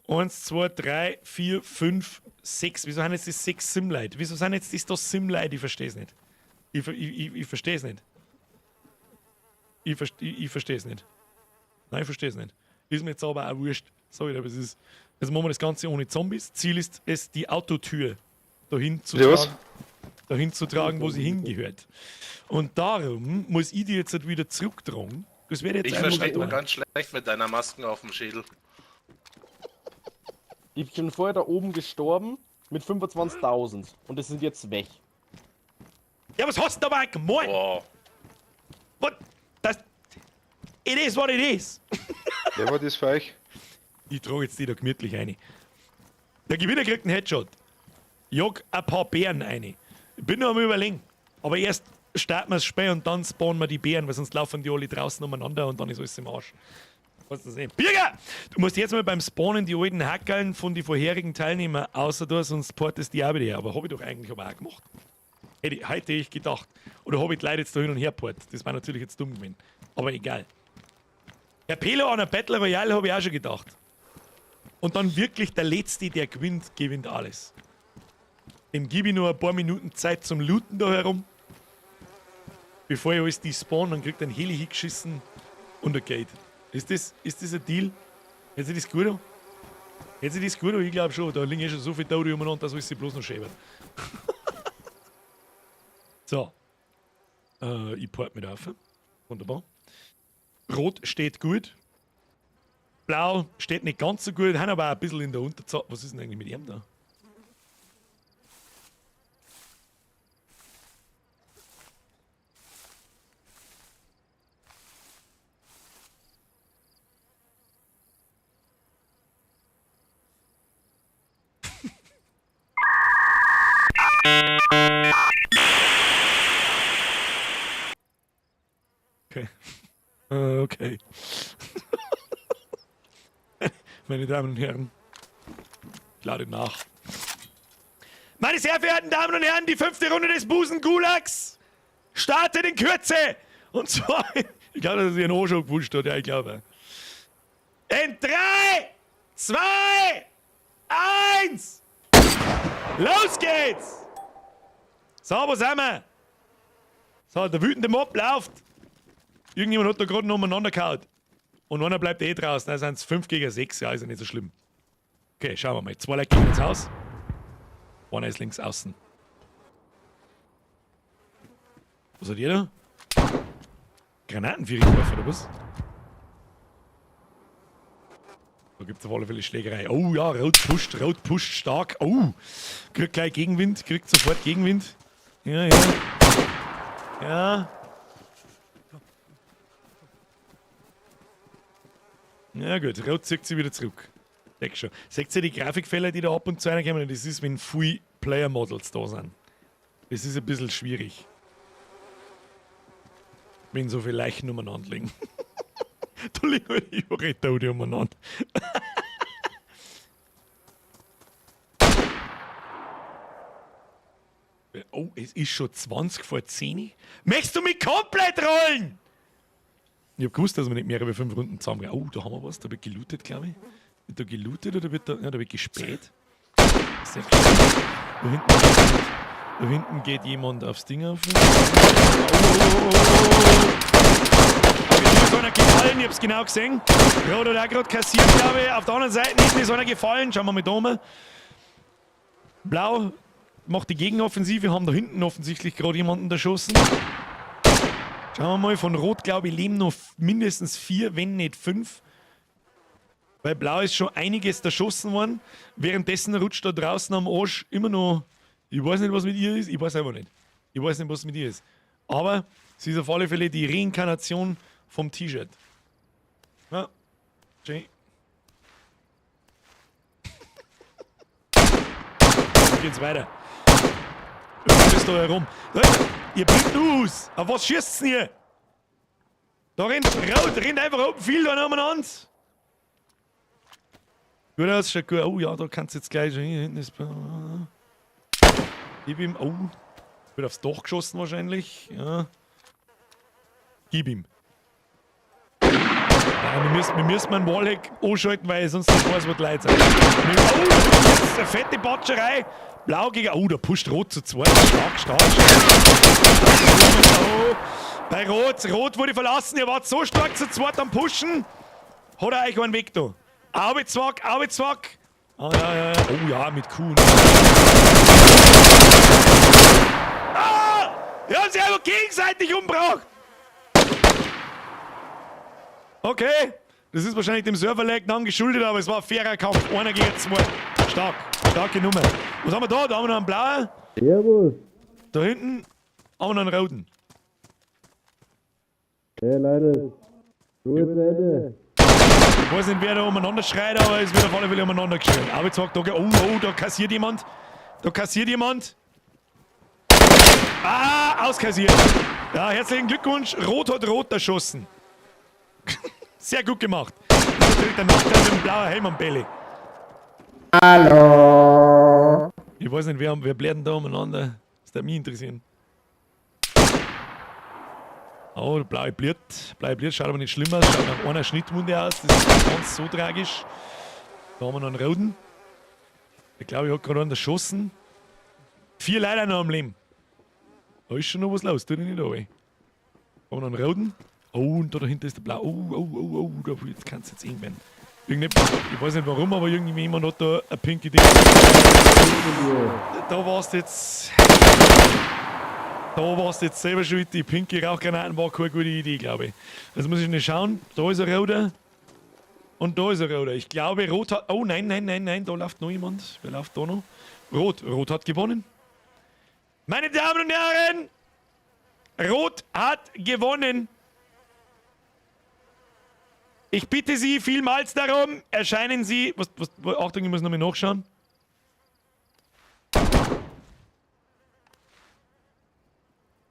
Speaker 1: 1, 2, 3, 4, 5, 6. Wieso sind jetzt das 6 Simlight? Wieso sind jetzt das da Simlight? Ich verstehe es nicht. Ich verstehe es nicht. Ich verstehe es nicht. Nein, ich verstehe es nicht. Ist mir jetzt aber auch wurscht. Sorry, aber es ist. Jetzt machen wir das Ganze ohne Zombies. Ziel ist es, die Autotür dahin zu tragen, dahin zu tragen, wo sie hingehört. Und darum muss ich die jetzt halt wieder zurücktragen. Das werde jetzt
Speaker 14: ich verstehe nur ganz schlecht mit deiner Maske auf dem Schädel.
Speaker 4: Ich bin vorher da oben gestorben mit 25.000 und das sind jetzt weg.
Speaker 1: Ja, was hast du dabei gemacht?
Speaker 14: Wow.
Speaker 1: What? Das. It is what it is.
Speaker 13: Wer war das für euch?
Speaker 1: Ich trage jetzt die da gemütlich rein. Der Gewinner kriegt einen Headshot. Jag ein paar Bären rein. Ich bin noch am Überlegen. Aber erst starten wir das Spiel und dann spawnen wir die Bären, weil sonst laufen die alle draußen umeinander und dann ist alles im Arsch. Kannst du das sehen? Birger! Du musst jetzt mal beim Spawnen die alten Hackeln von den vorherigen Teilnehmern außer du, sonst portest die auch wieder her. Aber hab ich doch eigentlich aber auch gemacht. Hätte ich gedacht. Oder habe ich die Leute jetzt da hin und her port? Das war natürlich jetzt dumm gewesen. Aber egal. Herr Pelo an der Battle Royale habe ich auch schon gedacht. Und dann wirklich der Letzte, der gewinnt, gewinnt alles. Dem gebe ich nur ein paar Minuten Zeit zum Looten da herum. Bevor ich alles die spawn, dann kriegt ein Heli hingeschissen und er geht. Ist das ein Deal? Hält sich das gut an? Hält sich das gut an? Ich glaube schon. Da liegen eh schon so viele Tote umeinander, dass alles sich bloß noch schäbert. So. Ich port mit auf. Wunderbar. Rot steht gut. Blau steht nicht ganz so gut, haben aber auch ein bisschen in der Unterzahl. Was ist denn eigentlich mit ihm da? Okay. Okay. Meine Damen und Herren, ich lade nach. Meine sehr verehrten Damen und Herren, die 5. Runde des Busen-Gulags startet in Kürze. Und zwar, ich glaube, dass ich einen O schon gewusst hat, ja, ich glaube. In 3, 2, 1! Los geht's! So, wo sind wir? So, der wütende Mob läuft. Irgendjemand hat da gerade noch umeinander gehauen. Und einer bleibt eh draußen. Da sind es 5 gegen 6. Ja, ist ja nicht so schlimm. Okay, schauen wir mal. 2 Leute gehen ins Haus. Einer ist links außen. Was hat ihr da? Granaten für geworfen, oder was? Da gibt es auf alle Fälle Schlägerei. Oh ja, Rot pusht stark. Oh, kriegt gleich Gegenwind, kriegt sofort Gegenwind. Ja, ja. Ja. Ja gut, Rot zieht sie wieder zurück. Deck schon. Seht ihr die Grafikfehler, die da ab und zu reinkommen? Das ist, wenn viele Player Models da sind. Das ist ein bisschen schwierig. Wenn so viele Leichen umeinander liegen. Da liegen halt überall Tote umeinander. Oh, es ist schon 9:40. Möchtest du mich komplett rollen? Ich hab gewusst, dass wir nicht mehr als 5 Runden zusammen. Oh, da haben wir was. Da wird gelootet, glaube ich. Wird da gelootet oder wird da. Ja, da wird gespäht. Sehr schön. Da hinten geht jemand aufs Ding auf. Oh, oh, oh, oh. Mir ist einer gefallen, ich hab's genau gesehen. Rot hat auch gerade kassiert, glaube ich. Auf der anderen Seite hinten ist einer gefallen. Schauen wir mal da mal. Blau macht die Gegenoffensive, haben da hinten offensichtlich gerade jemanden erschossen. Schauen wir mal, von Rot, glaube ich, leben noch mindestens 4, wenn nicht 5. Weil Blau ist schon einiges erschossen worden. Währenddessen rutscht da draußen am Arsch immer noch. Ich weiß nicht, was mit ihr ist. Ich weiß einfach nicht. Ich weiß nicht, was mit ihr ist. Aber sie ist auf alle Fälle die Reinkarnation vom T-Shirt. Ja. Schön. Dann geht's weiter. Was ist da herum? Leute, ihr blinkt nur aus. Auf was schießt's denn hier? Da rennt Rot, rennt einfach oben viel da umeinander. Gut aus, schaut gut. Oh ja, da kannst du jetzt gleich schon hin. Hinten ist. Gib ihm. Oh. Wird aufs Dach geschossen wahrscheinlich. Ja. Gib ihm. Ja, wir müssen einen Wallhack anschalten, weil ich sonst nicht weiß, wo die Leute sind. Oh, das ist eine fette Batscherei. Blau gegen. Oh, da pusht Rot zu zweit. Stark, stark, stark. Oh, bei Rot. Rot wurde verlassen. Ihr wart so stark zu zweit am Pushen. Hat er euch einen Weg da? Aubezwack, Aubezwack. Ah, ja, ja, ja. Oh ja, mit Kuh. Ne? Ah! Die haben sich einfach gegenseitig umgebracht. Okay. Das ist wahrscheinlich dem Server-Lag dann geschuldet, aber es war ein fairer Kampf. Einer gegen zwei. Stark. Starke Nummer. Was haben wir da? Da haben wir noch einen blauen.
Speaker 7: Servus.
Speaker 1: Da hinten haben wir noch einen roten.
Speaker 7: Hey Leute. Ruhe zu Ende.
Speaker 1: Ich weiß nicht, wer da umeinander schreit, aber es wird auf alle Fälle umeinander geschrien. Aber jetzt sagt, oh, oh, da kassiert jemand. Da kassiert jemand. Ah, auskassiert. Ja, herzlichen Glückwunsch. Rot hat Rot erschossen. Sehr gut gemacht. Das ist natürlich der Nachteil mit dem blauen Helm am Belly.
Speaker 6: Hallo.
Speaker 1: Ich weiß nicht, wer blärt denn da umeinander? Das würde mich interessieren. Oh, der blaue Bliert. Blaue Bliert schaut aber nicht schlimm aus. Schaut nach einer Schnittwunde aus. Das ist nicht ganz so tragisch. Da haben wir noch einen roten. Ich glaube, ich hab gerade einen erschossen. 4 Leute noch am Leben. Da ist schon noch was los. Tu dich nicht runter. Da haben wir noch einen roten. Oh, und da dahinter ist der blaue. Oh, oh, oh, oh, da jetzt kannst du jetzt eng werden. Irgendwie, ich weiß nicht warum, aber irgendwie jemand hat da ein pinke Ding. Da warst jetzt. Da warst jetzt selber schuld. Die pinke Rauchgranaten war keine gute Idee, glaube ich. Also muss ich nicht schauen. Da ist ein roter. Und da ist ein roter. Ich glaube, Rot hat. Oh nein, nein, nein, nein, da läuft noch jemand. Wer läuft da noch? Rot. Rot hat gewonnen. Meine Damen und Herren, Rot hat gewonnen. Ich bitte Sie vielmals darum, erscheinen Sie... Was, Achtung, ich muss nochmal nachschauen.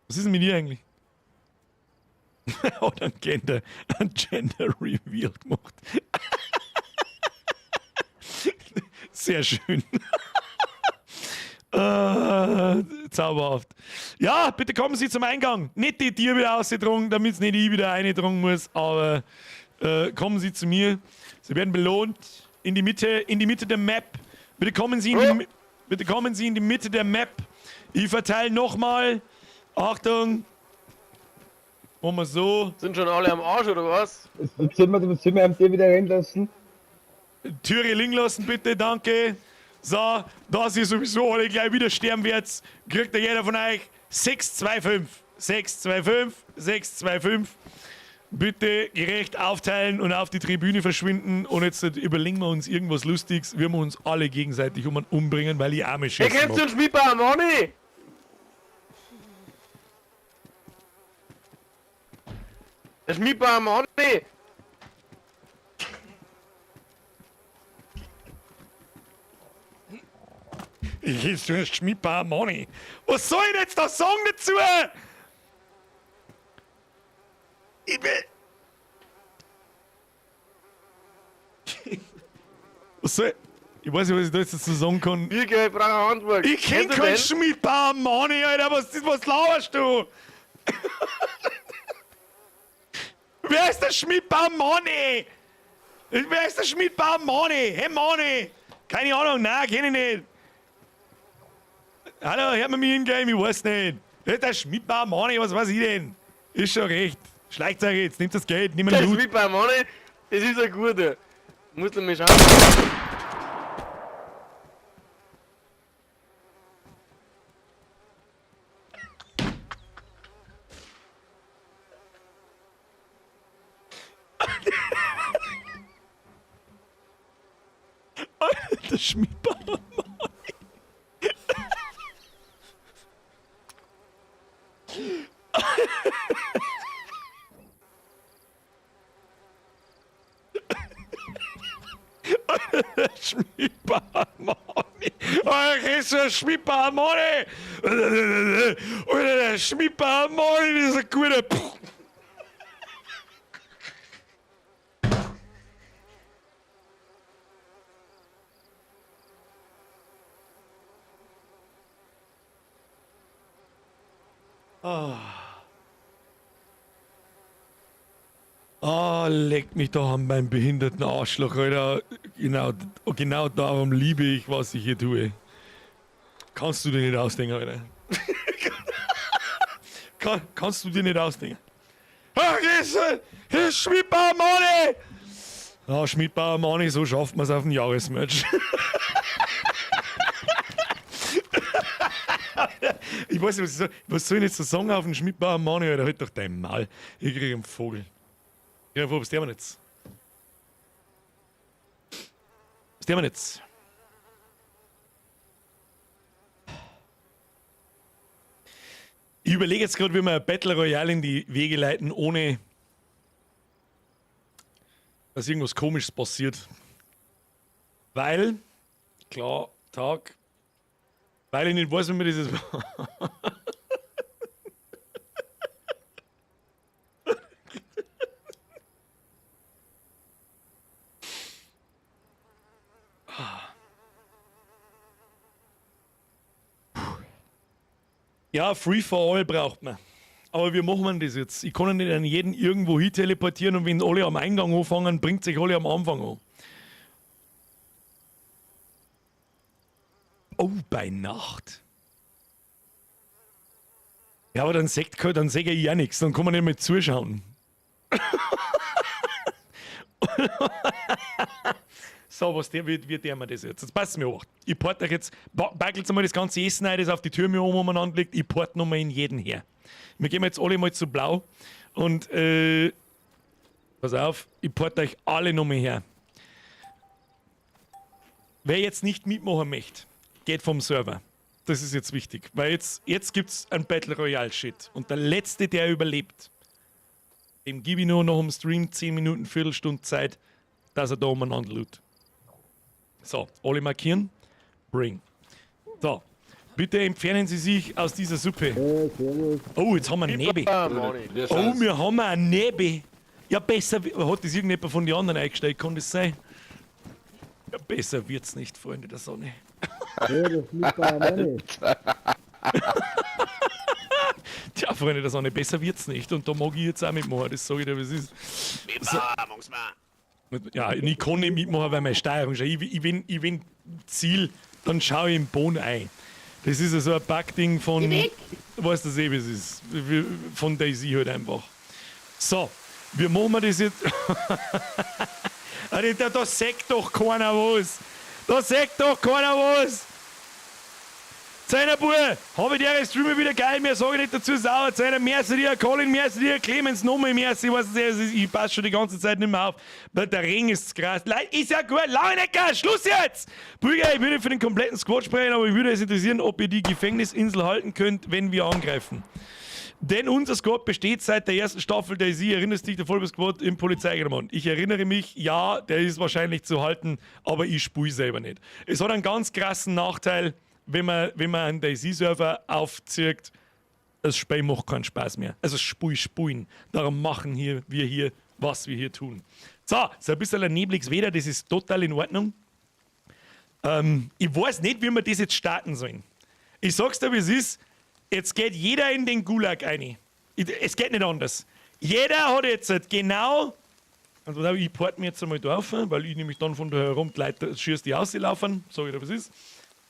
Speaker 1: Was ist denn mit ihr eigentlich? Hat einen Gender Reveal gemacht. Sehr schön. Zauberhaft. Ja, bitte kommen Sie zum Eingang. Nicht die Tier wieder ausgedrungen, damit es nicht ich wieder reindrungen muss, aber kommen Sie zu mir. Sie werden belohnt. In die Mitte der Map. Bitte kommen Sie in die Mitte der Map. Ich verteile nochmal. Achtung. Machen wir so.
Speaker 9: Sind schon alle am Arsch, oder was?
Speaker 11: Jetzt sind wir am Tier wieder reinlassen.
Speaker 1: Türe liegen lassen, bitte, danke. So, da sie sowieso alle gleich wieder sterben werdet, kriegt ja jeder von euch 625. 625, 625. Bitte gerecht aufteilen und auf die Tribüne verschwinden. Und jetzt überlegen wir uns irgendwas Lustiges, wie wir uns alle gegenseitig umbringen, weil die Arme schießen.
Speaker 9: Hey, kennst du den Schmiedbauer, Manni? Der Schmiedbauer, Manni!
Speaker 1: Ich du hast Schmidbauer Money. Was soll ich denn jetzt da sagen dazu? Ich will. Was soll ich? Ich weiß nicht, was ich da jetzt dazu sagen kann.
Speaker 9: Birger, ich brauche eine Antwort.
Speaker 1: Ich kenn
Speaker 9: Kennst du
Speaker 1: keinen
Speaker 9: den?
Speaker 1: Schmidbauer Money, Alter. Was laberst du? Wer ist der Schmidbauer Money? Wer ist der Schmidbauer Money? Hey Money! Keine Ahnung, nein, kenn ich nicht. Hallo, hört man mich in Game? Ich weiß nicht. Wer ist der Schmidbauer Money? Was weiß ich denn? Ist schon recht. Schleicht euch jetzt, nehmt das Geld, nehmt
Speaker 9: Der
Speaker 1: den Loot.
Speaker 9: Schmidbauer Mani, das ist ein guter. Muss du mir schauen.
Speaker 1: Der Schmidbauer Money. Der Schmidbauer Money. Alter, ist der Schmidbauer Money. Alter, der Schmidbauer Money, das ist ein guter. Puh. Ah, leck mich doch an meinem behinderten Arschloch, Alter. Genau, genau darum liebe ich, was ich hier tue. Kannst du dir nicht ausdenken, Alter. Kannst du dir nicht ausdenken. Ach, hier ist Schmidbauer Mani! Ah, Schmidbauer Mani, so schafft man es auf den Jahresmatch. Ich weiß nicht, was ich soll. Was soll ich jetzt so sagen auf den Schmidbauer Mani, Alter? Halt doch dein Maul. Ich krieg einen Vogel. Ja, wo was der wir jetzt? Was der wir jetzt? Ich überlege jetzt gerade, wie wir ein Battle Royale in die Wege leiten, ohne dass irgendwas Komisches passiert. Weil, klar, Tag, weil ich nicht weiß, wie man dieses. Ja, Free for All braucht man. Aber wie machen wir das jetzt? Ich kann ja nicht an jeden irgendwo hin teleportieren und wenn alle am Eingang anfangen, bringt sich alle am Anfang an. Oh, bei Nacht. Ja, aber dann sagt dann seh ich ja nichts, dann kann man nicht mehr zuschauen. So, was der, wie der mir das jetzt? Jetzt passt mir auf. Ich port euch jetzt, backelt mal das ganze Essen ein, das auf die Tür mir oben umeinander liegt. Ich port nochmal in jeden her. Wir gehen jetzt alle mal zu blau und pass auf, ich port euch alle nochmal her. Wer jetzt nicht mitmachen möchte, geht vom Server. Das ist jetzt wichtig, weil jetzt gibt's ein Battle Royale Shit. Und der Letzte, der überlebt, dem gebe ich nur noch im Stream 10 Minuten, Viertelstunde Zeit, dass er da umeinander loot. So, alle markieren. Bring. So, bitte entfernen Sie sich aus dieser Suppe. Oh, jetzt haben wir einen Nebel. Oh, wir haben einen Nebel. Ja, besser hat das irgendjemand von den anderen eingestellt, kann das sein? Ja, besser wird's nicht, Freunde der Sonne. Tja, Freunde der Sonne, besser wird's nicht. Und da mag ich jetzt auch mitmachen, das sag ich dir, wie es ist. So. Ja, ich kann nicht mitmachen, weil meine Steuerung schon. Ich bin Ziel, dann schaue ich im Boden ein. Das ist ja so ein Backding von. Weißt du eh, wie es ist. Von DayZ halt einfach. So, wie machen wir das jetzt? Alter, da sagt doch keiner was. Da sagt doch keiner was. Zeiner Bub, hab ich dir Streamer wieder geil, mehr sage ich nicht dazu, sauer. Zeiner, merci dir, Colin, merci dir, Clemens, nochmal merci, ich weiß nicht, ich passe schon die ganze Zeit nicht mehr auf. Der Ring ist krass. Ist ja gut, Launecker, Schluss jetzt! Brüder, ich würde für den kompletten Squad sprechen, aber mich würde es interessieren, ob ihr die Gefängnisinsel halten könnt, wenn wir angreifen. Denn unser Squad besteht seit der ersten Staffel DayZ. Erinnerst dich, der Vollbiss Squad im Polizeigenommen? Ich erinnere mich, ja, der ist wahrscheinlich zu halten, aber ich spule selber nicht. Es hat einen ganz krassen Nachteil. wenn man einen DayZ-Server aufzieht, das Spiel macht keinen Spaß mehr. Also Spiel spielen. Darum machen wir hier, was wir hier tun. So, so ein bisschen ein nebliges Wetter, das ist total in Ordnung. Ich weiß nicht, wie wir das jetzt starten sollen. Ich sag's dir, wie es ist. Jetzt geht jeder in den Gulag rein. Es geht nicht anders. Jeder hat jetzt halt genau. Also ich port mir jetzt einmal da auf, weil ich nämlich dann von da herum die Leute schießt, die auslaufen. Sag ich dir, was ist.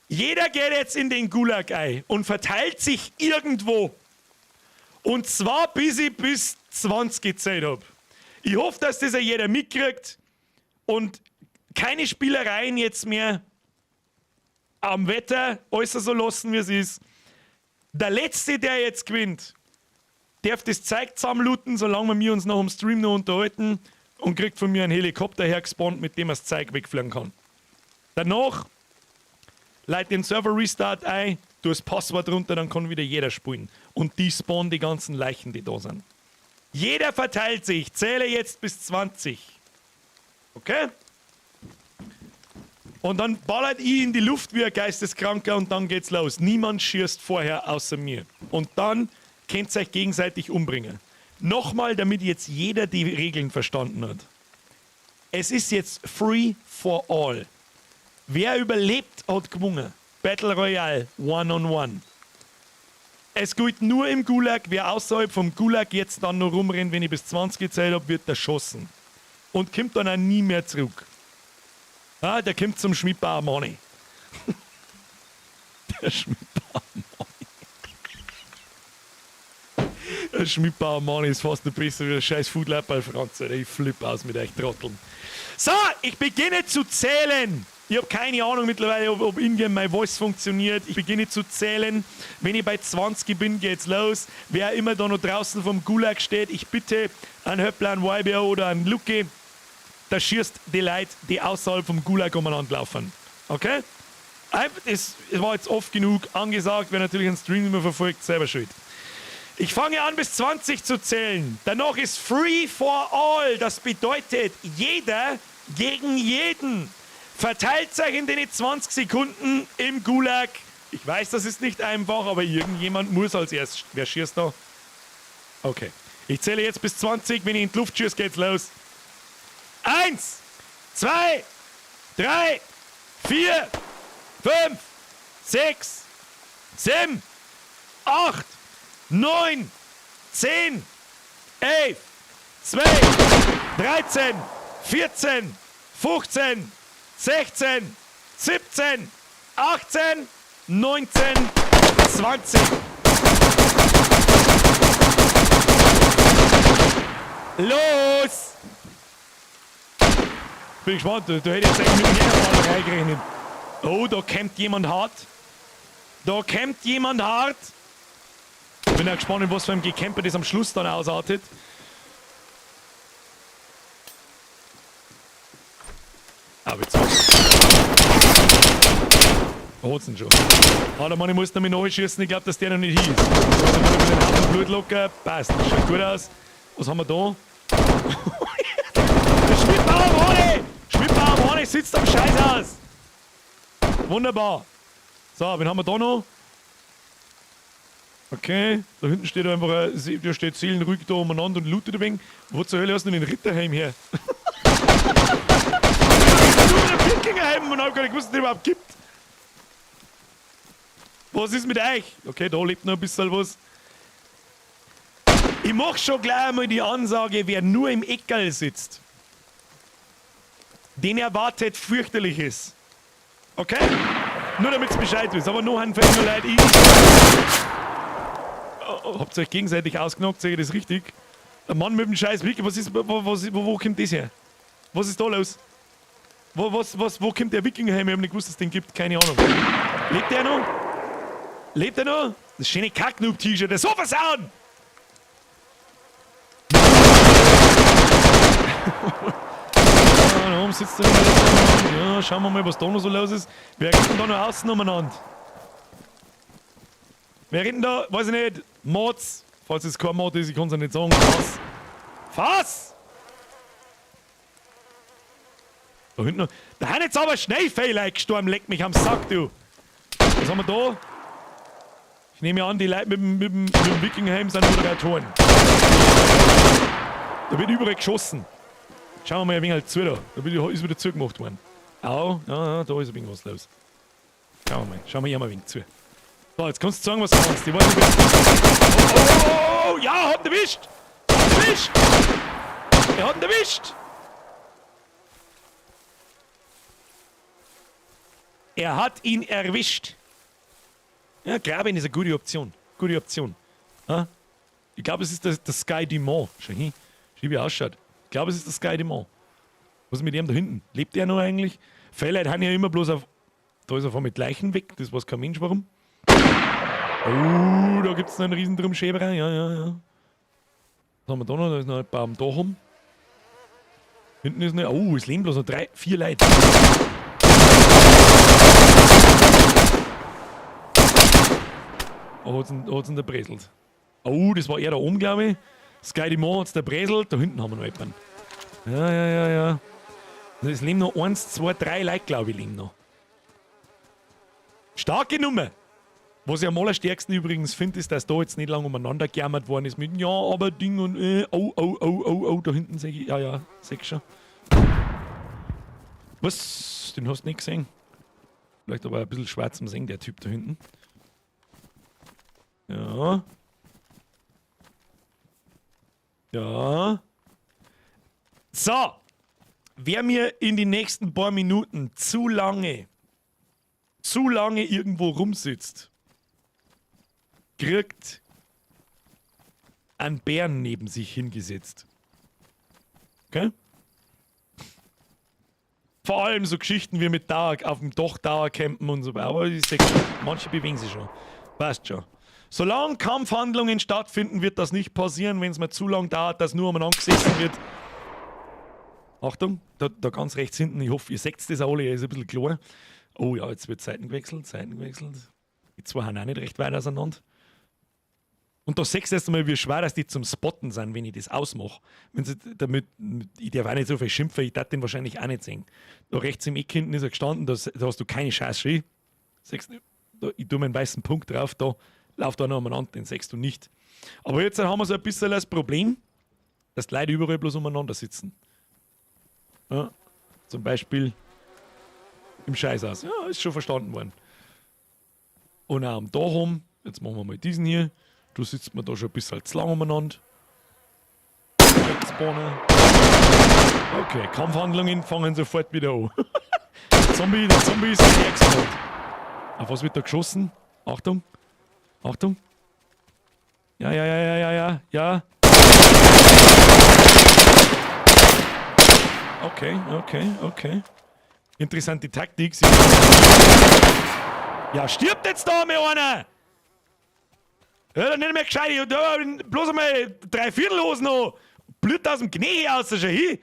Speaker 1: Jeder geht jetzt in den Gulag ein und verteilt sich irgendwo. Und zwar bis ich bis 20 gezählt hab. Ich hoffe, dass das ja jeder mitkriegt und keine Spielereien jetzt mehr am Wetter, alles so lassen, wie es ist. Der Letzte, der jetzt gewinnt, darf das Zeug zusammenlooten, solange wir uns noch am Stream noch unterhalten und kriegt von mir einen Helikopter hergespawnt, mit dem er das Zeug wegfliegen kann. Danach leit den Server Restart ein, tu das Passwort runter, dann kann wieder jeder spielen. Und die spawnen die ganzen Leichen, die da sind. Jeder verteilt sich. Ich zähle jetzt bis 20. Okay? Und dann ballert ich in die Luft wie ein Geisteskranker und dann geht's los. Niemand schießt vorher außer mir. Und dann könnt ihr euch gegenseitig umbringen. Nochmal, damit jetzt jeder die Regeln verstanden hat. Es ist jetzt free for all. Wer überlebt, hat gewonnen. Battle Royale, one on one. Es gilt nur im Gulag. Wer außerhalb vom Gulag jetzt dann noch rumrennt, wenn ich bis 20 gezählt habe, wird erschossen. Und kommt dann auch nie mehr zurück. Ah, der kommt zum Schmidbauer Mani. Der Schmidbauer Mani. Der Schmidbauer Mani ist fast noch besser wie der scheiß Foodlab bei Franz. Alter. Ich flipp aus mit euch Trotteln. So, ich beginne zu zählen. Ich hab keine Ahnung mittlerweile, ob ingame mein Voice funktioniert. Ich beginne zu zählen. Wenn ich bei 20 bin, geht's los. Wer immer da noch draußen vom Gulag steht, ich bitte an Höppler, an YBO oder an Lucky, da schießt die Leute, die außerhalb vom Gulag umeinander laufen. Okay? Einfach, das war jetzt oft genug angesagt. Wer natürlich einen Stream immer verfolgt, selber schuld. Ich fange an, bis 20 zu zählen. Danach ist Free for All. Das bedeutet, jeder gegen jeden. Verteilt euch in den 20 Sekunden im Gulag. Ich weiß, das ist nicht einfach, aber irgendjemand muss als erstes. Wer schießt da? Okay. Ich zähle jetzt bis 20. Wenn ich in die Luft schieße, geht's los. 1, 2, 3, 4, 5, 6, 7, 8, 9, 10, 11, 12, 13, 14, 15, 16, 17, 18, 19, 20. Los! Bin gespannt, du hättest jetzt eigentlich mit dem Jägerballer reingerechnet. Oh, da kämpft jemand hart. Da kämpft jemand hart. Bin ja gespannt, was für ein Gekämper das am Schluss dann ausartet. Aber jetzt. Da hat's ihn schon. Ah, der Mann, ich muss noch mal nachschießen. Ich glaub, dass der noch nicht hier ist. Also, mal mit dem Haufen Blut locker. Passt, das schaut gut aus. Was haben wir da? Der Schmidbauer Mani! Schmidbauer Mani sitzt am Scheißhaus! Wunderbar. So, wen haben wir da noch? Okay, da hinten steht einfach, da steht seelenruhig da umeinander und lootet ein wenig. Wo zur Hölle hast du denn den Ritterhelm her? Du mit dem Wikingerhelm und hab gar nicht gewusst, dass es den überhaupt gibt. Was ist mit euch? Okay, da lebt noch ein bisschen was. Ich mach schon gleich einmal die Ansage, wer nur im Eckerl sitzt, den erwartet fürchterliches. Okay? Nur damit's Bescheid wisst. Aber noch ein fällt mir leid, ich. Oh, habt ihr euch gegenseitig ausgenockt? Sehe ich das richtig? Der Mann mit dem scheiß Wiki, was ist, wo, was, wo, wo kommt das her? Was ist da los? Wo kommt der Wikingerhelm? Ich hab nicht gewusst, dass es den gibt. Keine Ahnung. Lebt der noch? Lebt er noch? Das schöne Kacknoob-T-Shirt, das so versauen! Ja, da oben sitzt er wieder. Ja, schauen wir mal, was da noch so los ist. Wer rennt denn da noch außen umeinander? Wer rennt denn da? Weiß ich nicht. Mods. Falls es kein Mod ist, ich kann's ja nicht sagen. Was? Was? Da hinten noch. Da haben jetzt aber Schneefälle gestorben. Leck mich am Sack, du. Was haben wir da? Ich nehme an, die Leute mit dem Wikinghelm sind Moderatoren. Da wird überall geschossen. Schauen wir mal ein wenig halt zu da. Da ist wieder zugemacht worden. Au, ja, da ist ein wenig was los. Schauen wir mal. Schauen wir hier mal ein wenig zu. So, jetzt kannst du sagen, was du kannst. Ich weiß nicht, oh, oh, oh, ja, hat ihn erwischt! Hat ihn erwischt! Er hat ihn erwischt! Er hat ihn erwischt! Ja, Graben ist eine gute Option. Gute Option. Ja? Ich glaube, es ist der Sky Dumont. Schau hin. Schau, wie er ausschaut. Ich glaube, es ist der Sky Dumont. Was ist mit ihm da hinten? Lebt er noch eigentlich? Viele Leute haben ja immer bloß auf. Da ist er von mit Leichen weg. Das weiß kein Mensch warum. Oh, da gibt es noch einen riesen Drumschäberer. Ja, ja, ja. Was haben wir da noch? Da ist noch ein Baum da rum. Hinten ist noch. Oh, es leben bloß noch 3, 4 Leute. Oh, hat's ihn der Breselt. Oh, das war er da oben, glaube ich. Sky Dumont hat's der Breselt. Da hinten haben wir noch jemanden. Ja, ja, ja, ja. Also es leben noch 1, 2, 3 Leute, glaube ich, leben noch. Starke Nummer. Was ich am allerstärksten übrigens finde, ist, dass da jetzt nicht lange umeinander gejammert worden ist mit ja, aber Ding und oh, oh, oh, oh, oh, da hinten sehe ich, ja, ja, seh ich schon. Was? Den hast du nicht gesehen? Vielleicht aber ein bisschen schwarz am Sehen, der Typ da hinten. Ja. Ja. So. Wer mir in die nächsten paar Minuten zu lange irgendwo rumsitzt, kriegt einen Bären neben sich hingesetzt. Okay? Vor allem so Geschichten wie mit Dauer, auf dem Dach Dauercampen und so weiter. Aber ich seh schon, manche bewegen sich schon. Passt schon. Solange Kampfhandlungen stattfinden, wird das nicht passieren, wenn es mir zu lang dauert, dass nur umeinander gesessen wird. Achtung, da ganz rechts hinten, ich hoffe, ihr seht das alle, er ist ein bisschen klar. Oh ja, jetzt wird Seiten gewechselt, Seiten gewechselt. Die zwei haben auch nicht recht weit auseinander. Und da siehst du erst einmal, wie schwer dass die zum Spotten sind, wenn ich das ausmache. Wenn sie damit, ich darf auch nicht so viel schimpfen, ich darf den wahrscheinlich auch nicht sehen. Da rechts im Eck hinten ist er gestanden, da hast du keine Chance. Siehst du, da, ich tue meinen weißen Punkt drauf, da läuft da noch umeinander, den siehst du nicht. Aber jetzt haben wir so ein bisschen das Problem, dass die Leute überall bloß umeinander sitzen. Ja, zum Beispiel im Scheißhaus. Ja, ist schon verstanden worden. Und auch am da rum, jetzt machen wir mal diesen hier. Du sitzt mir da schon ein bisschen zu lang umeinander. Okay, Kampfhandlungen fangen sofort wieder an. Der Zombie ist hergespawnt. Auf was wird da geschossen? Achtung. Achtung. Ja, ja, ja, ja, ja, ja, ja. Okay, okay, okay. Interessante Taktik. Ja, stirbt jetzt da mal einer! Ja, dann nicht mehr gescheit. Da, bloß einmal 3 Viertelhosen noch. Blüht aus dem Knie aus, schon hin.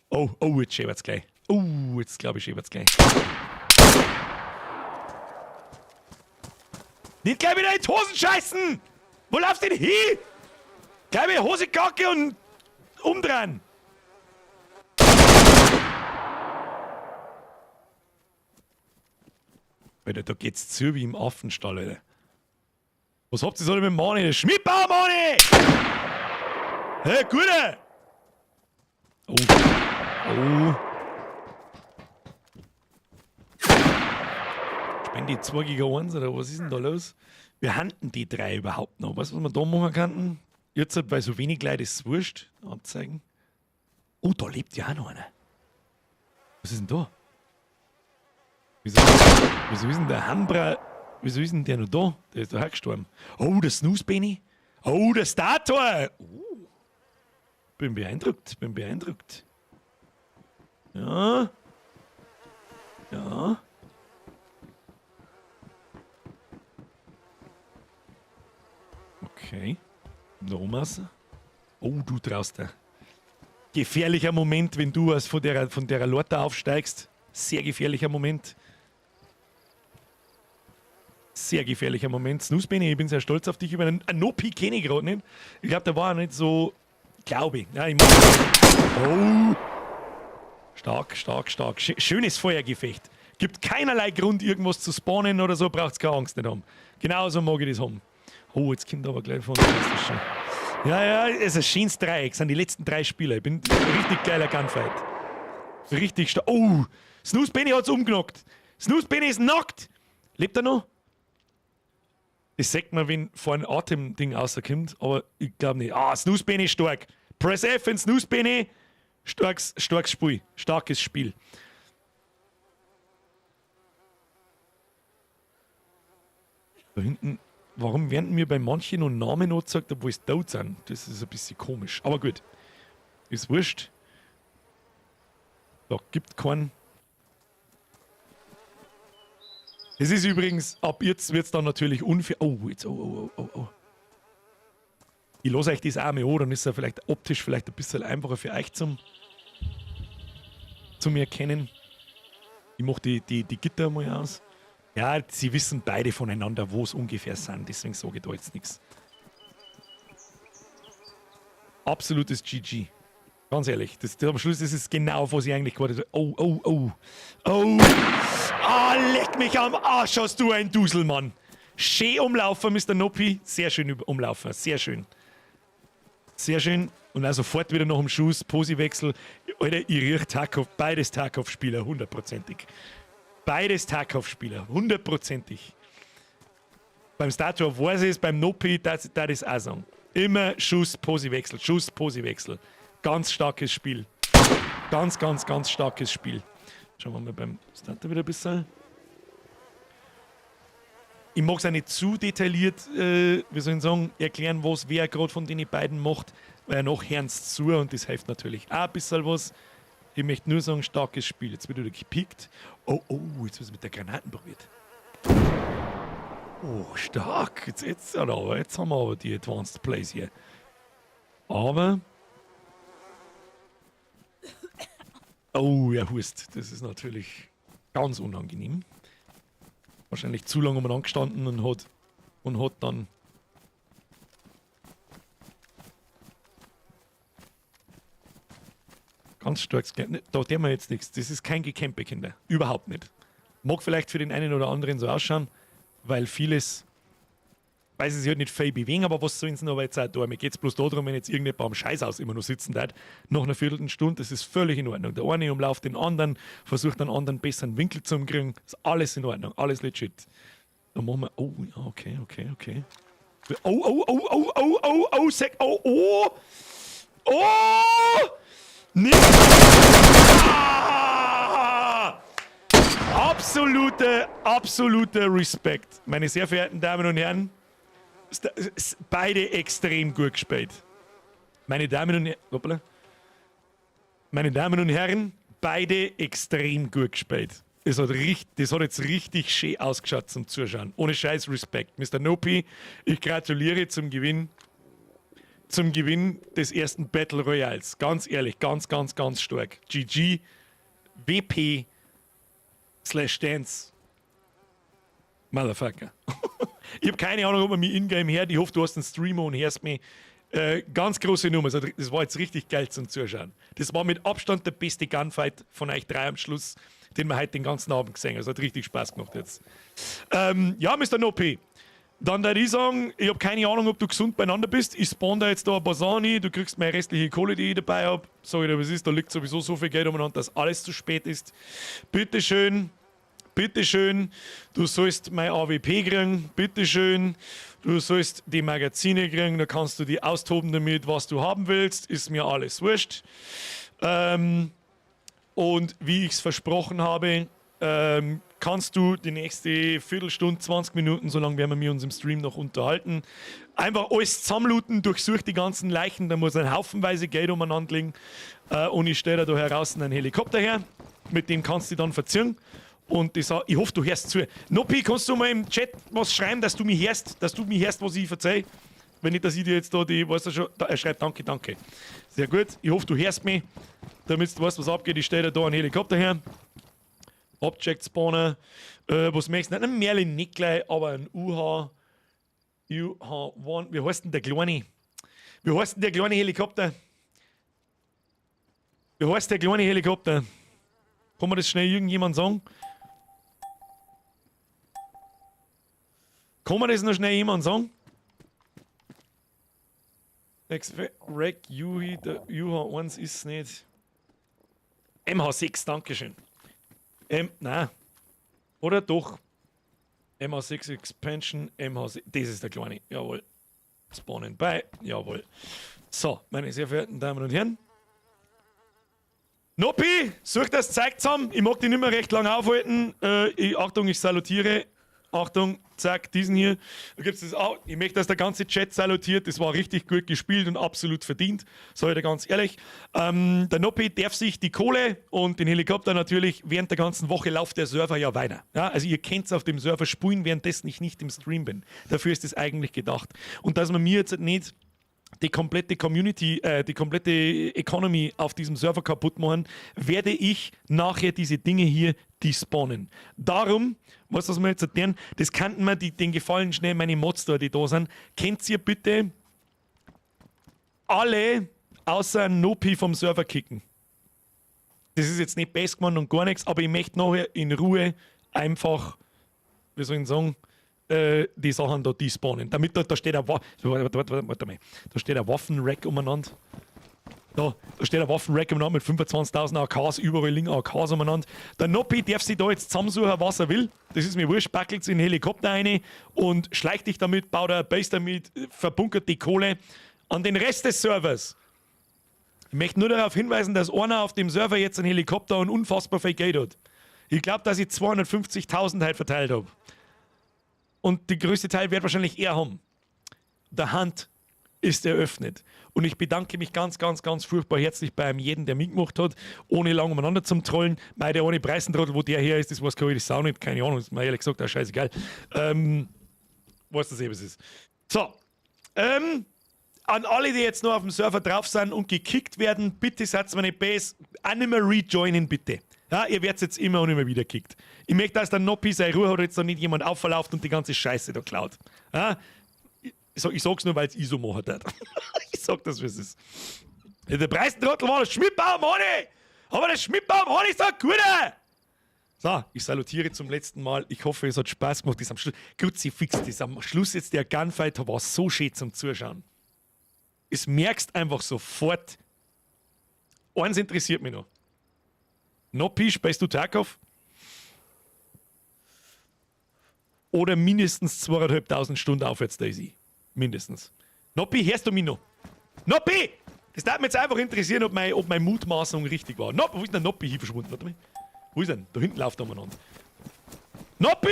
Speaker 1: Oh, oh, jetzt schäbert's gleich. Oh, jetzt glaube ich schäbert's gleich. Nicht gleich wieder in die Hosen scheißen! Wo laufst du denn hin? Gleich wieder Hose kacke und umdrehen! Alter, da geht's zu wie im Affenstall, Alter. Was habt ihr so mit Mani? Der Schmidtbauer, Mani! Hey, Gute! Oh. Oh. Spenden die 2 gegen 1 oder was ist denn da los? Wir handeln die drei überhaupt noch. Weißt du, was wir da machen könnten? Jetzt, weil so wenig Leute ist wurscht. Anzeigen. Oh, da lebt ja auch noch einer. Was ist denn da? Wieso ist denn der Hambra. Wieso ist denn der noch da? Der ist doch auch gestorben. Oh, der Snooze Benny. Oh, der Stator. Oh. Bin beeindruckt, bin beeindruckt. Ja. Ja. Okay. Da oben raus. Oh, du traust da. Gefährlicher Moment, wenn du als von der Lorta aufsteigst. Sehr gefährlicher Moment. Sehr gefährlicher Moment. Snooze Benny, ich bin sehr stolz auf dich. Über einen Nopi kenne ich gerade nicht. Ich glaube, der war auch nicht so. Glaube ich. Ja, ich oh. Stark, stark, stark. Schönes Feuergefecht. Gibt keinerlei Grund, irgendwas zu spawnen oder so, braucht's keine Angst nicht haben. Genauso mag ich das haben. Oh, jetzt kommt aber gleich von. Das ist schon. Ja, ja, es ist ein schönes Dreieck. Sind die letzten drei Spieler. Ich bin richtig geiler Gunfight. Richtig stark. Oh, Snooze Benny hat's umgenockt. Snooze Benny ist nackt. Lebt er noch? Das sagt man, wenn vor ein Atemding rauskommt, aber ich glaube nicht. Ah, Snooze Benny ist stark. Press F in Snooze Benny. Starkes, starkes Spiel. Starkes Spiel. Da hinten, warum werden mir bei manchen noch Namen angezeigt, obwohl es tot sind? Das ist ein bisschen komisch. Aber gut. Ist wurscht. Da gibt keinen. Es ist übrigens, ab jetzt wird es dann natürlich unfair. Oh, jetzt, oh, oh, oh, oh, oh. Ich lasse euch das auch mal an, dann ist es ja vielleicht optisch vielleicht ein bisschen einfacher für euch zum Erkennen. Ich mache die Gitter mal aus. Ja, sie wissen beide voneinander, wo es ungefähr sind, deswegen sage ich da jetzt nichts. Absolutes GG. Ganz ehrlich, das am Schluss ist es genau, was ich eigentlich gewartet habe. Oh, oh, oh. Oh. Ah, leck mich am Arsch, hast du ein Dusel, Mann. Schön umlaufen, Mr. Nopi. Sehr schön umlaufen, sehr schön. Sehr schön. Und auch sofort wieder noch im Schuss, Posiwechsel. Alter, ich riech Tarkov, beides Tarkov-Spieler, hundertprozentig. Beides Tarkov-Spieler, hundertprozentig. Beim Stator weiß ich es, beim Nopi, das ist auch so. Immer Schuss, Posiwechsel, Schuss, Posiwechsel. Ganz starkes Spiel. Ganz, ganz, ganz starkes Spiel. Schauen wir mal beim Starter wieder ein bisschen. Ich mag es auch nicht zu detailliert, wie soll ich sagen, erklären, was wer gerade von den beiden macht, weil noch hören's zu und das hilft natürlich auch ein bisschen was. Ich möchte nur sagen, starkes Spiel. Jetzt wird wieder gepickt. Oh, oh, jetzt wird es mit der Granaten probiert. Oh, stark. Jetzt haben wir aber die Advanced Plays hier. Aber. Oh, er hust. Das ist natürlich ganz unangenehm. Wahrscheinlich zu lange umeinander gestanden und hat dann. Ganz starkes Ge-, da tun wir jetzt nichts. Das ist kein Gekämpe, Kinder. Überhaupt nicht. Mag vielleicht für den einen oder anderen so ausschauen, weil vieles, weil sie sich halt nicht viel bewegen, aber was sollen sie noch jetzt auch da? Mir geht's bloß darum, wenn jetzt irgendjemand am Scheißhaus immer noch sitzen darf, nach einer Viertelstunde, das ist völlig in Ordnung. Der eine umlauft den anderen, versucht einen anderen besseren Winkel zu kriegen, ist alles in Ordnung, alles legit. Dann machen wir, oh, ja, okay, okay, okay. Oh, oh, oh, oh, oh, oh, oh, sek, oh, oh! Oh! Nicht! Ah! Absoluter, absoluter Respekt. Meine sehr verehrten Damen und Herren, beide extrem gut gespielt. Meine Damen und Herren, hoppla. Meine Damen und Herren, beide extrem gut gespielt. Das hat jetzt richtig schön ausgeschaut zum Zuschauen. Ohne Scheiß Respekt. Mr. Nopi, ich gratuliere zum Gewinn. Zum Gewinn des ersten Battle Royals. Ganz ehrlich, ganz, ganz, ganz stark. GG, WP /Dance. Motherfucker. Ich hab keine Ahnung, ob man mich in-game hört. Ich hoffe, du hast einen Streamer und hörst mich. Ganz große Nummer. Das war jetzt richtig geil zum Zuschauen. Das war mit Abstand der beste Gunfight von euch drei am Schluss, den wir heute den ganzen Abend gesehen haben. Es hat richtig Spaß gemacht jetzt. Ja, Mr. Nopi. Dann würde ich sagen, ich hab keine Ahnung, ob du gesund beieinander bist. Ich spawn da jetzt da ein paar Sachen ein, du kriegst meine restliche Kohle, die ich dabei hab. Sag ich dir, was ist, da liegt sowieso so viel Geld umeinander, dass alles zu spät ist. Bitteschön, bitteschön, du sollst mein AWP kriegen, bitteschön, du sollst die Magazine kriegen, da kannst du die austoben damit, was du haben willst, ist mir alles wurscht. Und wie ich's versprochen habe, kannst du die nächste Viertelstunde, 20 Minuten, so lange werden wir uns im Stream noch unterhalten, einfach alles zusammenlooten, durchsuch die ganzen Leichen, da muss ein Haufenweise Geld umeinander liegen. Und ich stelle da heraus einen Helikopter her, mit dem kannst du dich dann verziehen. Und ich sag, ich hoffe, du hörst zu. Nopi, kannst du mal im Chat was schreiben, dass du mich hörst, was ich verzeih? Wenn nicht, dass ich dir jetzt da die, weißt du schon, da, er schreibt danke, danke. Sehr gut, ich hoffe, du hörst mich, damit du weißt, was abgeht. Ich stelle da einen Helikopter her. Object Spawner, was möchtest du? Nicht ein Merlin nicht gleich, aber ein UH, UH-1. Wie heißt denn der kleine? Wie heißt denn der kleine Helikopter? Wie heißt der kleine Helikopter? Kann man das schnell irgendjemand sagen? Kann man das noch schnell jemand sagen? Rack Juhi, der Juha 1 ist nicht. MH6, Dankeschön. Nein. Oder doch. MH6 Expansion, MH6, das ist der kleine, jawohl. Spawnen bei, jawohl. So, meine sehr verehrten Damen und Herren. Noppi, such das Zeug zusammen. Ich mag dich nicht mehr recht lange aufhalten. Achtung, ich salutiere. Achtung, zack, diesen hier. Da gibt's das auch. Ich möchte, dass der ganze Chat salutiert. Das war richtig gut gespielt und absolut verdient. Sag ich dir ganz ehrlich. Der Noppi darf sich die Kohle und den Helikopter natürlich während der ganzen Woche läuft der Server ja weiter. Ja, also ihr könnt's auf dem Server spulen, währenddessen ich nicht im Stream bin. Dafür ist es eigentlich gedacht. Und dass man mir jetzt nicht die komplette Community, die komplette Economy auf diesem Server kaputt machen, werde ich nachher diese Dinge hier despawnen. Darum, was das wir jetzt erklären, das könnten wir den Gefallen schnell, meine Mods da, die da sind, könnt ihr bitte alle außer Nopi vom Server kicken. Das ist jetzt nicht best gemacht und gar nichts, aber ich möchte nachher in Ruhe einfach, wie soll ich sagen, die Sachen da despawnen. Damit da steht ein warte, warte, warte mal. Da steht ein Waffenrack umeinander. Da steht ein Waffenrack umeinander mit 25.000 AKs, überall liegen AKs umeinander. Der Noppi darf sich da jetzt zusammensuchen, was er will. Das ist mir wurscht, packelt in den Helikopter rein und schleicht dich damit, baut eine Base damit, verbunkert die Kohle an den Rest des Servers. Ich möchte nur darauf hinweisen, dass einer auf dem Server jetzt einen Helikopter und unfassbar viel Geld hat. Ich glaub, dass ich 250.000 heute verteilt hab. Und der größte Teil wird wahrscheinlich er haben. Der Hand ist eröffnet. Und ich bedanke mich ganz, ganz, ganz furchtbar herzlich bei jedem, der mitgemacht hat, ohne lang umeinander zum Trollen. Mei, der ohne Preisentrottel, wo der her ist, das weiß ich das auch nicht. Keine Ahnung, ist mir ehrlich gesagt auch scheißegal. Weiß das eh, was es ist. So. An alle, die jetzt noch auf dem Server drauf sind und gekickt werden, bitte seid mir nicht base. Auch nicht mehr rejoinen, bitte. Ja, ihr werdet jetzt immer und immer wieder gekickt. Ich möchte, dass der Noppi seine Ruhe hat, jetzt da nicht jemand aufverlauft und die ganze Scheiße da klaut. Ja? Ich sag's nur, weil's ISO machen hat. Ich sag das, wie es ist. Der Preisentrottel war der Schmidtbaum, Honey! Aber der Schmidtbaum, Honey, ist ein guter! So, ich salutiere zum letzten Mal. Ich hoffe, es hat Spaß gemacht. Das am Schluss, Kruzifix, das am Schluss jetzt der Gunfight war so schön zum Zuschauen. Es merkst einfach sofort. Eins interessiert mich noch. Noppi, spielst du Tarkov? Oder mindestens zweieinhalbtausend Stunden aufwärts DayZ. Mindestens. Noppi, hörst du mich noch? Noppi! Das darf mich jetzt einfach interessieren, ob meine Mutmaßung richtig war. Noppi, wo ist denn der Noppi hier verschwunden? Warte mal. Wo ist er denn? Da hinten läuft er umeinander. Noppi!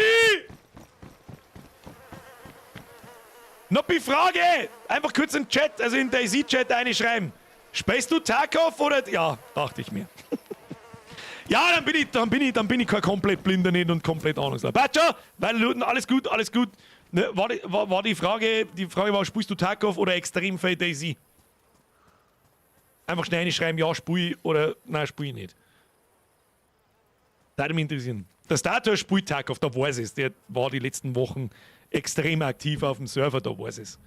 Speaker 1: Noppi, Frage! Einfach kurz in den Chat, also in den DayZ-Chat reinschreiben. Spielst du Tarkov oder? Ja, dachte ich mir. Ja, dann bin ich kein komplett Blinder nicht und komplett ahnungslos. Passt schon, weil Luten, alles gut, alles gut. Ne, war die Frage, die Frage war, spielst du Tarkov oder extrem viel DayZ? Einfach schnell reinschreiben, ja, spiel ich oder nein, spiel ich nicht. Das würde mich interessieren. Der Stator spielt Tarkov, da weiß ich es. Der war die letzten Wochen extrem aktiv auf dem Server, da weiß ich es.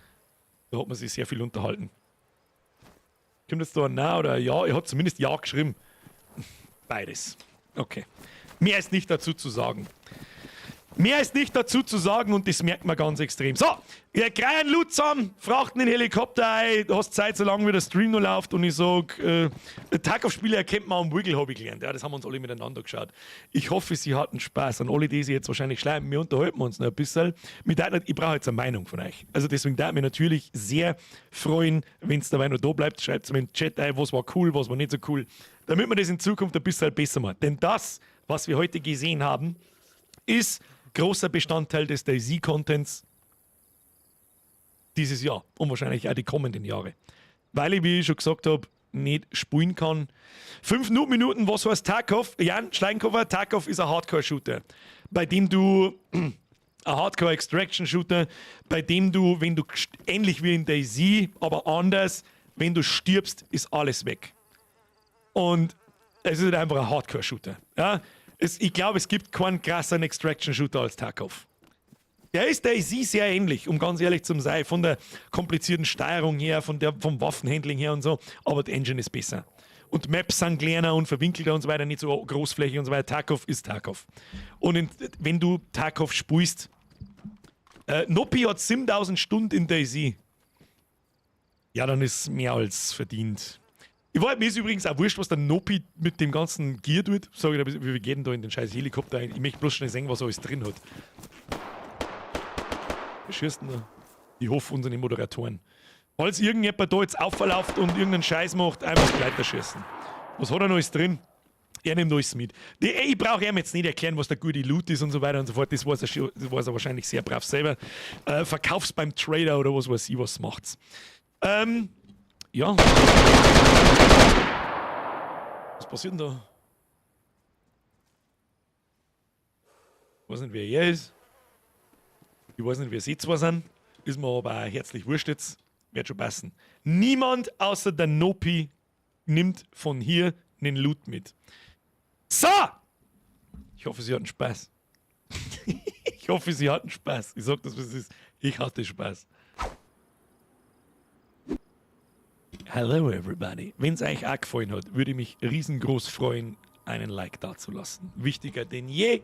Speaker 1: Da hat man sich sehr viel unterhalten. Kommt jetzt da ein Nein oder ein Ja? Er hat zumindest Ja geschrieben. Beides. Okay. Mehr ist nicht dazu zu sagen. Mehr ist nicht dazu zu sagen und das merkt man ganz extrem. So, wir kreien Loot zusammen, frachten den Helikopter ein, du hast Zeit, solange wie der Stream noch läuft und ich sag, Tarkov-Spieler erkennt man am Wiggle, hab ich gelernt. Ja, das haben wir uns alle miteinander geschaut. Ich hoffe, sie hatten Spaß. An alle, die sich jetzt wahrscheinlich schleimen, wir unterhalten uns noch ein bisschen. Ich brauche jetzt eine Meinung von euch. Also deswegen darf ich mich natürlich sehr freuen, wenn's dabei noch da bleibt. Schreibt's mir in den Chat ein, was war cool, was war nicht so cool, damit wir das in Zukunft ein bisschen besser machen. Denn das, was wir heute gesehen haben, ist großer Bestandteil des DayZ-Contents dieses Jahr und wahrscheinlich auch die kommenden Jahre. Weil ich, wie ich schon gesagt hab, nicht spulen kann. 5 Minuten, was heißt Tarkov? Jan Steinkoffer, Tarkov ist ein Hardcore-Shooter, bei dem du ein Hardcore-Extraction-Shooter, bei dem du, wenn du ähnlich wie in DayZ, aber anders, wenn du stirbst, ist alles weg. Und es ist halt einfach ein Hardcore-Shooter. Ja? Ich glaube, es gibt keinen krasseren Extraction-Shooter als Tarkov. Der ist DayZ sehr ähnlich, um ganz ehrlich zu sein, von der komplizierten Steuerung her, vom Waffenhandling her und so, aber die Engine ist besser. Und Maps sind kleiner und verwinkelter und so weiter, nicht so großflächig und so weiter. Tarkov ist Tarkov. Und wenn du Tarkov spielst, Noppi hat 7000 Stunden in DayZ. Ja, dann ist mehr als verdient. Ich wollte mir ist übrigens auch wurscht, was der Nopi mit dem ganzen Gear tut. Sag ich, wir gehen da in den scheiß Helikopter ein. Ich möchte bloß schnell sehen, was er alles drin hat. Wir schießen da. Ich hoffe, unsere Moderatoren. Falls irgendjemand da jetzt aufverlauft und irgendeinen Scheiß macht, einfach weiter schießen. Was hat er noch alles drin? Er nimmt alles mit. Ich brauche ihm jetzt nicht erklären, was der gute Loot ist und so weiter und so fort. Das weiß er wahrscheinlich sehr brav selber. Verkauf's beim Trader oder was weiß ich, was macht's. Ja. Was passiert denn da? Ich weiß nicht, wer er ist. Ich weiß nicht, wer sie zwei sind. Ist mir aber auch herzlich wurscht jetzt. Wird schon passen. Niemand außer der Nopi nimmt von hier den Loot mit. So! Ich hoffe, Sie hatten Spaß. Ich hoffe, Sie hatten Spaß. Ich sag das, was es ist. Ich hatte Spaß. Hello everybody. Wenn es euch auch gefallen hat, würde ich mich riesengroß freuen, einen Like dazulassen. Wichtiger denn je.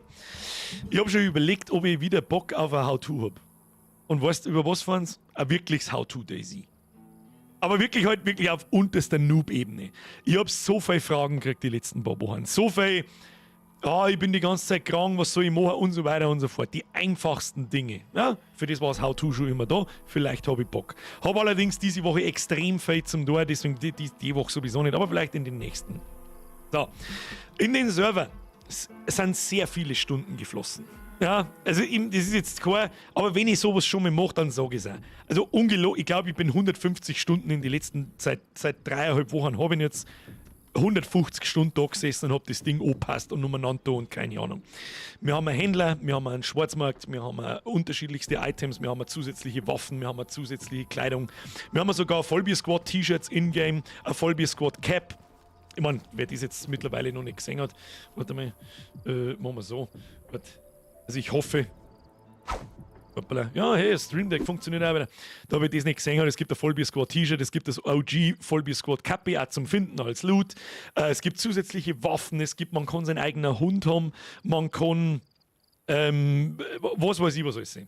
Speaker 1: Ich habe schon überlegt, ob ich wieder Bock auf ein How-To hab. Und weißt du, über was fahren's? Ein wirkliches How-To DayZ. Aber wirklich halt wirklich auf unterster Noob-Ebene. Ich hab so viele Fragen gekriegt die letzten paar Wochen. So viel, ah, ich bin die ganze Zeit krank, was soll ich machen und so weiter und so fort. Die einfachsten Dinge. Ja, für das war das How-To schon immer da. Vielleicht habe ich Bock. Hab allerdings diese Woche extrem viel zum Tor, deswegen die Woche sowieso nicht, aber vielleicht in den nächsten. So, in den Server sind sehr viele Stunden geflossen. Ja, also eben, das ist jetzt kein, aber wenn ich sowas schon mal mache, dann sage ich's auch. Also ungelogen, ich glaube, ich bin 150 Stunden in die letzten, seit 3,5 Wochen habe ich jetzt 150 Stunden da gesessen und hab das Ding angepasst und umeinander da und keine Ahnung. Wir haben einen Händler, wir haben einen Schwarzmarkt, wir haben unterschiedlichste Items, wir haben zusätzliche Waffen, wir haben zusätzliche Kleidung, wir haben sogar Vollbier Squad T-Shirts in-game, ein Vollbier Squad Cap. Ich mein, wer das jetzt mittlerweile noch nicht gesehen hat, warte mal, machen wir so. Warte. Also ich hoffe, hoppala. Ja, hey, Stream Deck funktioniert auch wieder. Da habe ich das nicht gesehen, es gibt ein Vollbier Squad T-Shirt, es gibt das OG Vollbier Squad Kappe auch zum Finden als Loot. Es gibt zusätzliche Waffen, man kann seinen eigenen Hund haben, man kann, was weiß ich, was alles sehen.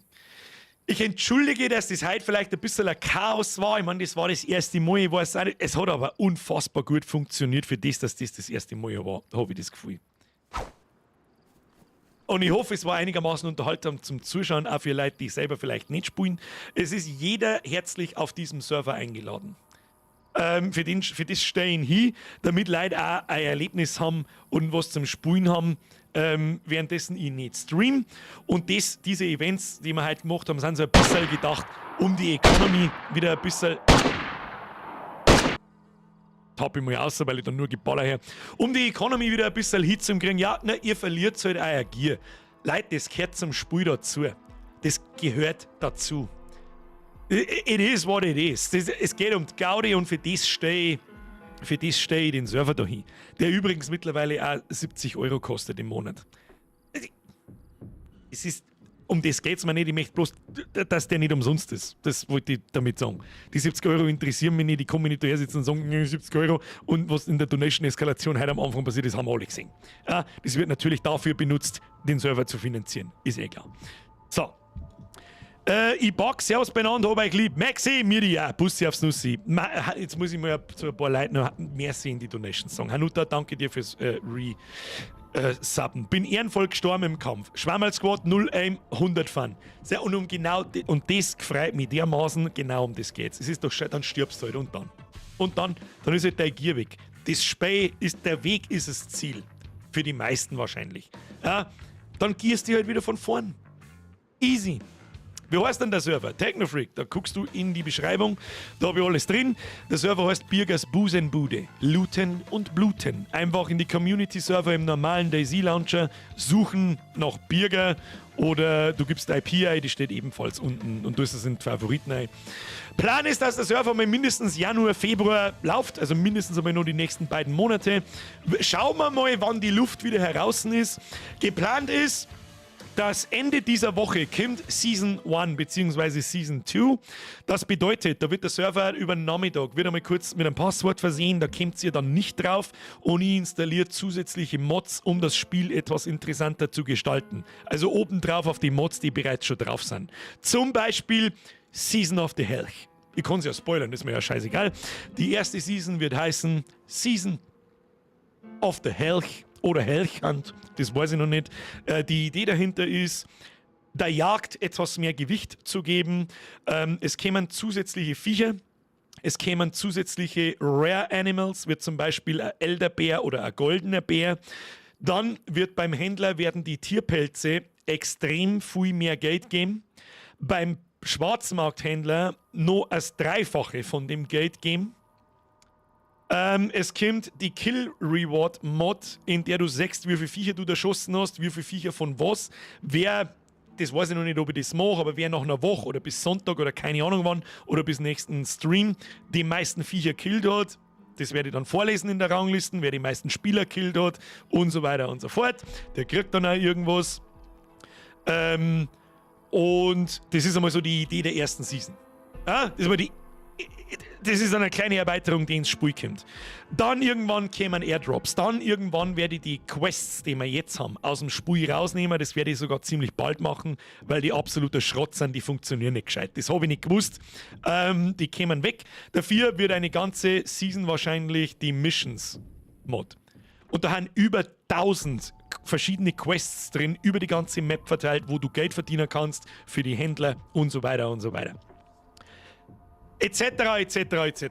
Speaker 1: Ich entschuldige, dass das heute vielleicht ein bisschen ein Chaos war. Ich meine, das war das erste Mal, ich weiß auch nicht. Es hat aber unfassbar gut funktioniert für das, dass das das erste Mal war, habe ich das Gefühl. Und ich hoffe, es war einigermaßen unterhaltsam zum Zuschauen, auch für Leute, die selber vielleicht nicht spielen. Es ist jeder herzlich auf diesem Server eingeladen. Für das stehen hin, damit Leute auch ein Erlebnis haben und was zum Spielen haben, währenddessen ich nicht stream. Und diese Events, die wir heute gemacht haben, sind so ein bisschen gedacht, um die Economy wieder ein bisschen... Hab ich mal aus, weil ich dann nur Geballer her. Um die Economy wieder ein bisschen hinzukriegen. Ja, na, ihr verliert halt euer Gear. Leute, das gehört zum Spiel dazu. Das gehört dazu. It is what it is. Es geht um die Gaudi und für das stehe ich den Server da hin. Der übrigens mittlerweile auch 70 Euro kostet im Monat. Um das geht's mir nicht. Ich möchte bloß, dass der nicht umsonst ist. Das wollte ich damit sagen. Die 70 Euro interessieren mich nicht. Ich kann mich nicht daher sitzen und sagen, nee, 70 Euro. Und was in der Donation-Eskalation heute am Anfang passiert ist, haben wir alle gesehen. Ja, das wird natürlich dafür benutzt, den Server zu finanzieren. Ist eh klar. So. Ich pack, servus beieinander, hab euch lieb. Maxi, mir die auch. Bussi aufs Nussi. Jetzt muss ich mal zu ein paar Leuten noch mehr sehen, die Donations sagen. Hanuta, danke dir fürs Re- Subben. Bin ehrenvoll gestorben im Kampf. Schwammerl Squad 0 Aim, 100 Fun. Sehr, und um genau und das freut mich dermaßen, genau um das geht's. Es ist doch schön, dann stirbst du halt und dann. Und dann ist halt dein Gier weg. Das Spiel ist, der Weg ist das Ziel. Für die meisten wahrscheinlich. Ja, dann gierst du halt wieder von vorn. Easy. Wie heißt denn der Server? Technofreak. Da guckst du in die Beschreibung. Da hab ich alles drin. Der Server heißt Birgers Busenbude. Looten und Bluten. Einfach in die Community-Server im normalen DayZ Launcher suchen nach Birger oder du gibst IP ein, die steht ebenfalls unten und du hast es in die Favoriten ein. Plan ist, dass der Server mal mindestens Januar, Februar läuft, also mindestens einmal nur die nächsten beiden Monate. Schauen wir mal, wann die Luft wieder heraus ist. Geplant ist, Dass Ende dieser Woche kommt Season 1 bzw. Season 2. Das bedeutet, da wird der Server über den Nachmittag wird einmal kurz mit einem Passwort versehen, da kommt ihr dann nicht drauf und ich installiere zusätzliche Mods, um das Spiel etwas interessanter zu gestalten. Also obendrauf auf die Mods, die bereits schon drauf sind. Zum Beispiel Season of the Helch. Ich kann es ja spoilern, ist mir ja scheißegal. Die erste Season wird heißen Season of the Helch oder Helch Hunt, das weiß ich noch nicht. Die Idee dahinter ist, der Jagd etwas mehr Gewicht zu geben. Es kämen zusätzliche Viecher, es kämen zusätzliche Rare Animals, wird zum Beispiel ein Elderbär oder ein goldener Bär. Dann wird beim Händler werden die Tierpelze extrem viel mehr Geld geben. Beim Schwarzmarkthändler noch das Dreifache von dem Geld geben. Es kommt die Kill Reward Mod, in der du siehst, wie viele Viecher du da erschossen hast, wie viele Viecher von was. Wer, das weiß ich noch nicht, ob ich das mache, aber wer nach einer Woche oder bis Sonntag oder keine Ahnung wann oder bis nächsten Stream die meisten Viecher killt hat, das werde ich dann vorlesen in der Ranglisten, wer die meisten Spieler killt hat und so weiter und so fort. Der kriegt dann auch irgendwas. Und das ist einmal so die Idee der ersten Season. Ja, das ist eine kleine Erweiterung, die ins Spiel kommt. Dann irgendwann kämen Airdrops. Dann irgendwann werde ich die Quests, die wir jetzt haben, aus dem Spiel rausnehmen. Das werde ich sogar ziemlich bald machen, weil die absoluter Schrott sind, die funktionieren nicht gescheit. Das habe ich nicht gewusst. Die kämen weg. Dafür wird eine ganze Season wahrscheinlich die Missions Mod. Und da haben über 1000 verschiedene Quests drin, über die ganze Map verteilt, wo du Geld verdienen kannst für die Händler und so weiter und so weiter. Etc., etc., etc.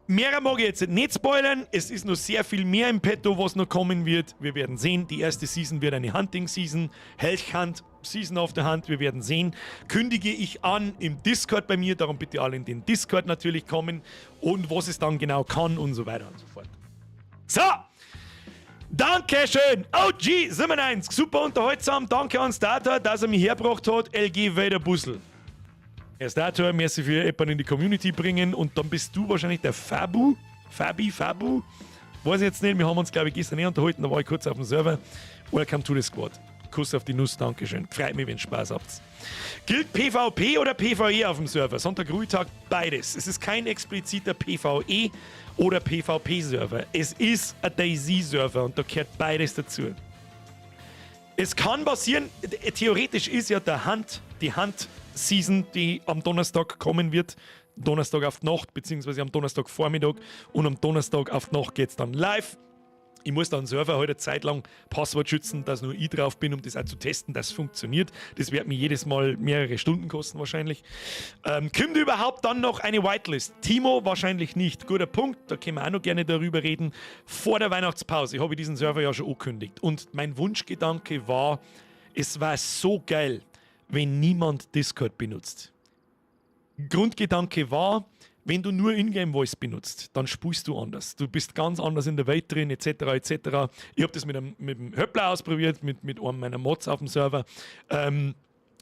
Speaker 1: Mehr mag ich jetzt nicht spoilern. Es ist noch sehr viel mehr im Petto, was noch kommen wird. Wir werden sehen. Die erste Season wird eine Hunting Season. Helch Hunt, Season of the Hunt. Wir werden sehen. Kündige ich an im Discord bei mir. Darum bitte alle in den Discord natürlich kommen. Und was es dann genau kann und so weiter und so fort. So! Dankeschön! OG 97, super unterhaltsam. Danke an Starter, dass er mich hergebracht hat. LG Vader Bussel. Herr Starter, merci für jemanden in die Community bringen und dann bist du wahrscheinlich der Fabu. Fabi, Fabu? Weiß ich jetzt nicht, wir haben uns, glaube ich, gestern eh unterhalten, da war ich kurz auf dem Server. Welcome to the Squad. Kuss auf die Nuss, Dankeschön. Freut mich, wenn Spaß habt. Gilt PvP oder PvE auf dem Server? Sonntag, Ruhetag, beides. Es ist kein expliziter PvE oder PvP-Server. Es ist ein DayZ-Server und da gehört beides dazu. Es kann passieren, theoretisch ist ja die Hunt-Season, die am Donnerstag kommen wird, Donnerstag auf die Nacht, beziehungsweise am Donnerstagvormittag und am Donnerstag auf die Nacht geht es dann live. Ich muss dann Server heute eine Zeit lang Passwort schützen, dass nur ich drauf bin, um das auch zu testen, dass es funktioniert. Das wird mir jedes Mal mehrere Stunden kosten wahrscheinlich. Kommt überhaupt dann noch eine Whitelist? Timo wahrscheinlich nicht. Guter Punkt, da können wir auch noch gerne darüber reden. Vor der Weihnachtspause habe ich diesen Server ja schon angekündigt. Und mein Wunschgedanke war, es war so geil, wenn niemand Discord benutzt. Grundgedanke war, wenn du nur Ingame Voice benutzt, dann spielst du anders. Du bist ganz anders in der Welt drin, etc. etc. Ich habe das mit dem Höppler ausprobiert, mit einem meiner Mods auf dem Server.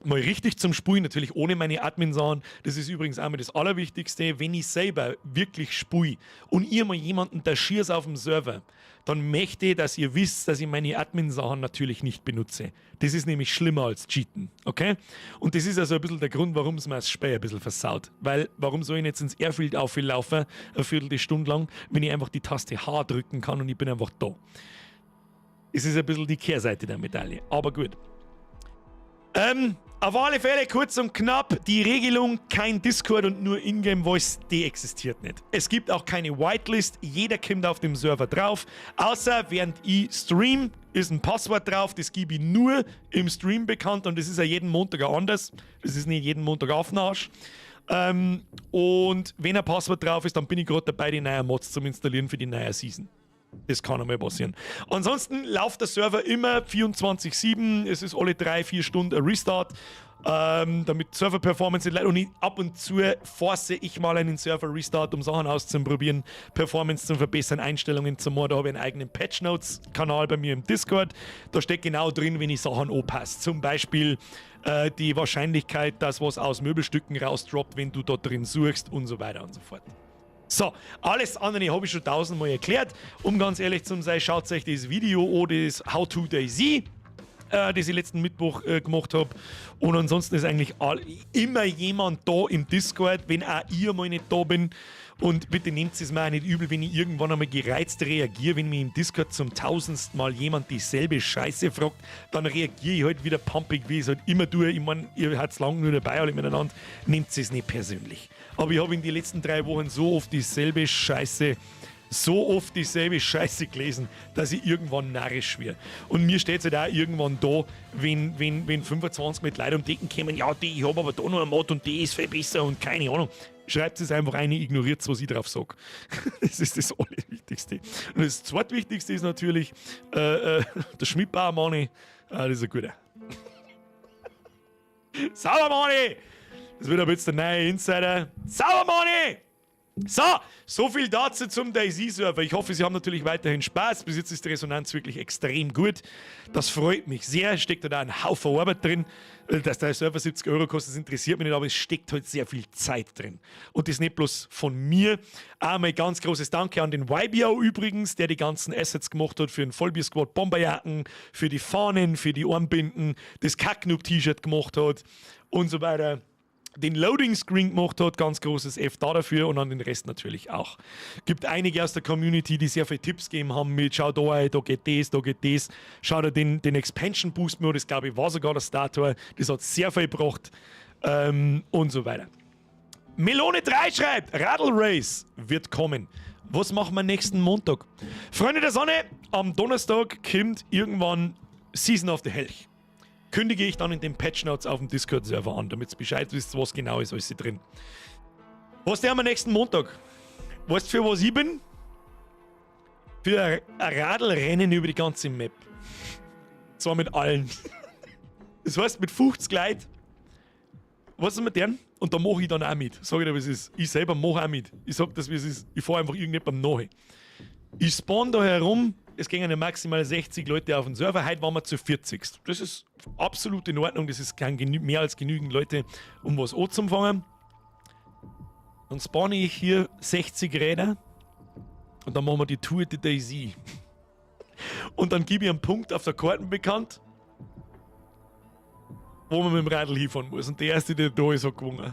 Speaker 1: Mal richtig zum Spulen, natürlich ohne meine Admin-Sachen. Das ist übrigens einmal das Allerwichtigste. Wenn ich selber wirklich spule und ihr mal jemanden da schießt auf dem Server, dann möchte ich, dass ihr wisst, dass ich meine Admin-Sachen natürlich nicht benutze. Das ist nämlich schlimmer als Cheaten, okay? Und das ist also ein bisschen der Grund, warum es mir das Spiel ein bisschen versaut. Weil, warum soll ich jetzt ins Airfield auflaufen, eine Viertelstunde lang, wenn ich einfach die Taste H drücken kann und ich bin einfach da? Es ist ein bisschen die Kehrseite der Medaille, aber gut. Auf alle Fälle kurz und knapp, die Regelung kein Discord und nur Ingame Voice, die existiert nicht. Es gibt auch keine Whitelist, jeder kommt auf dem Server drauf, außer während ich stream, ist ein Passwort drauf, das gebe ich nur im Stream bekannt und das ist ja jeden Montag auch anders. Das ist nicht jeden Montag auf den Arsch. Und wenn ein Passwort drauf ist, dann bin ich gerade dabei, die neuen Mods zu installieren für die neue Season. Das kann einmal passieren. Ansonsten läuft der Server immer 24/7. Es ist alle 3, 4 Stunden ein Restart, damit Server-Performance nicht leidet. Und ich, ab und zu force ich mal einen Server-Restart, um Sachen auszuprobieren, Performance zu verbessern, Einstellungen zu machen. Da habe ich einen eigenen Patch Notes-Kanal bei mir im Discord. Da steht genau drin, wenn ich Sachen anpasse. Zum Beispiel die Wahrscheinlichkeit, dass was aus Möbelstücken rausdroppt, wenn du da drin suchst und so weiter und so fort. So, alles andere habe ich schon tausendmal erklärt. Um ganz ehrlich zu sein, schaut euch das Video an, das How to DayZ. Das ich letzten Mittwoch gemacht habe. Und ansonsten ist eigentlich immer jemand da im Discord, wenn auch ich einmal nicht da bin. Und bitte nehmt es mir auch nicht übel, wenn ich irgendwann einmal gereizt reagiere, wenn mir im Discord zum 1000. Mal jemand dieselbe Scheiße fragt, dann reagiere ich halt wieder pumpig, wie ich es halt immer tue. Ich meine, ihr seid lang nur dabei, alle miteinander. Nehmt es nicht persönlich. Aber ich habe in den letzten 3 Wochen so oft dieselbe Scheiße gelesen, dass ich irgendwann narrisch werde. Und mir steht es halt auch irgendwann da, wenn 25 mit Leuten um die Ecken kommen, ja, die, ich habe aber da noch einen Mod und die ist viel besser und keine Ahnung. Schreibt es einfach rein, ignoriert, was ich drauf sage. Das ist das Allerwichtigste. Und das Zweitwichtigste ist natürlich der Schmidbauer Mani. Das ist ein guter. Sauber, Mani! Das wird aber jetzt der neue Insider. Sauber, Mani! So, so viel dazu zum DayZ-Server. Ich hoffe, Sie haben natürlich weiterhin Spaß. Bis jetzt ist die Resonanz wirklich extrem gut. Das freut mich sehr. Steckt da ein Haufen Arbeit drin. Dass der Server 70 € kostet, das interessiert mich nicht, aber es steckt halt sehr viel Zeit drin. Und das nicht bloß von mir. Einmal ganz großes Danke an den YBO übrigens, der die ganzen Assets gemacht hat für den Vollbier Squad Bomberjacken, für die Fahnen, für die Armbinden, das Kacknoob-T-Shirt gemacht hat und so weiter, den Loading Screen gemacht hat, ganz großes F da dafür und an den Rest natürlich auch. Gibt einige aus der Community, die sehr viele Tipps gegeben haben mit: Schau da, ey, da geht das, da geht das. Schau dir den Expansion Boost Mod, das, glaube ich, war sogar der Starter, das hat sehr viel gebracht und so weiter. Melone 3 schreibt, Radl Race wird kommen. Was machen wir nächsten Montag? Freunde der Sonne, am Donnerstag kommt irgendwann Season of the Helch. Kündige ich dann in den Patch Notes auf dem Discord-Server an, damit ihr Bescheid wisst, was genau ist alles drin. Was der haben wir nächsten Montag? Weißt du, für was ich bin? Für ein Radlrennen über die ganze Map. Zwar mit allen. Das heißt, mit 50 Leuten. Was ist mit denen? Und da mache ich dann auch mit. Sag ich dir, wie es ist. Ich selber mache auch mit. Ich sag das, wie es ist. Ich fahre einfach irgendjemandem nach. Ich spawn da herum. Es gingen ja maximal 60 Leute auf den Server. Heute waren wir zu 40. Das ist absolut in Ordnung. Das ist kein genü mehr als genügend Leute, um was anzufangen. Dann spawne ich hier 60 Räder. Und dann machen wir die Tour de DayZ. Und dann gebe ich einen Punkt auf der Karte bekannt, wo man mit dem Radl hinfahren muss. Und der Erste, der da ist, hat gewonnen.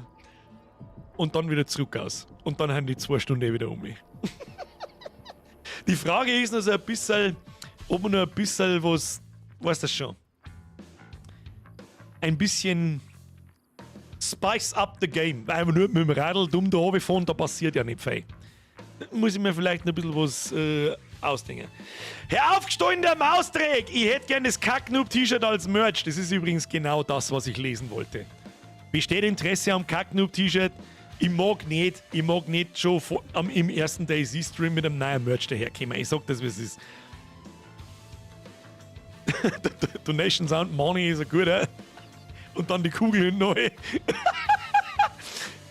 Speaker 1: Und dann wieder zurück aus. Und dann haben die 2 Stunden eh wieder um mich. Die Frage ist noch so ein bisschen, ob man noch ein bisschen was, weißt das schon, ein bisschen Spice up the game. Weil wir nur mit dem Radl dumm da runterfahren, da passiert ja nicht viel. Da muss ich mir vielleicht noch ein bisschen was ausdenken. Hör aufgestanden, der Mausdreck! Ich hätte gern das Kacknoob-T-Shirt als Merch. Das ist übrigens genau das, was ich lesen wollte. Besteht Interesse am Kacknoob-T-Shirt? Ich mag nicht schon im ersten DayZ-Stream mit einem neuen Merch daherkommen. Ich sag das, wie es ist. Donations and Money ist ein guter. Und dann die Kugel neu.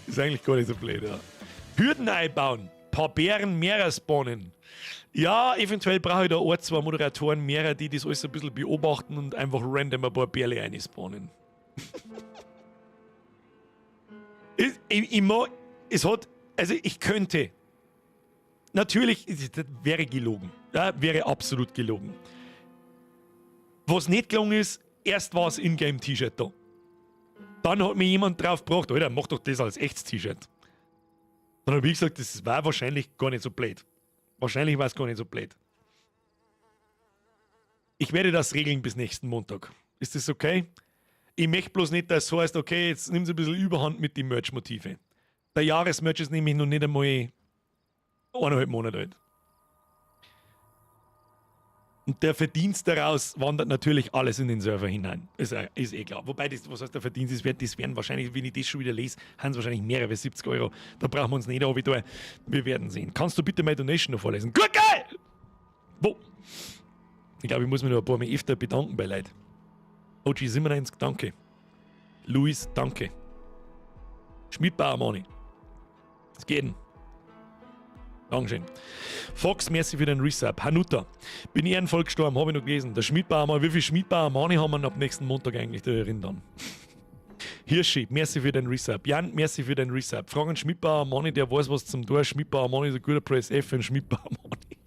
Speaker 1: Ist eigentlich gar nicht so blöd, ja. Hürden einbauen. Paar Bären mehrer spawnen. Ja, eventuell brauche ich da ein, zwei Moderatoren mehrer, die das alles ein bisschen beobachten und einfach random ein paar Bärle einspawnen. Ich mag, es hat, also ich könnte, natürlich, das wäre gelogen. Ja, wäre absolut gelogen. Was nicht gelungen ist, erst war es Ingame-T-Shirt da. Dann hat mir jemand drauf gebracht: Alter, mach doch das als echtes T-Shirt. Dann habe ich gesagt, das war wahrscheinlich gar nicht so blöd. Wahrscheinlich war es gar nicht so blöd. Ich werde das regeln bis nächsten Montag. Ist das okay? Ich möchte bloß nicht, dass es so heißt, okay, jetzt nimm sie ein bisschen Überhand mit den Merch-Motive. Der Jahresmerch ist nämlich noch nicht einmal 1,5 Monate alt. Und der Verdienst daraus wandert natürlich alles in den Server hinein. Ist eh klar. Wobei, das, was heißt der Verdienst ist, das werden wahrscheinlich, wenn ich das schon wieder lese, haben es wahrscheinlich mehrere 70 Euro. Da brauchen wir uns nicht runter. Wir werden sehen. Kannst du bitte meine Donation noch vorlesen? Gut, geil! Wo? Ich glaube, ich muss mich noch ein paar Mal öfter bedanken bei Leuten. OG97, danke. Luis, danke. Schmidbauer Mani. Was geht denn? Dankeschön. Fox, merci für den Resub. Hanuta, bin ehrenvoll gestorben, habe ich noch gelesen. Der Schmidbauer Mani, wie viel Schmidbauer Mani haben wir ab nächsten Montag eigentlich da drin dann? Hirschi, merci für den Resub. Jan, merci für den Resub. Fragen Schmidbauer Mani, der weiß was zum Tor. Schmidbauer Mani ist ein guter Press F für den Schmidbauer Mani.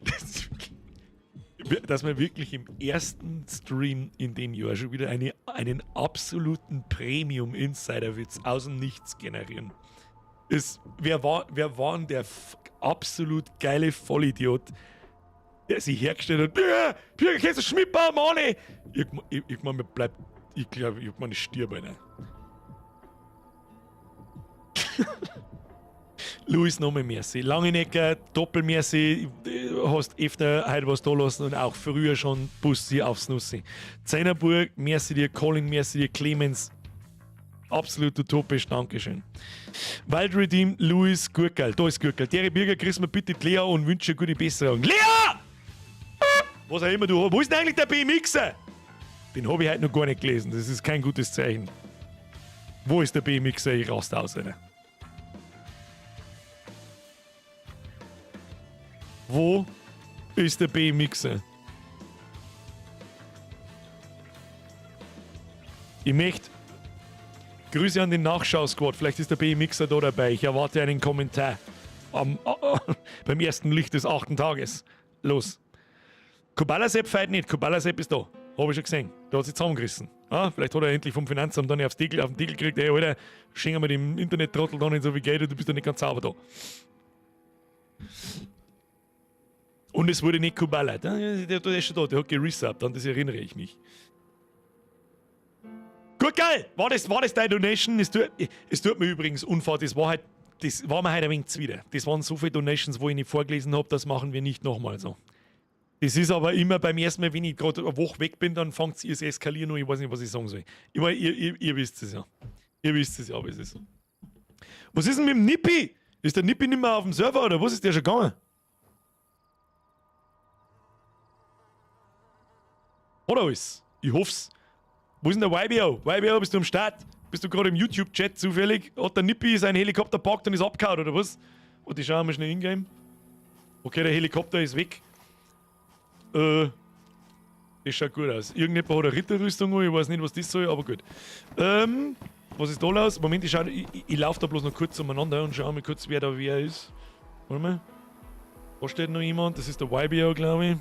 Speaker 1: Das ist wirklich. Dass wir wirklich im ersten Stream in dem Jahr schon wieder einen absoluten Premium-Insider-Witz aus dem Nichts generieren. Wer war denn der absolut geile Vollidiot, der sich hergestellt hat? Birger, Birger, kennst du Schmidtbaum, Mann? Ich mein, mir bleibt, ich glaube, ich meine, ich stirb, Alter. Luis, nochmal merci. Langenecker, Doppelmerci, hast öfter heute was da lassen und auch früher schon Bussi aufs Nussi. Zehnerburg, merci dir, Colin, merci dir, Clemens. Absolut utopisch, Dankeschön. Wild Redeem, Luis, Gurkel, da ist Gurkel. Dere Birger, grüß mir bitte die Lea und wünsche gute Besserung. Lea! Was auch immer du hast. Wo ist denn eigentlich der BMXer? Den habe ich heute noch gar nicht gelesen, das ist kein gutes Zeichen. Wo ist der BMXer? Ich raste aus, Alter. Wo ist der BMXer? Ich möchte Grüße an den Nachschau-Squad. Vielleicht ist der BMXer da dabei. Ich erwarte einen Kommentar beim ersten Licht des 8. Tages. Los. Kubala Sepp feiert nicht. Kubala Sepp ist da. Habe ich schon gesehen. Der hat sich zusammengerissen. Ah, vielleicht hat er endlich vom Finanzamt dann auf den Deckel gekriegt. Ey, Alter, schenken wir dem Internet-Trottel da nicht so viel Geld und du bist doch nicht ganz sauber da. Und es wurde nicht Kubala. Der ist schon da, der hat geresubbt, an das erinnere ich mich. Gut, geil! War das deine Donation? Es tut mir übrigens unfair, das war mir heute ein wenig zuwider. Das waren so viele Donations, wo ich nicht vorgelesen habe, das machen wir nicht nochmal so. Das ist aber immer beim ersten Mal, wenn ich gerade eine Woche weg bin, dann fängt es an eskalieren und ich weiß nicht, was ich sagen soll. Ich meine, ihr wisst es ja. Ihr wisst es ja, wie es ist. Was ist denn mit dem Nippi? Ist der Nippi nicht mehr auf dem Server oder was ist der schon gegangen? Oder alles? Ich hoff's. Wo ist denn der YBO? YBO, bist du am Start? Bist du gerade im YouTube-Chat zufällig? Hat der Nippi seinen Helikopter parkt und ist abgehauen, oder was? Und ich schaue mal schnell in-game. Okay, der Helikopter ist weg. Das schaut gut aus. Irgendjemand hat eine Ritterrüstung, ich weiß nicht, was das soll, aber gut. Was ist da los? Moment, ich laufe da bloß noch kurz umeinander und schaue mal kurz, wer da wer ist. Warte mal. Da steht noch jemand, das ist der YBO, glaube ich.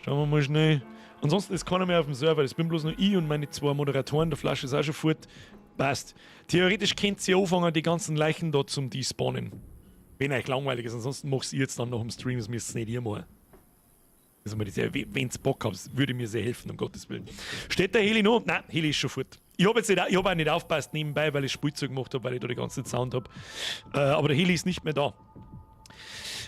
Speaker 1: Schauen wir mal schnell. Ansonsten ist keiner mehr auf dem Server, das bin bloß noch ich und meine zwei Moderatoren, der Flasche ist auch schon fort. Passt. Theoretisch könnt ihr anfangen, die ganzen Leichen da zum Despawnen. Wenn euch langweilig ist, ansonsten macht's ihr jetzt dann noch im Stream, das müsst ihr nicht ihr machen. Also, wenn's Bock habt, würde mir sehr helfen, um Gottes Willen. Steht der Heli noch? Nein, Heli ist schon fort. Ich habe hab auch nicht aufgepasst nebenbei, weil ich Spielzeug gemacht habe, weil ich da die ganze Sound habe. Aber der Heli ist nicht mehr da.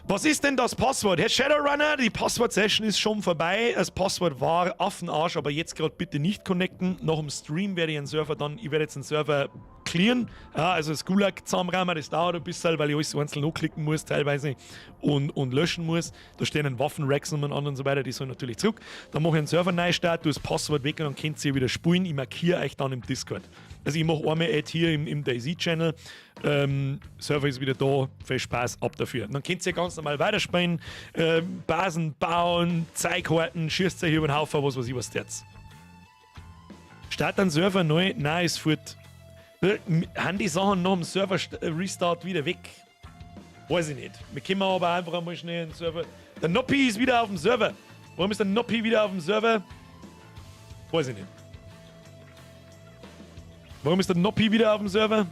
Speaker 1: Was ist denn das Passwort? Herr Shadowrunner, die Passwort-Session ist schon vorbei. Das Passwort war Affenarsch, aber jetzt gerade bitte nicht connecten. Nach dem Stream werde ich einen Server dann, ich werde jetzt einen Server clearen. Ja, also das Gulag zusammenräumen, das dauert ein bisschen, weil ich alles einzeln anklicken muss teilweise und löschen muss. Da stehen dann Waffenracks umeinander und so weiter, die sollen natürlich zurück. Dann mache ich einen Server Neustart, tue das Passwort weg und dann könnt ihr wieder spulen. Ich markiere euch dann im Discord. Also ich mache einmal Ad hier im DayZ-Channel. Server ist wieder da, viel Spaß, ab dafür. Und dann könnt ihr ganz normal weiterspielen, Basen bauen, Zeug horten, schießt euch über den Haufen, was weiß ich, was jetzt. Start einen Server neu, nein, ist fort. Haben die Sachen nach dem Server-Restart wieder weg? Weiß ich nicht. Wir können aber einfach einmal schnell einen Server. Der Noppi ist wieder auf dem Server. Warum ist der Noppi wieder auf dem Server? Weiß ich nicht. Warum ist der Noppi wieder auf dem Server?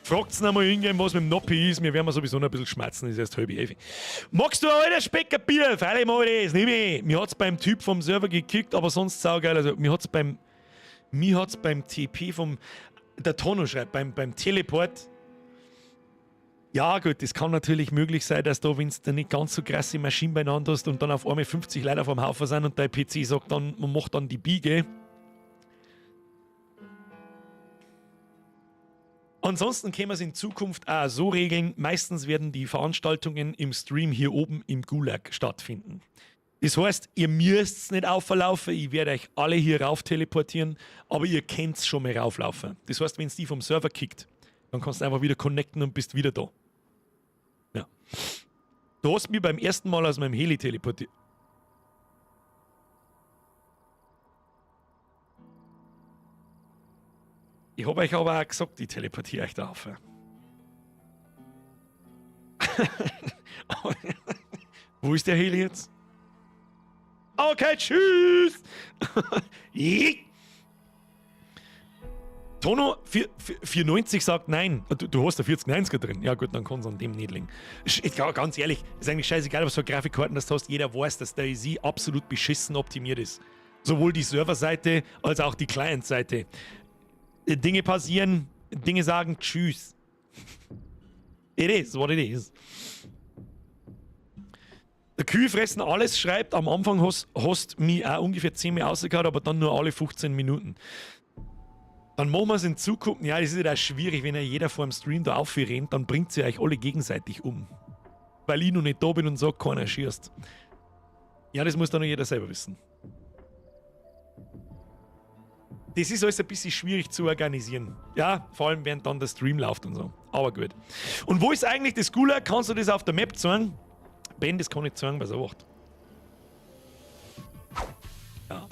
Speaker 1: Fragt's noch mal hingehen, was mit dem Noppi ist. Wir werden sowieso noch ein bisschen schmerzen, ist erst 10:30. Magst du ein alter Speckerbier? Freilich mach ich das, nimm ich. Mir hat's beim Typ vom Server gekickt, aber sonst saugeil. Also mir hat's beim TP vom... Der Tono schreibt, beim Teleport. Ja gut, das kann natürlich möglich sein, dass da, wenn du nicht ganz so krasse Maschinen beieinander hast und dann auf einmal 50 Leute auf einem Haufen sind und dein PC sagt dann, man macht dann die Biege. Ansonsten können wir es in Zukunft auch so regeln, meistens werden die Veranstaltungen im Stream hier oben im Gulag stattfinden. Das heißt, ihr müsst nicht auflaufen, ich werde euch alle hier rauf teleportieren, aber ihr könnt schon mal rauflaufen. Das heißt, wenn es die vom Server kickt, dann kannst du einfach wieder connecten und bist wieder da. Ja. Du hast mich beim ersten Mal aus meinem Heli teleportiert. Ich habe euch aber auch gesagt, ich teleportiere euch da auf. Wo ist der Heli jetzt? Okay, tschüss! Tono 490 sagt nein. Du hast da 4090er drin. Ja gut, dann kann es an dem nicht liegen. Ja, ganz ehrlich, ist eigentlich scheißegal, was für Grafikkarten das hast. Jeder weiß, dass der DayZ absolut beschissen optimiert ist. Sowohl die Serverseite als auch die Client-Seite. Dinge passieren, Dinge sagen Tschüss. It is what it is. Der Kühe fressen alles, schreibt, am Anfang hast mich auch ungefähr 10 Mal rausgehauen, aber dann nur alle 15 Minuten. Dann machen wir es in Zukunft. Ja, das ist ja auch schwierig, wenn ja jeder vor dem Stream da aufrennt, dann bringt sie euch alle gegenseitig um. Weil ich noch nicht da bin und sag, keiner schießt. Ja, das muss dann noch jeder selber wissen. Das ist alles ein bisschen schwierig zu organisieren. Ja, vor allem während dann der Stream läuft und so. Aber gut. Und wo ist eigentlich das Gulag? Kannst du das auf der Map zeigen? Ben, das kann ich zeigen, was er macht. Ja.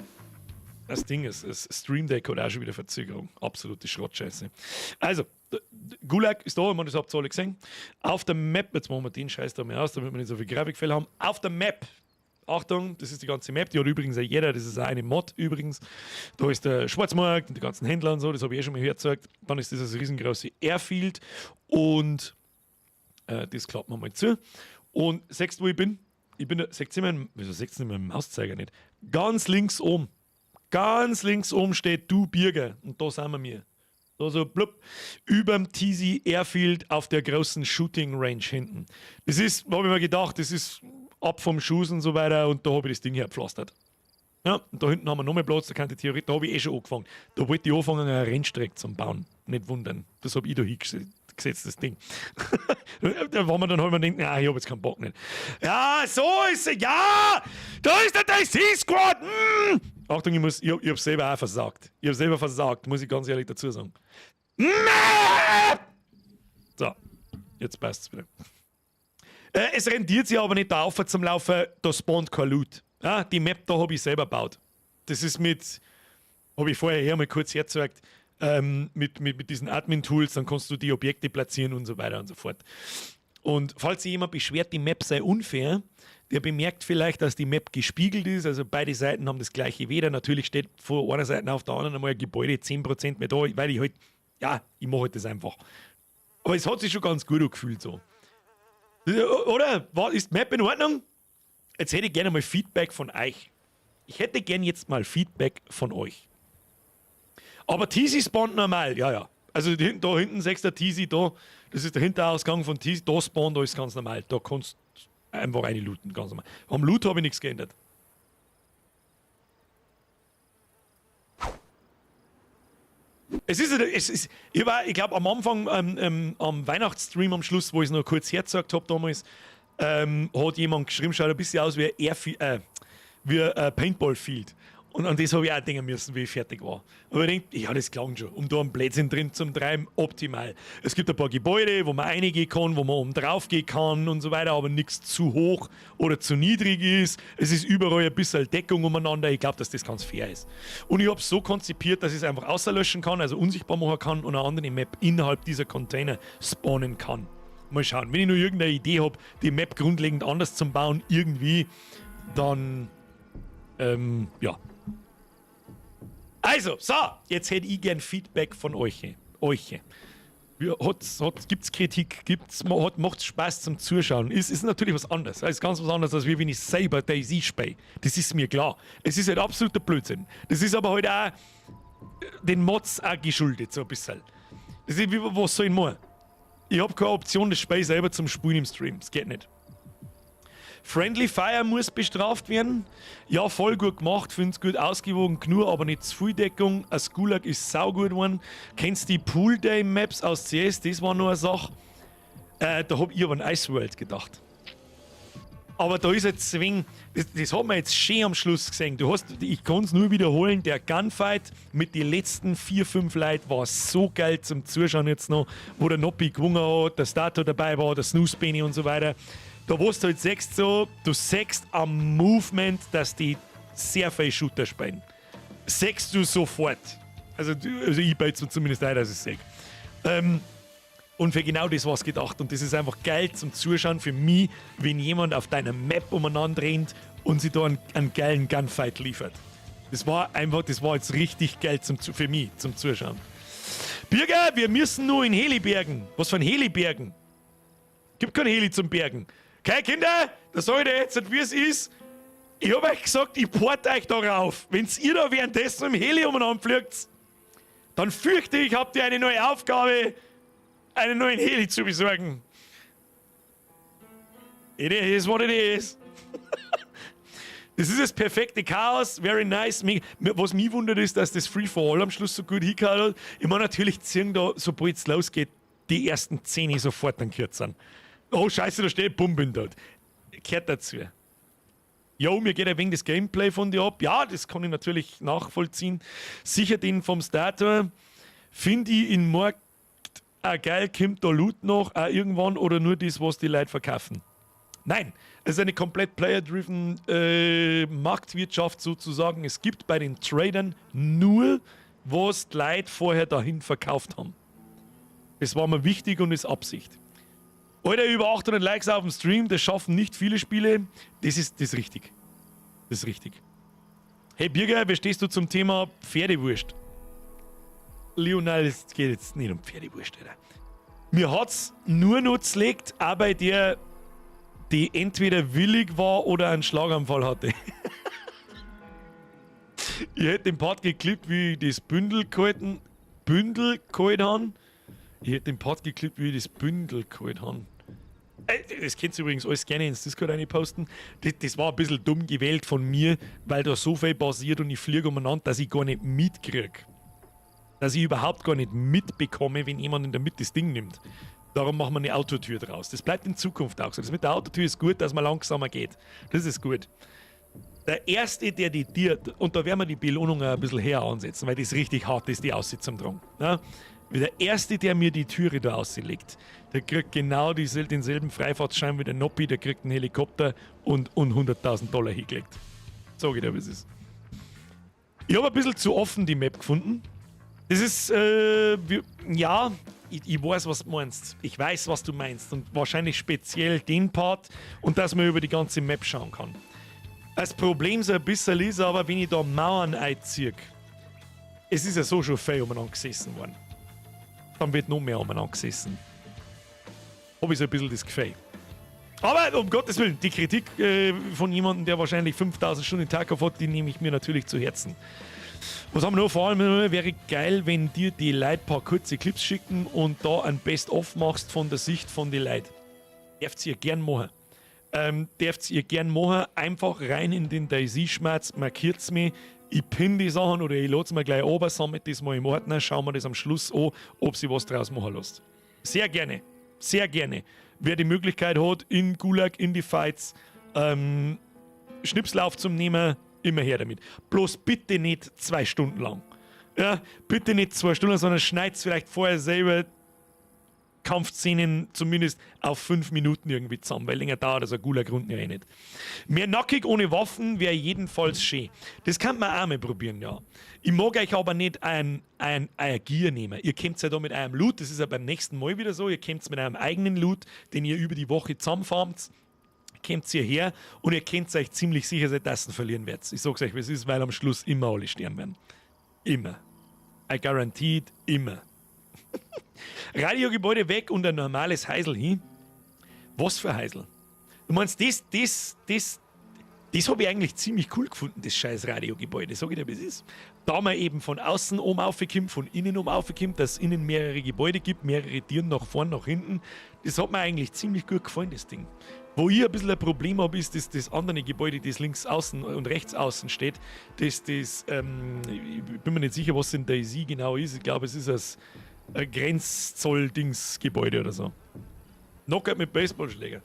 Speaker 1: Das Ding ist, das Stream Deck hat auch schon wieder Verzögerung. Absolute Schrottscheiße. Also, Gulag ist da, ich meine, das habt ihr alle gesehen. Auf der Map, jetzt machen wir den Scheiß da mal aus, damit wir nicht so viel Grafikfehler haben. Auf der Map, Achtung, das ist die ganze Map, die hat übrigens auch jeder, das ist auch eine Mod übrigens. Da ist der Schwarzmarkt und die ganzen Händler und so, das habe ich eh schon mal hergezeigt. Dann ist dieses riesengroße Airfield und das klappen wir mal zu. Und siehst du, wo ich bin? Ich bin da, seht ihr meinen, wieso seht ihr meinen Mauszeiger nicht? Ganz links oben. Ganz links oben steht du Birger. Und da sind wir mir. Da so blub, überm TZ Airfield auf der großen Shooting Range hinten. Das ist, hab ich mir gedacht, das ist ab vom Schuss und so weiter und da hab ich das Ding hergepflastert. Ja, und da hinten haben wir noch mehr Platz, da kann ich theoretisch, da hab ich eh schon angefangen. Da wollte ich anfangen, eine Rennstrecke zu bauen. Nicht wundern. Das hab ich da hingesetzt, das Ding. Da war man dann halt mal denkt, na, ich hab jetzt keinen Bock nicht. Ja, so ist es, ja! Da ist der DayZ Squad! Achtung, ich hab selber auch versagt. Ich hab selber versagt, muss ich ganz ehrlich dazu sagen. Map! So, jetzt passt's wieder. Es rentiert sich aber nicht da auf zum Laufen, da spawnt kein Loot. Ja, die Map da hab ich selber gebaut. Das ist mit, hab ich vorher hier mal kurz hergezeigt, mit diesen Admin-Tools, dann kannst du die Objekte platzieren und so weiter und so fort. Und falls sich jemand beschwert, die Map sei unfair, der bemerkt vielleicht, dass die Map gespiegelt ist, also beide Seiten haben das gleiche Wetter. Natürlich steht von einer Seite auf der anderen einmal ein Gebäude 10% mehr da, weil ich halt, ja, ich mache halt das einfach. Aber es hat sich schon ganz gut angefühlt so. Oder? Ist die Map in Ordnung? Jetzt hätte ich gerne mal Feedback von euch. Ich hätte gern jetzt mal Feedback von euch. Aber TZ spawnt normal, ja, ja. Also da hinten, sechster der TZ, da, das ist der Hinterausgang von TZ, da spawnt alles ganz normal. Da kannst du einfach rein looten, ganz normal. Am Loot habe ich nichts geändert. Es ist, es ist, ich war, ich glaub, am Anfang, am Weihnachtsstream am Schluss, wo ich es noch kurz hergezeigt hab damals, hat jemand geschrieben, schaut ein bisschen aus wie ein Paintball Field. Und an das hab ich auch denken müssen, wie ich fertig war. Aber ich denk, ja, das klang schon. Um da einen Blödsinn drin zum Treiben, optimal. Es gibt ein paar Gebäude, wo man reingehen kann, wo man oben drauf gehen kann und so weiter, aber nichts zu hoch oder zu niedrig ist. Es ist überall ein bisschen Deckung umeinander. Ich glaub, dass das ganz fair ist. Und ich hab's so konzipiert, dass ich es einfach auslöschen kann, also unsichtbar machen kann und eine andere Map innerhalb dieser Container spawnen kann. Mal schauen, wenn ich nur irgendeine Idee hab, die Map grundlegend anders zu bauen, irgendwie, dann ja. Also, so, jetzt hätte ich gern Feedback von euch. Euch. Gibt's Kritik? Macht's Spaß zum Zuschauen? Ist natürlich was anderes. Ist ganz was anderes, als wie wenn ich selber DayZ spiele. Das ist mir klar. Es ist halt absoluter Blödsinn. Das ist aber halt auch den Mods auch geschuldet, so ein bisschen. Das ist wie, was soll ich machen? Ich hab keine Option, das Spiel selber zum Spielen im Stream. Das geht nicht. Friendly Fire muss bestraft werden. Ja, voll gut gemacht, find's gut ausgewogen, genug, aber nicht zu viel Deckung. Ein Gulag ist saugut geworden. Kennst du die Pool Day Maps aus CS? Das war nur eine Sache. Da hab ich aber an Ice World gedacht. Aber da ist jetzt Swing, das hat man jetzt schön am Schluss gesehen. Ich kann's nur wiederholen, der Gunfight mit den letzten 4, 5 Leuten war so geil zum Zuschauen jetzt noch, wo der Noppi gewonnen hat, der Stato dabei war, der Snooze Benny und so weiter. Da wo du halt siehst, so, du siehst am Movement, dass die sehr viel Shooter spielen. Siehst du sofort. Also, ich beiz mir zumindest ein, dass ich es sehe. Und für genau das war's gedacht. Und das ist einfach geil zum Zuschauen für mich, wenn jemand auf deiner Map umeinander rennt und sich da einen geilen Gunfight liefert. Das war einfach, das war jetzt richtig geil für mich zum Zuschauen. Birger, wir müssen nur in Heli bergen. Was für ein Heli bergen? Gibt kein Heli zum Bergen. Okay, Kinder, das sag ich dir jetzt, wie es ist. Ich hab euch gesagt, ich port euch da rauf. Wenn's ihr da währenddessen im Heli umeinander fliegt, dann fürchte ich, habt ihr eine neue Aufgabe, einen neuen Heli zu besorgen. It is what it is. Das ist das perfekte Chaos, very nice. Was mich wundert, ist, dass das Free for All am Schluss so gut hingehauen hat. Ich meine, natürlich ziehen da, sobald es losgeht, die ersten 10 sofort dann kürzen. Oh, Scheiße, da steht Bumben dort. Gehört dazu. Jo, mir geht ein wenig das Gameplay von dir ab. Ja, das kann ich natürlich nachvollziehen. Sicher den vom Starter. Finde ich in Markt auch geil, kommt da Loot noch auch irgendwann oder nur das, was die Leute verkaufen? Nein, es ist eine komplett player-driven Marktwirtschaft sozusagen. Es gibt bei den Tradern nur, was die Leute vorher dahin verkauft haben. Das war mir wichtig und ist Absicht. Alter, über 800 Likes auf dem Stream, das schaffen nicht viele Spiele. Das ist richtig. Das ist richtig. Hey Birger, wie stehst du zum Thema Pferdewurst? Lionel, es geht jetzt nicht um Pferdewurst, Alter. Mir hat's nur noch z'legt, auch bei der, die entweder willig war oder einen Schlaganfall hatte. Ich hätte den Part geklippt, wie ich das Bündel gehalten habe. Ich hätte den Part geklippt, wie ich das Bündel gehalten habe. Das könnt ihr übrigens alles gerne ins Discord posten. Das war ein bisschen dumm gewählt von mir, weil da so viel passiert und ich fliege umeinander, dass ich gar nicht mitkrieg. Dass ich überhaupt gar nicht mitbekomme, wenn jemand in der Mitte das Ding nimmt. Darum machen wir eine Autotür draus. Das bleibt in Zukunft auch so. Das mit der Autotür ist gut, dass man langsamer geht. Das ist gut. Der Erste, der die Tür, und da werden wir die Belohnung auch ein bisschen höher ansetzen, weil das richtig hart ist, die Aussicht zum Tragen. Ja? Der Erste, der mir die Türe da auslegt, der kriegt genau denselben Freifahrtschein wie der Noppi, der kriegt einen Helikopter und 100.000 Dollar hingelegt. Sag ich dir, wie es ist. Ich habe ein bisschen zu offen die Map gefunden. Das ist, ja, ich weiß, was du meinst. Ich weiß, was du meinst. Und wahrscheinlich speziell den Part und dass man über die ganze Map schauen kann. Das Problem so ein bisschen ist aber, wenn ich da Mauern einziehe, es ist ja so schon viel umeinander gesessen worden. Dann wird noch mehr umeinander gesessen. Habe ich so ein bisschen das Gefühl. Aber um Gottes Willen, die Kritik von jemandem, der wahrscheinlich 5000 Stunden Tarkov hat, die nehme ich mir natürlich zu Herzen. Was haben wir noch? Vor allem wäre geil, wenn dir die Leute ein paar kurze Clips schicken und da ein Best-of machst von der Sicht von den Leuten. Dürft ihr gern machen. Dürft ihr gern machen. Einfach rein in den DayZ-Schmerz, markiert's mich. Ich pin die Sachen oder ich lade mir gleich ober, sammle das mal im Ordner, schauen wir das am Schluss an, ob sie was draus machen lässt. Sehr gerne. Sehr gerne. Wer die Möglichkeit hat, in Gulag, in die Fights, Schnipsel aufzunehmen, immer her damit. Bloß bitte nicht 2 Stunden lang. Ja, bitte nicht 2 Stunden, sondern schneid's vielleicht vorher selber Kampfszenen zumindest auf 5 Minuten irgendwie zusammen, weil länger dauert also ein Gulag-Runden ja eh nicht. Mehr nackig ohne Waffen wäre jedenfalls schön. Das kann man auch mal probieren, ja. Ich mag euch aber nicht ein Gear nehmen. Ihr kommt ja da mit eurem Loot, das ist ja beim nächsten Mal wieder so, ihr kommt mit eurem eigenen Loot, den ihr über die Woche zusammenfarmt, kommt ihr her und ihr könnt euch ziemlich sicher sein, dass ihr verlieren werdet. Ich sag's euch, wie es ist, weil am Schluss immer alle sterben werden. Immer. I guaranteed, immer. Radiogebäude weg und ein normales Häusl hin. Was für Häusl? Du meinst, das habe ich eigentlich ziemlich cool gefunden, das scheiß Radiogebäude. Sag ich dir, wie es ist. Da man eben von außen oben aufkommt, von innen oben aufkommt, dass es innen mehrere Gebäude gibt, mehrere Türen nach vorn, nach hinten. Das hat mir eigentlich ziemlich gut gefallen, das Ding. Wo ich ein bisschen ein Problem habe, ist, dass das andere Gebäude, das links außen und rechts außen steht, ich bin mir nicht sicher, was in DayZ genau ist. Ich glaube, es ist ein Grenzzoll-Dings-Gebäude oder so. Knockout mit Baseballschläger.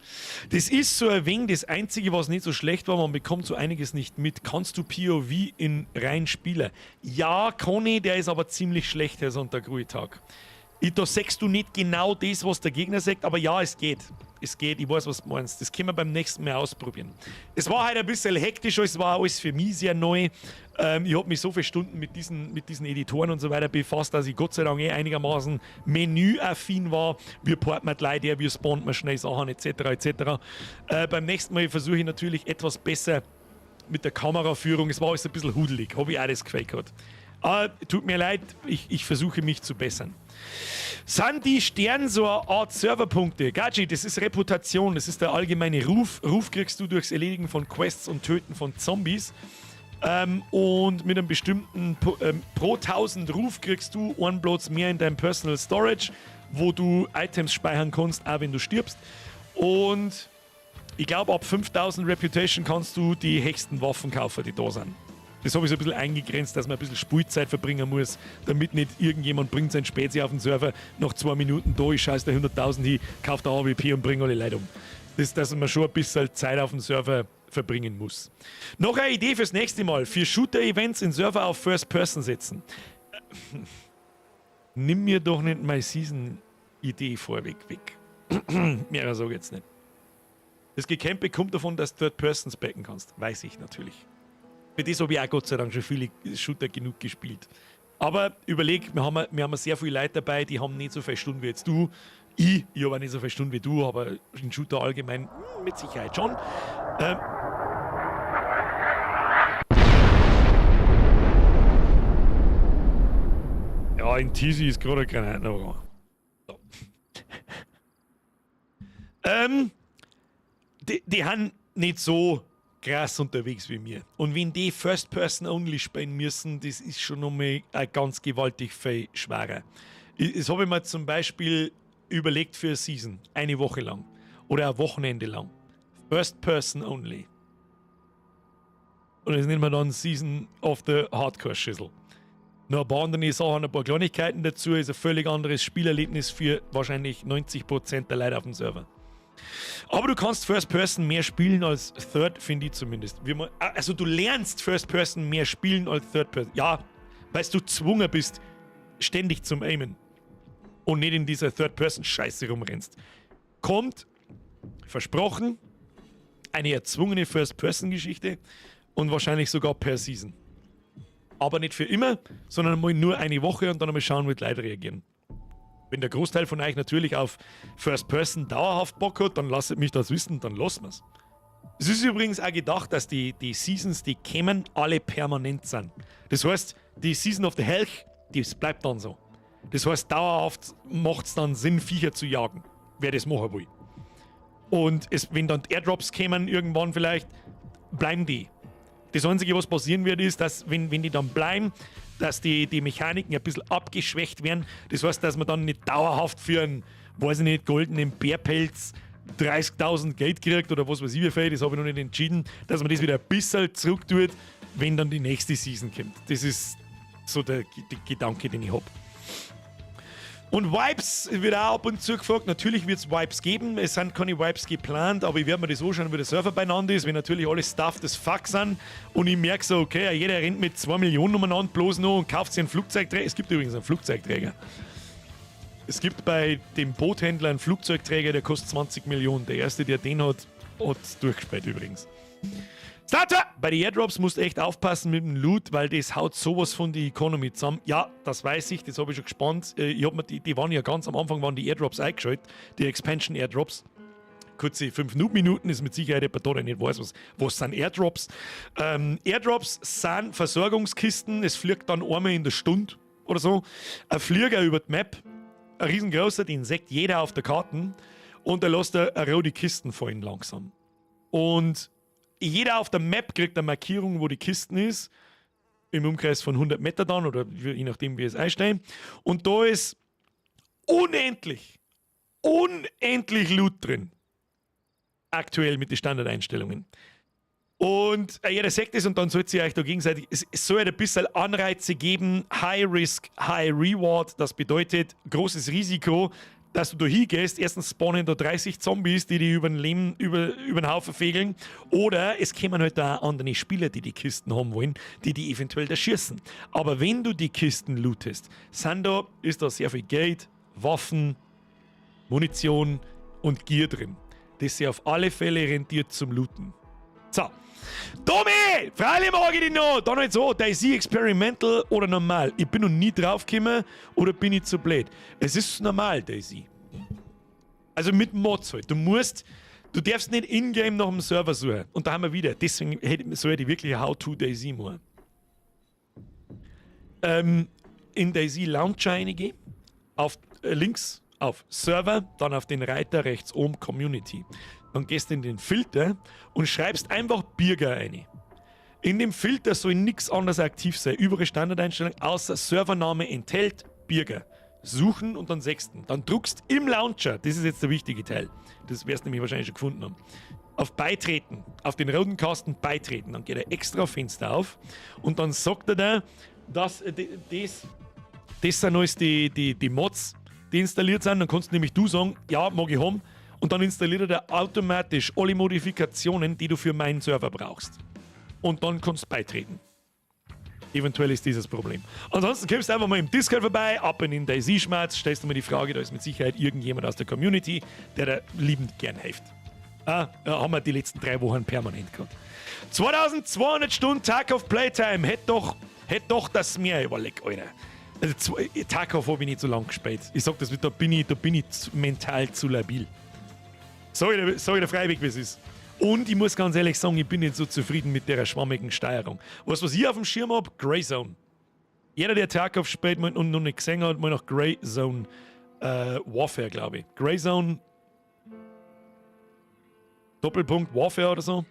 Speaker 1: Das ist so ein wenig das Einzige, was nicht so schlecht war. Man bekommt so einiges nicht mit. Kannst du POV in rein spielen? Ja, kann ich, der ist aber ziemlich schlecht, Herr Sonntag, Ruhetag. Da siehst du nicht genau das, was der Gegner sagt, aber ja, es geht. Es geht, ich weiß, was du meinst. Das können wir beim nächsten Mal ausprobieren. Es war halt ein bisschen hektisch, es war alles für mich sehr neu. Ich habe mich so viele Stunden mit diesen Editoren und so weiter befasst, dass ich Gott sei Dank eh einigermaßen menüaffin war. Wie port man die Leute her, wie spawnt man schnell Sachen, etc. etc. Beim nächsten Mal versuche ich natürlich etwas besser mit der Kameraführung. Es war alles ein bisschen hudelig, habe ich auch das Gefühl gehabt. Tut mir leid, ich versuche mich zu bessern. Sind die Sterne so eine Art Serverpunkte? Gaji, das ist Reputation, das ist der allgemeine Ruf. Ruf kriegst du durchs Erledigen von Quests und Töten von Zombies. Und mit einem bestimmten, pro 1000 Ruf kriegst du einen Platz mehr in deinem Personal Storage, wo du Items speichern kannst, auch wenn du stirbst. Und ich glaube, ab 5000 Reputation kannst du die höchsten Waffen kaufen, die da sind. Das habe ich so ein bisschen eingegrenzt, dass man ein bisschen Spielzeit verbringen muss, damit nicht irgendjemand bringt sein Spezi auf den Server, nach 2 Minuten da, ich scheiß da 100.000 hin, kauft der AWP und bringt alle Leute um. Das, dass man schon ein bisschen Zeit auf dem Server verbringen muss. Noch eine Idee fürs nächste Mal. Für Shooter-Events in Server auf First Person setzen. Nimm mir doch nicht meine Season-Idee vorweg weg. Mehr sage ich jetzt nicht. Das Gecampe kommt davon, dass du Third Person specken kannst. Weiß ich natürlich. Für das habe ich auch Gott sei Dank schon viele Shooter genug gespielt. Aber überleg, wir haben sehr viele Leute dabei, die haben nicht so viele Stunden wie jetzt du. Ich habe auch nicht so viele Stunden wie du, aber in Shooter allgemein mit Sicherheit schon. Ja, in Tizi ist gerade eine Granate gegangen. So. Die haben nicht so krass unterwegs wie mir. Und wenn die First Person Only spielen müssen, das ist schon nochmal ein ganz gewaltig viel schwerer. Das habe ich mir zum Beispiel überlegt für eine Season, eine Woche lang oder ein Wochenende lang. First Person Only. Und das nennen wir dann Season of the Hardcore-Schüssel. Noch ein paar andere Sachen, ein paar Kleinigkeiten dazu, ist ein völlig anderes Spielerlebnis für wahrscheinlich 90% der Leute auf dem Server. Aber du kannst First Person mehr spielen als Third, finde ich zumindest. Also du lernst First Person mehr spielen als Third Person. Ja, weil du gezwungen bist, ständig zum Aimen. Und nicht in dieser Third Person Scheiße rumrennst. Kommt, versprochen, eine erzwungene First Person Geschichte und wahrscheinlich sogar per Season. Aber nicht für immer, sondern mal nur eine Woche und dann einmal schauen, wie die Leute reagieren. Wenn der Großteil von euch natürlich auf First Person dauerhaft Bock hat, dann lasst mich das wissen, dann lassen wir's. Es ist übrigens auch gedacht, dass die Seasons, die kämen, alle permanent sind. Das heißt, die Season of the Helch, das bleibt dann so. Das heißt, dauerhaft macht es dann Sinn, Viecher zu jagen, wer das machen will. Und wenn dann die Airdrops kämen, irgendwann vielleicht, bleiben die. Das Einzige, was passieren wird, ist, dass, wenn die dann bleiben, dass die Mechaniken ein bisschen abgeschwächt werden. Das heißt, dass man dann nicht dauerhaft für einen, weiß ich nicht, goldenen Bärpelz 30.000 Geld kriegt oder was weiß ich wie viel, das habe ich noch nicht entschieden, dass man das wieder ein bisschen zurücktut, wenn dann die nächste Season kommt. Das ist so der Gedanke, den ich habe. Und Wipes wird auch ab und zu gefragt. Natürlich wird es Wipes geben. Es sind keine Wipes geplant, aber ich werde mir das anschauen, wie der Server beieinander ist, wenn natürlich alle stuffed as fuck sind. Und ich merke so, okay, jeder rennt mit 2 Millionen umeinander bloß noch und kauft sich einen Flugzeugträger. Es gibt übrigens einen Flugzeugträger. Es gibt bei dem Boothändler einen Flugzeugträger, der kostet 20 Millionen. Der erste, der den hat, hat durchgespielt übrigens. Starter! Bei den Airdrops musst du echt aufpassen mit dem Loot, weil das haut sowas von die Economy zusammen. Ja, das weiß ich, das habe ich schon gespannt. Ich hab mir die waren ja ganz am Anfang waren die Airdrops eingeschaltet, die Expansion Airdrops. Kurze 5 Noob-Minuten ist mit Sicherheit jemand da, der nicht weiß, was sind Airdrops. Airdrops sind Versorgungskisten, es fliegt dann einmal in der Stunde oder so ein Flieger über die Map, ein riesengroßer, den sieht jeder auf der Karte und er lässt eine rote Kisten fallen langsam. Und jeder auf der Map kriegt eine Markierung, wo die Kisten ist, im Umkreis von 100 Meter dann oder je nachdem, wie es einstellen. Und da ist unendlich, unendlich Loot drin. Aktuell mit den Standardeinstellungen. Und jeder sagt es und dann sollt ihr euch da gegenseitig, es soll halt ein bisschen Anreize geben, High Risk, High Reward, das bedeutet großes Risiko, dass du da hingehst, erstens spawnen da 30 Zombies, die die über den Lehm, über den Haufen fegeln, oder es kommen halt da auch andere Spieler, die die Kisten haben wollen, die die eventuell da schießen. Aber wenn du die Kisten lootest, ist da sehr viel Geld, Waffen, Munition und Gear drin. Das sich auf alle Fälle rentiert zum Looten. So. Tommy! Freilich mag ich dich noch! Dann halt so, DayZ Experimental oder normal. Ich bin noch nie draufgekommen oder bin ich zu blöd? Es ist normal, DayZ. Also mit Mods halt. Du darfst nicht in-game nach dem Server suchen. Und da haben wir wieder, deswegen soll ich wirklich How to DayZ machen. In DayZ Launcher reingehen, auf links auf Server, dann auf den Reiter rechts oben Community. Dann gehst du in den Filter und schreibst einfach Birger rein. In dem Filter soll nichts anderes aktiv sein. Überall Standardeinstellungen, außer Servername enthält Birger. Suchen und dann sechsten. Dann druckst im Launcher, das ist jetzt der wichtige Teil, das wirst du nämlich wahrscheinlich schon gefunden haben, auf Beitreten, auf den roten Kasten Beitreten. Dann geht ein extra Fenster auf und dann sagt er da, dass das sind alles die Mods, die installiert sind. Dann kannst du nämlich du sagen, ja, mag ich haben. Und dann installiert er dir automatisch alle Modifikationen, die du für meinen Server brauchst. Und dann kannst du beitreten. Eventuell ist dieses Problem. Ansonsten kommst du einfach mal im Discord vorbei, ab in den DayZ-Schmerz, stellst du mir die Frage, da ist mit Sicherheit irgendjemand aus der Community, der da liebend gern hilft. Ah, ja, haben wir die letzten 3 Wochen permanent gehabt. 2200 Stunden Tarkov Playtime, hätt doch das mehr überlegt, Alter. Also, Tarkov habe ich nicht so lange gespielt. Ich sag das, da bin ich mental zu labil. Sag ich dir freiwillig, wie es ist. Und ich muss ganz ehrlich sagen, ich bin nicht so zufrieden mit der schwammigen Steuerung. Was, was ich auf dem Schirm hab? Grey Zone. Jeder, der Tarkov spielt und noch nicht gesehen hat, mal noch Grey Zone Warfare, glaube ich. Grey Zone Doppelpunkt Warfare oder so.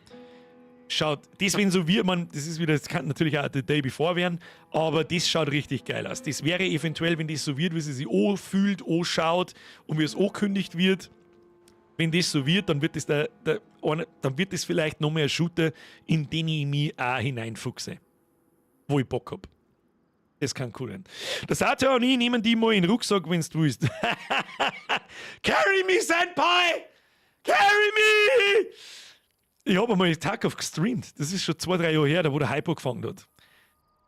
Speaker 1: Schaut, das wenn so wie man, das ist wieder, das kann natürlich auch The Day Before werden, aber das schaut richtig geil aus. Das wäre eventuell, wenn das so wird, wie sie sich fühlt, schaut und wie es angekündigt wird, wenn das so wird, dann wird das vielleicht noch mehr ein Shooter, in den ich mich auch hineinfuchse. Wo ich Bock hab. Das kann cool werden. Das Sator und ich nehmen die mal in den Rucksack, wenn du willst. Carry me, Senpai! Carry me! Ich habe einmal Tarkov gestreamt. Das ist schon 2, 3 Jahre her, da wo der Hype angefangen hat.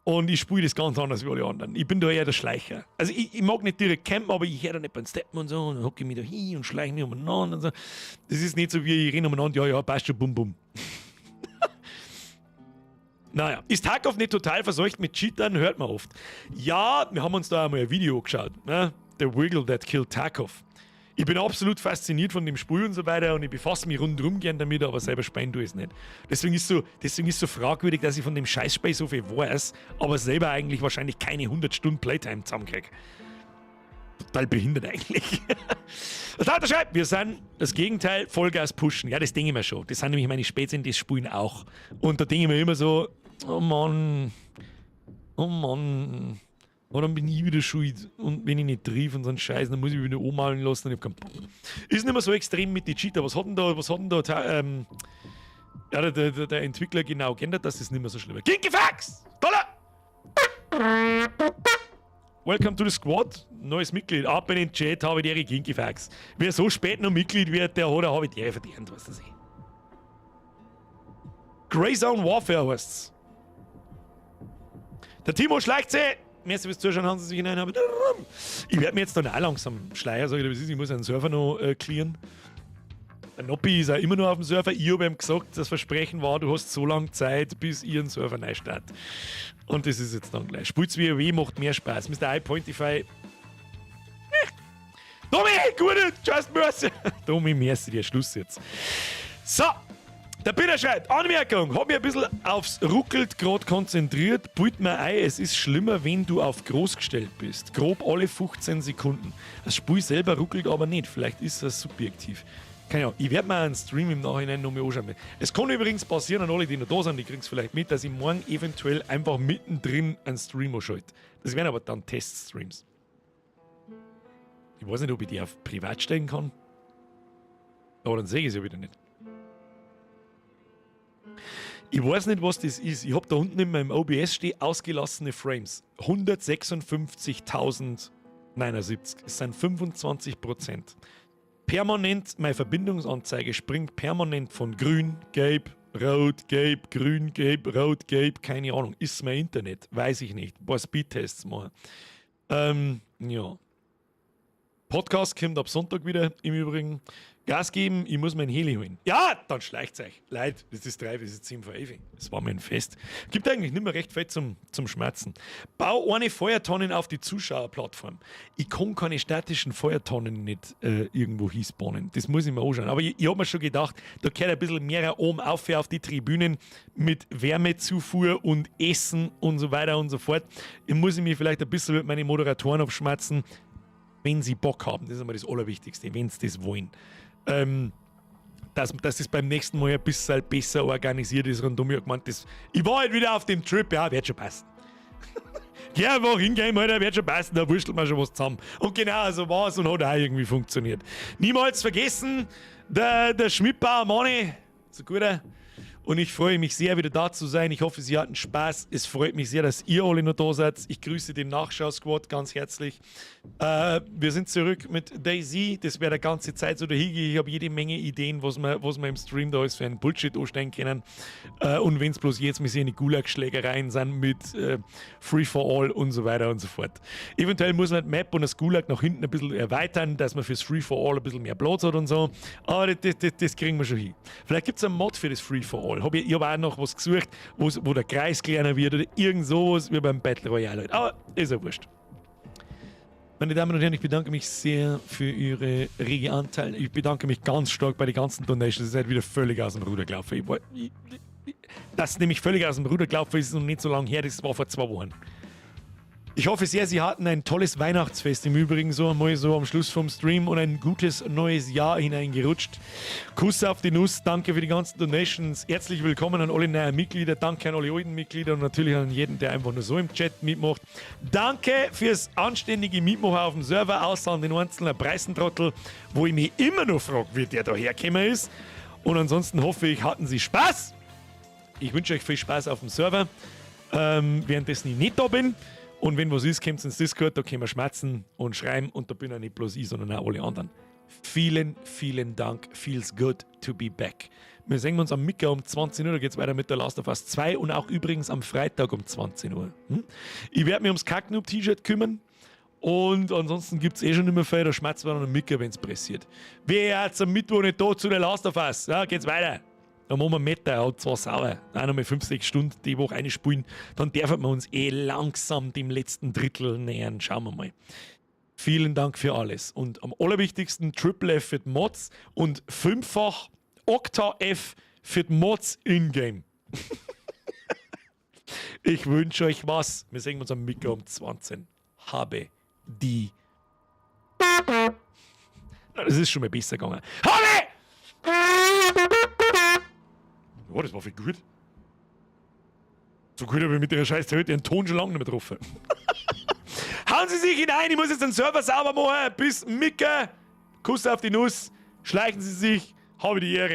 Speaker 1: Und ich spiele das ganz anders wie alle anderen. Ich bin da eher der Schleicher. Also ich mag nicht direkt campen, aber ich höre da nicht beim Steppen und so. Und dann hocke ich mich da hin und schleiche mich umeinander und so. Das ist nicht so wie ich renne umeinander, ja, passt schon, bum, bum. Naja, ist Tarkov nicht total verseucht mit Cheatern? Hört man oft. Ja, wir haben uns da einmal ein Video geschaut. Ne? The Wiggle That Killed Tarkov. Ich bin absolut fasziniert von dem Spiel und so weiter und ich befasse mich rundherum gern damit, aber selber spielen tue ich es nicht. Deswegen ist so fragwürdig, dass ich von dem Scheißspiel so viel weiß, aber selber eigentlich wahrscheinlich keine 100 Stunden Playtime zusammenkriege. Total behindert eigentlich. Das hat er schreibt, wir sind das Gegenteil, Vollgas pushen. Ja, das denke ich mir schon. Das sind nämlich meine Spätzchen, die spielen auch. Und da denke ich mir immer so, oh Mann, oh, dann bin ich wieder schuld. Und wenn ich nicht triff und so einen Scheiß, dann muss ich mich wieder anmalen lassen und ich hab keinen Bock. Ist nicht mehr so extrem mit den Cheater. Was hat denn da ja, der Entwickler genau geändert, dass das nicht mehr so schlimm ist? Kinky Fax! Dollar! Welcome to the Squad. Neues Mitglied. Ab in den Chat, habe die Ehre, Kinky Fax. Wer so spät noch Mitglied wird, der hat habe die Ehre verdient, was das ist. Grey Zone Warfare heißt's. Der Timo schleicht sich. Merci fürs Zuschauen, haben sie sich hinein. Ich werde mir jetzt dann auch langsam schleichen, sag ich dir, was ist. Ich muss einen Server noch clearen. Der Noppi ist auch immer noch auf dem Server. Ich habe ihm gesagt, das Versprechen war, du hast so lange Zeit, bis ich einen Server neu start. Und das ist jetzt dann gleich. Spielt's WoW, macht mehr Spaß. Mr. iPointify. Domi, gute, just mercy. Domi, merci dir, Schluss jetzt. So, der Peter schreibt, Anmerkung, hab mich ein bisschen aufs Ruckelt gerade konzentriert, bild mir ein, es ist schlimmer, wenn du auf groß gestellt bist. Grob alle 15 Sekunden. Das Spiel selber ruckelt aber nicht, vielleicht ist das subjektiv. Keine Ahnung, ich werde mir einen Stream im Nachhinein noch mal anschauen. Es kann übrigens passieren an alle, die noch da sind, die kriegen es vielleicht mit, dass ich morgen eventuell einfach mittendrin einen Stream anschalte. Das wären aber dann Teststreams. Ich weiß nicht, ob ich die auf privat stellen kann. Aber dann sehe ich es ja wieder nicht. Ich weiß nicht, was das ist. Ich habe da unten in meinem OBS stehen ausgelassene Frames. 156.079. Das sind 25%. Permanent, meine Verbindungsanzeige springt permanent von grün, gelb, rot, gelb, grün, gelb, rot, gelb, keine Ahnung. Ist mein Internet? Weiß ich nicht. Ein paar Speedtests machen. Ja. Podcast kommt ab Sonntag wieder im Übrigen. Gas geben, ich muss mein Heli holen. Ja, dann schleicht's euch. Leute, das ist 3, das ist 10:50. Das war mir ein Fest. Gibt eigentlich nicht mehr recht viel zum Schmerzen. Bau eine Feuertonnen auf die Zuschauerplattform. Ich kann keine statischen Feuertonnen nicht irgendwo hinspawnen. Das muss ich mir anschauen. Aber ich hab mir schon gedacht, da gehört ein bisschen mehr oben auf die Tribünen mit Wärmezufuhr und Essen und so weiter und so fort. Ich muss mich vielleicht ein bisschen mit meinen Moderatoren abschmerzen, wenn sie Bock haben. Das ist immer das Allerwichtigste, wenn sie das wollen. Dass das beim nächsten Mal ein bisschen besser organisiert ist rundum. Ich hab gemeint, ich war halt wieder auf dem Trip, ja, wird schon passen. Geh einfach hingehen, Alter, wird schon passen, da wurschtelt man schon was zusammen. Und genau so war es und hat auch irgendwie funktioniert. Niemals vergessen, der Schmidtbauer Manni, so guter. Und ich freue mich sehr, wieder da zu sein. Ich hoffe, Sie hatten Spaß. Es freut mich sehr, dass ihr alle noch da seid. Ich grüße den Nachschau-Squad ganz herzlich. Wir sind zurück mit DayZ. Das wäre die ganze Zeit so dahin. Ich habe jede Menge Ideen, was wir im Stream da alles für einen Bullshit anstellen können. Und wenn es bloß jetzt mit so Gulag-Schlägereien sind mit Free for All und so weiter und so fort. Eventuell muss man die Map und das Gulag nach hinten ein bisschen erweitern, dass man fürs Free for All ein bisschen mehr Platz hat und so. Aber das kriegen wir schon hin. Vielleicht gibt es einen Mod für das Free for All. Ich hab auch noch was gesucht, wo der Kreis kleiner wird oder irgend sowas wie beim Battle Royale halt. Aber ist ja wurscht. Meine Damen und Herren, ich bedanke mich sehr für Ihre rege Anteil. Ich bedanke mich ganz stark bei den ganzen Donations. Es ist halt wieder völlig aus dem Ruder gelaufen. Das nämlich völlig aus dem Ruder gelaufen ist, ist noch nicht so lange her, das war vor 2 Wochen. Ich hoffe sehr, Sie hatten ein tolles Weihnachtsfest im Übrigen so einmal so am Schluss vom Stream und ein gutes neues Jahr hineingerutscht. Kuss auf die Nuss, danke für die ganzen Donations. Herzlich willkommen an alle neuen Mitglieder, danke an alle alten Mitglieder und natürlich an jeden, der einfach nur so im Chat mitmacht. Danke fürs anständige Mitmachen auf dem Server, außer an den einzelnen Preisentrottel, wo ich mich immer noch frage, wie der da hergekommen ist. Und ansonsten hoffe ich, hatten Sie Spaß. Ich wünsche euch viel Spaß auf dem Server, währenddessen ich nicht da bin. Und wenn was ist, kommt ins Discord, da können wir schmatzen und schreiben und da bin auch nicht bloß ich, sondern auch alle anderen. Vielen, vielen Dank. Feels good to be back. Wir sehen uns am Mittag um 20 Uhr, da geht es weiter mit der Last of Us 2 und auch übrigens am Freitag um 20 Uhr. Ich werde mich ums Kacknoob-T-Shirt kümmern. Und ansonsten gibt es eh schon nicht mehr viel, da schmatzt wir dann am Mittag, wenn es pressiert. Wer jetzt am Mittwoch nicht da zu der Last of Us? Ja, geht's weiter. Dann machen wir Meta, und zwar sauber. Auch noch mal 5, 6 Stunden die Woche einspielen. Dann dürfen wir uns eh langsam dem letzten Drittel nähern. Schauen wir mal. Vielen Dank für alles. Und am allerwichtigsten Triple F für die Mods und fünffach Okta F für die Mods in-game. Ich wünsche euch was. Wir sehen uns am Mittag um 20. Habe die. Na, das ist schon mal besser gegangen. Habe! Oh, das war viel gut. So gut habe ich mit der scheiß heute ihren Ton schon lange nicht mehr getroffen. Hauen Sie sich hinein, ich muss jetzt den Server sauber machen. Bis Micke. Kuss auf die Nuss. Schleichen Sie sich. Habe die Ehre.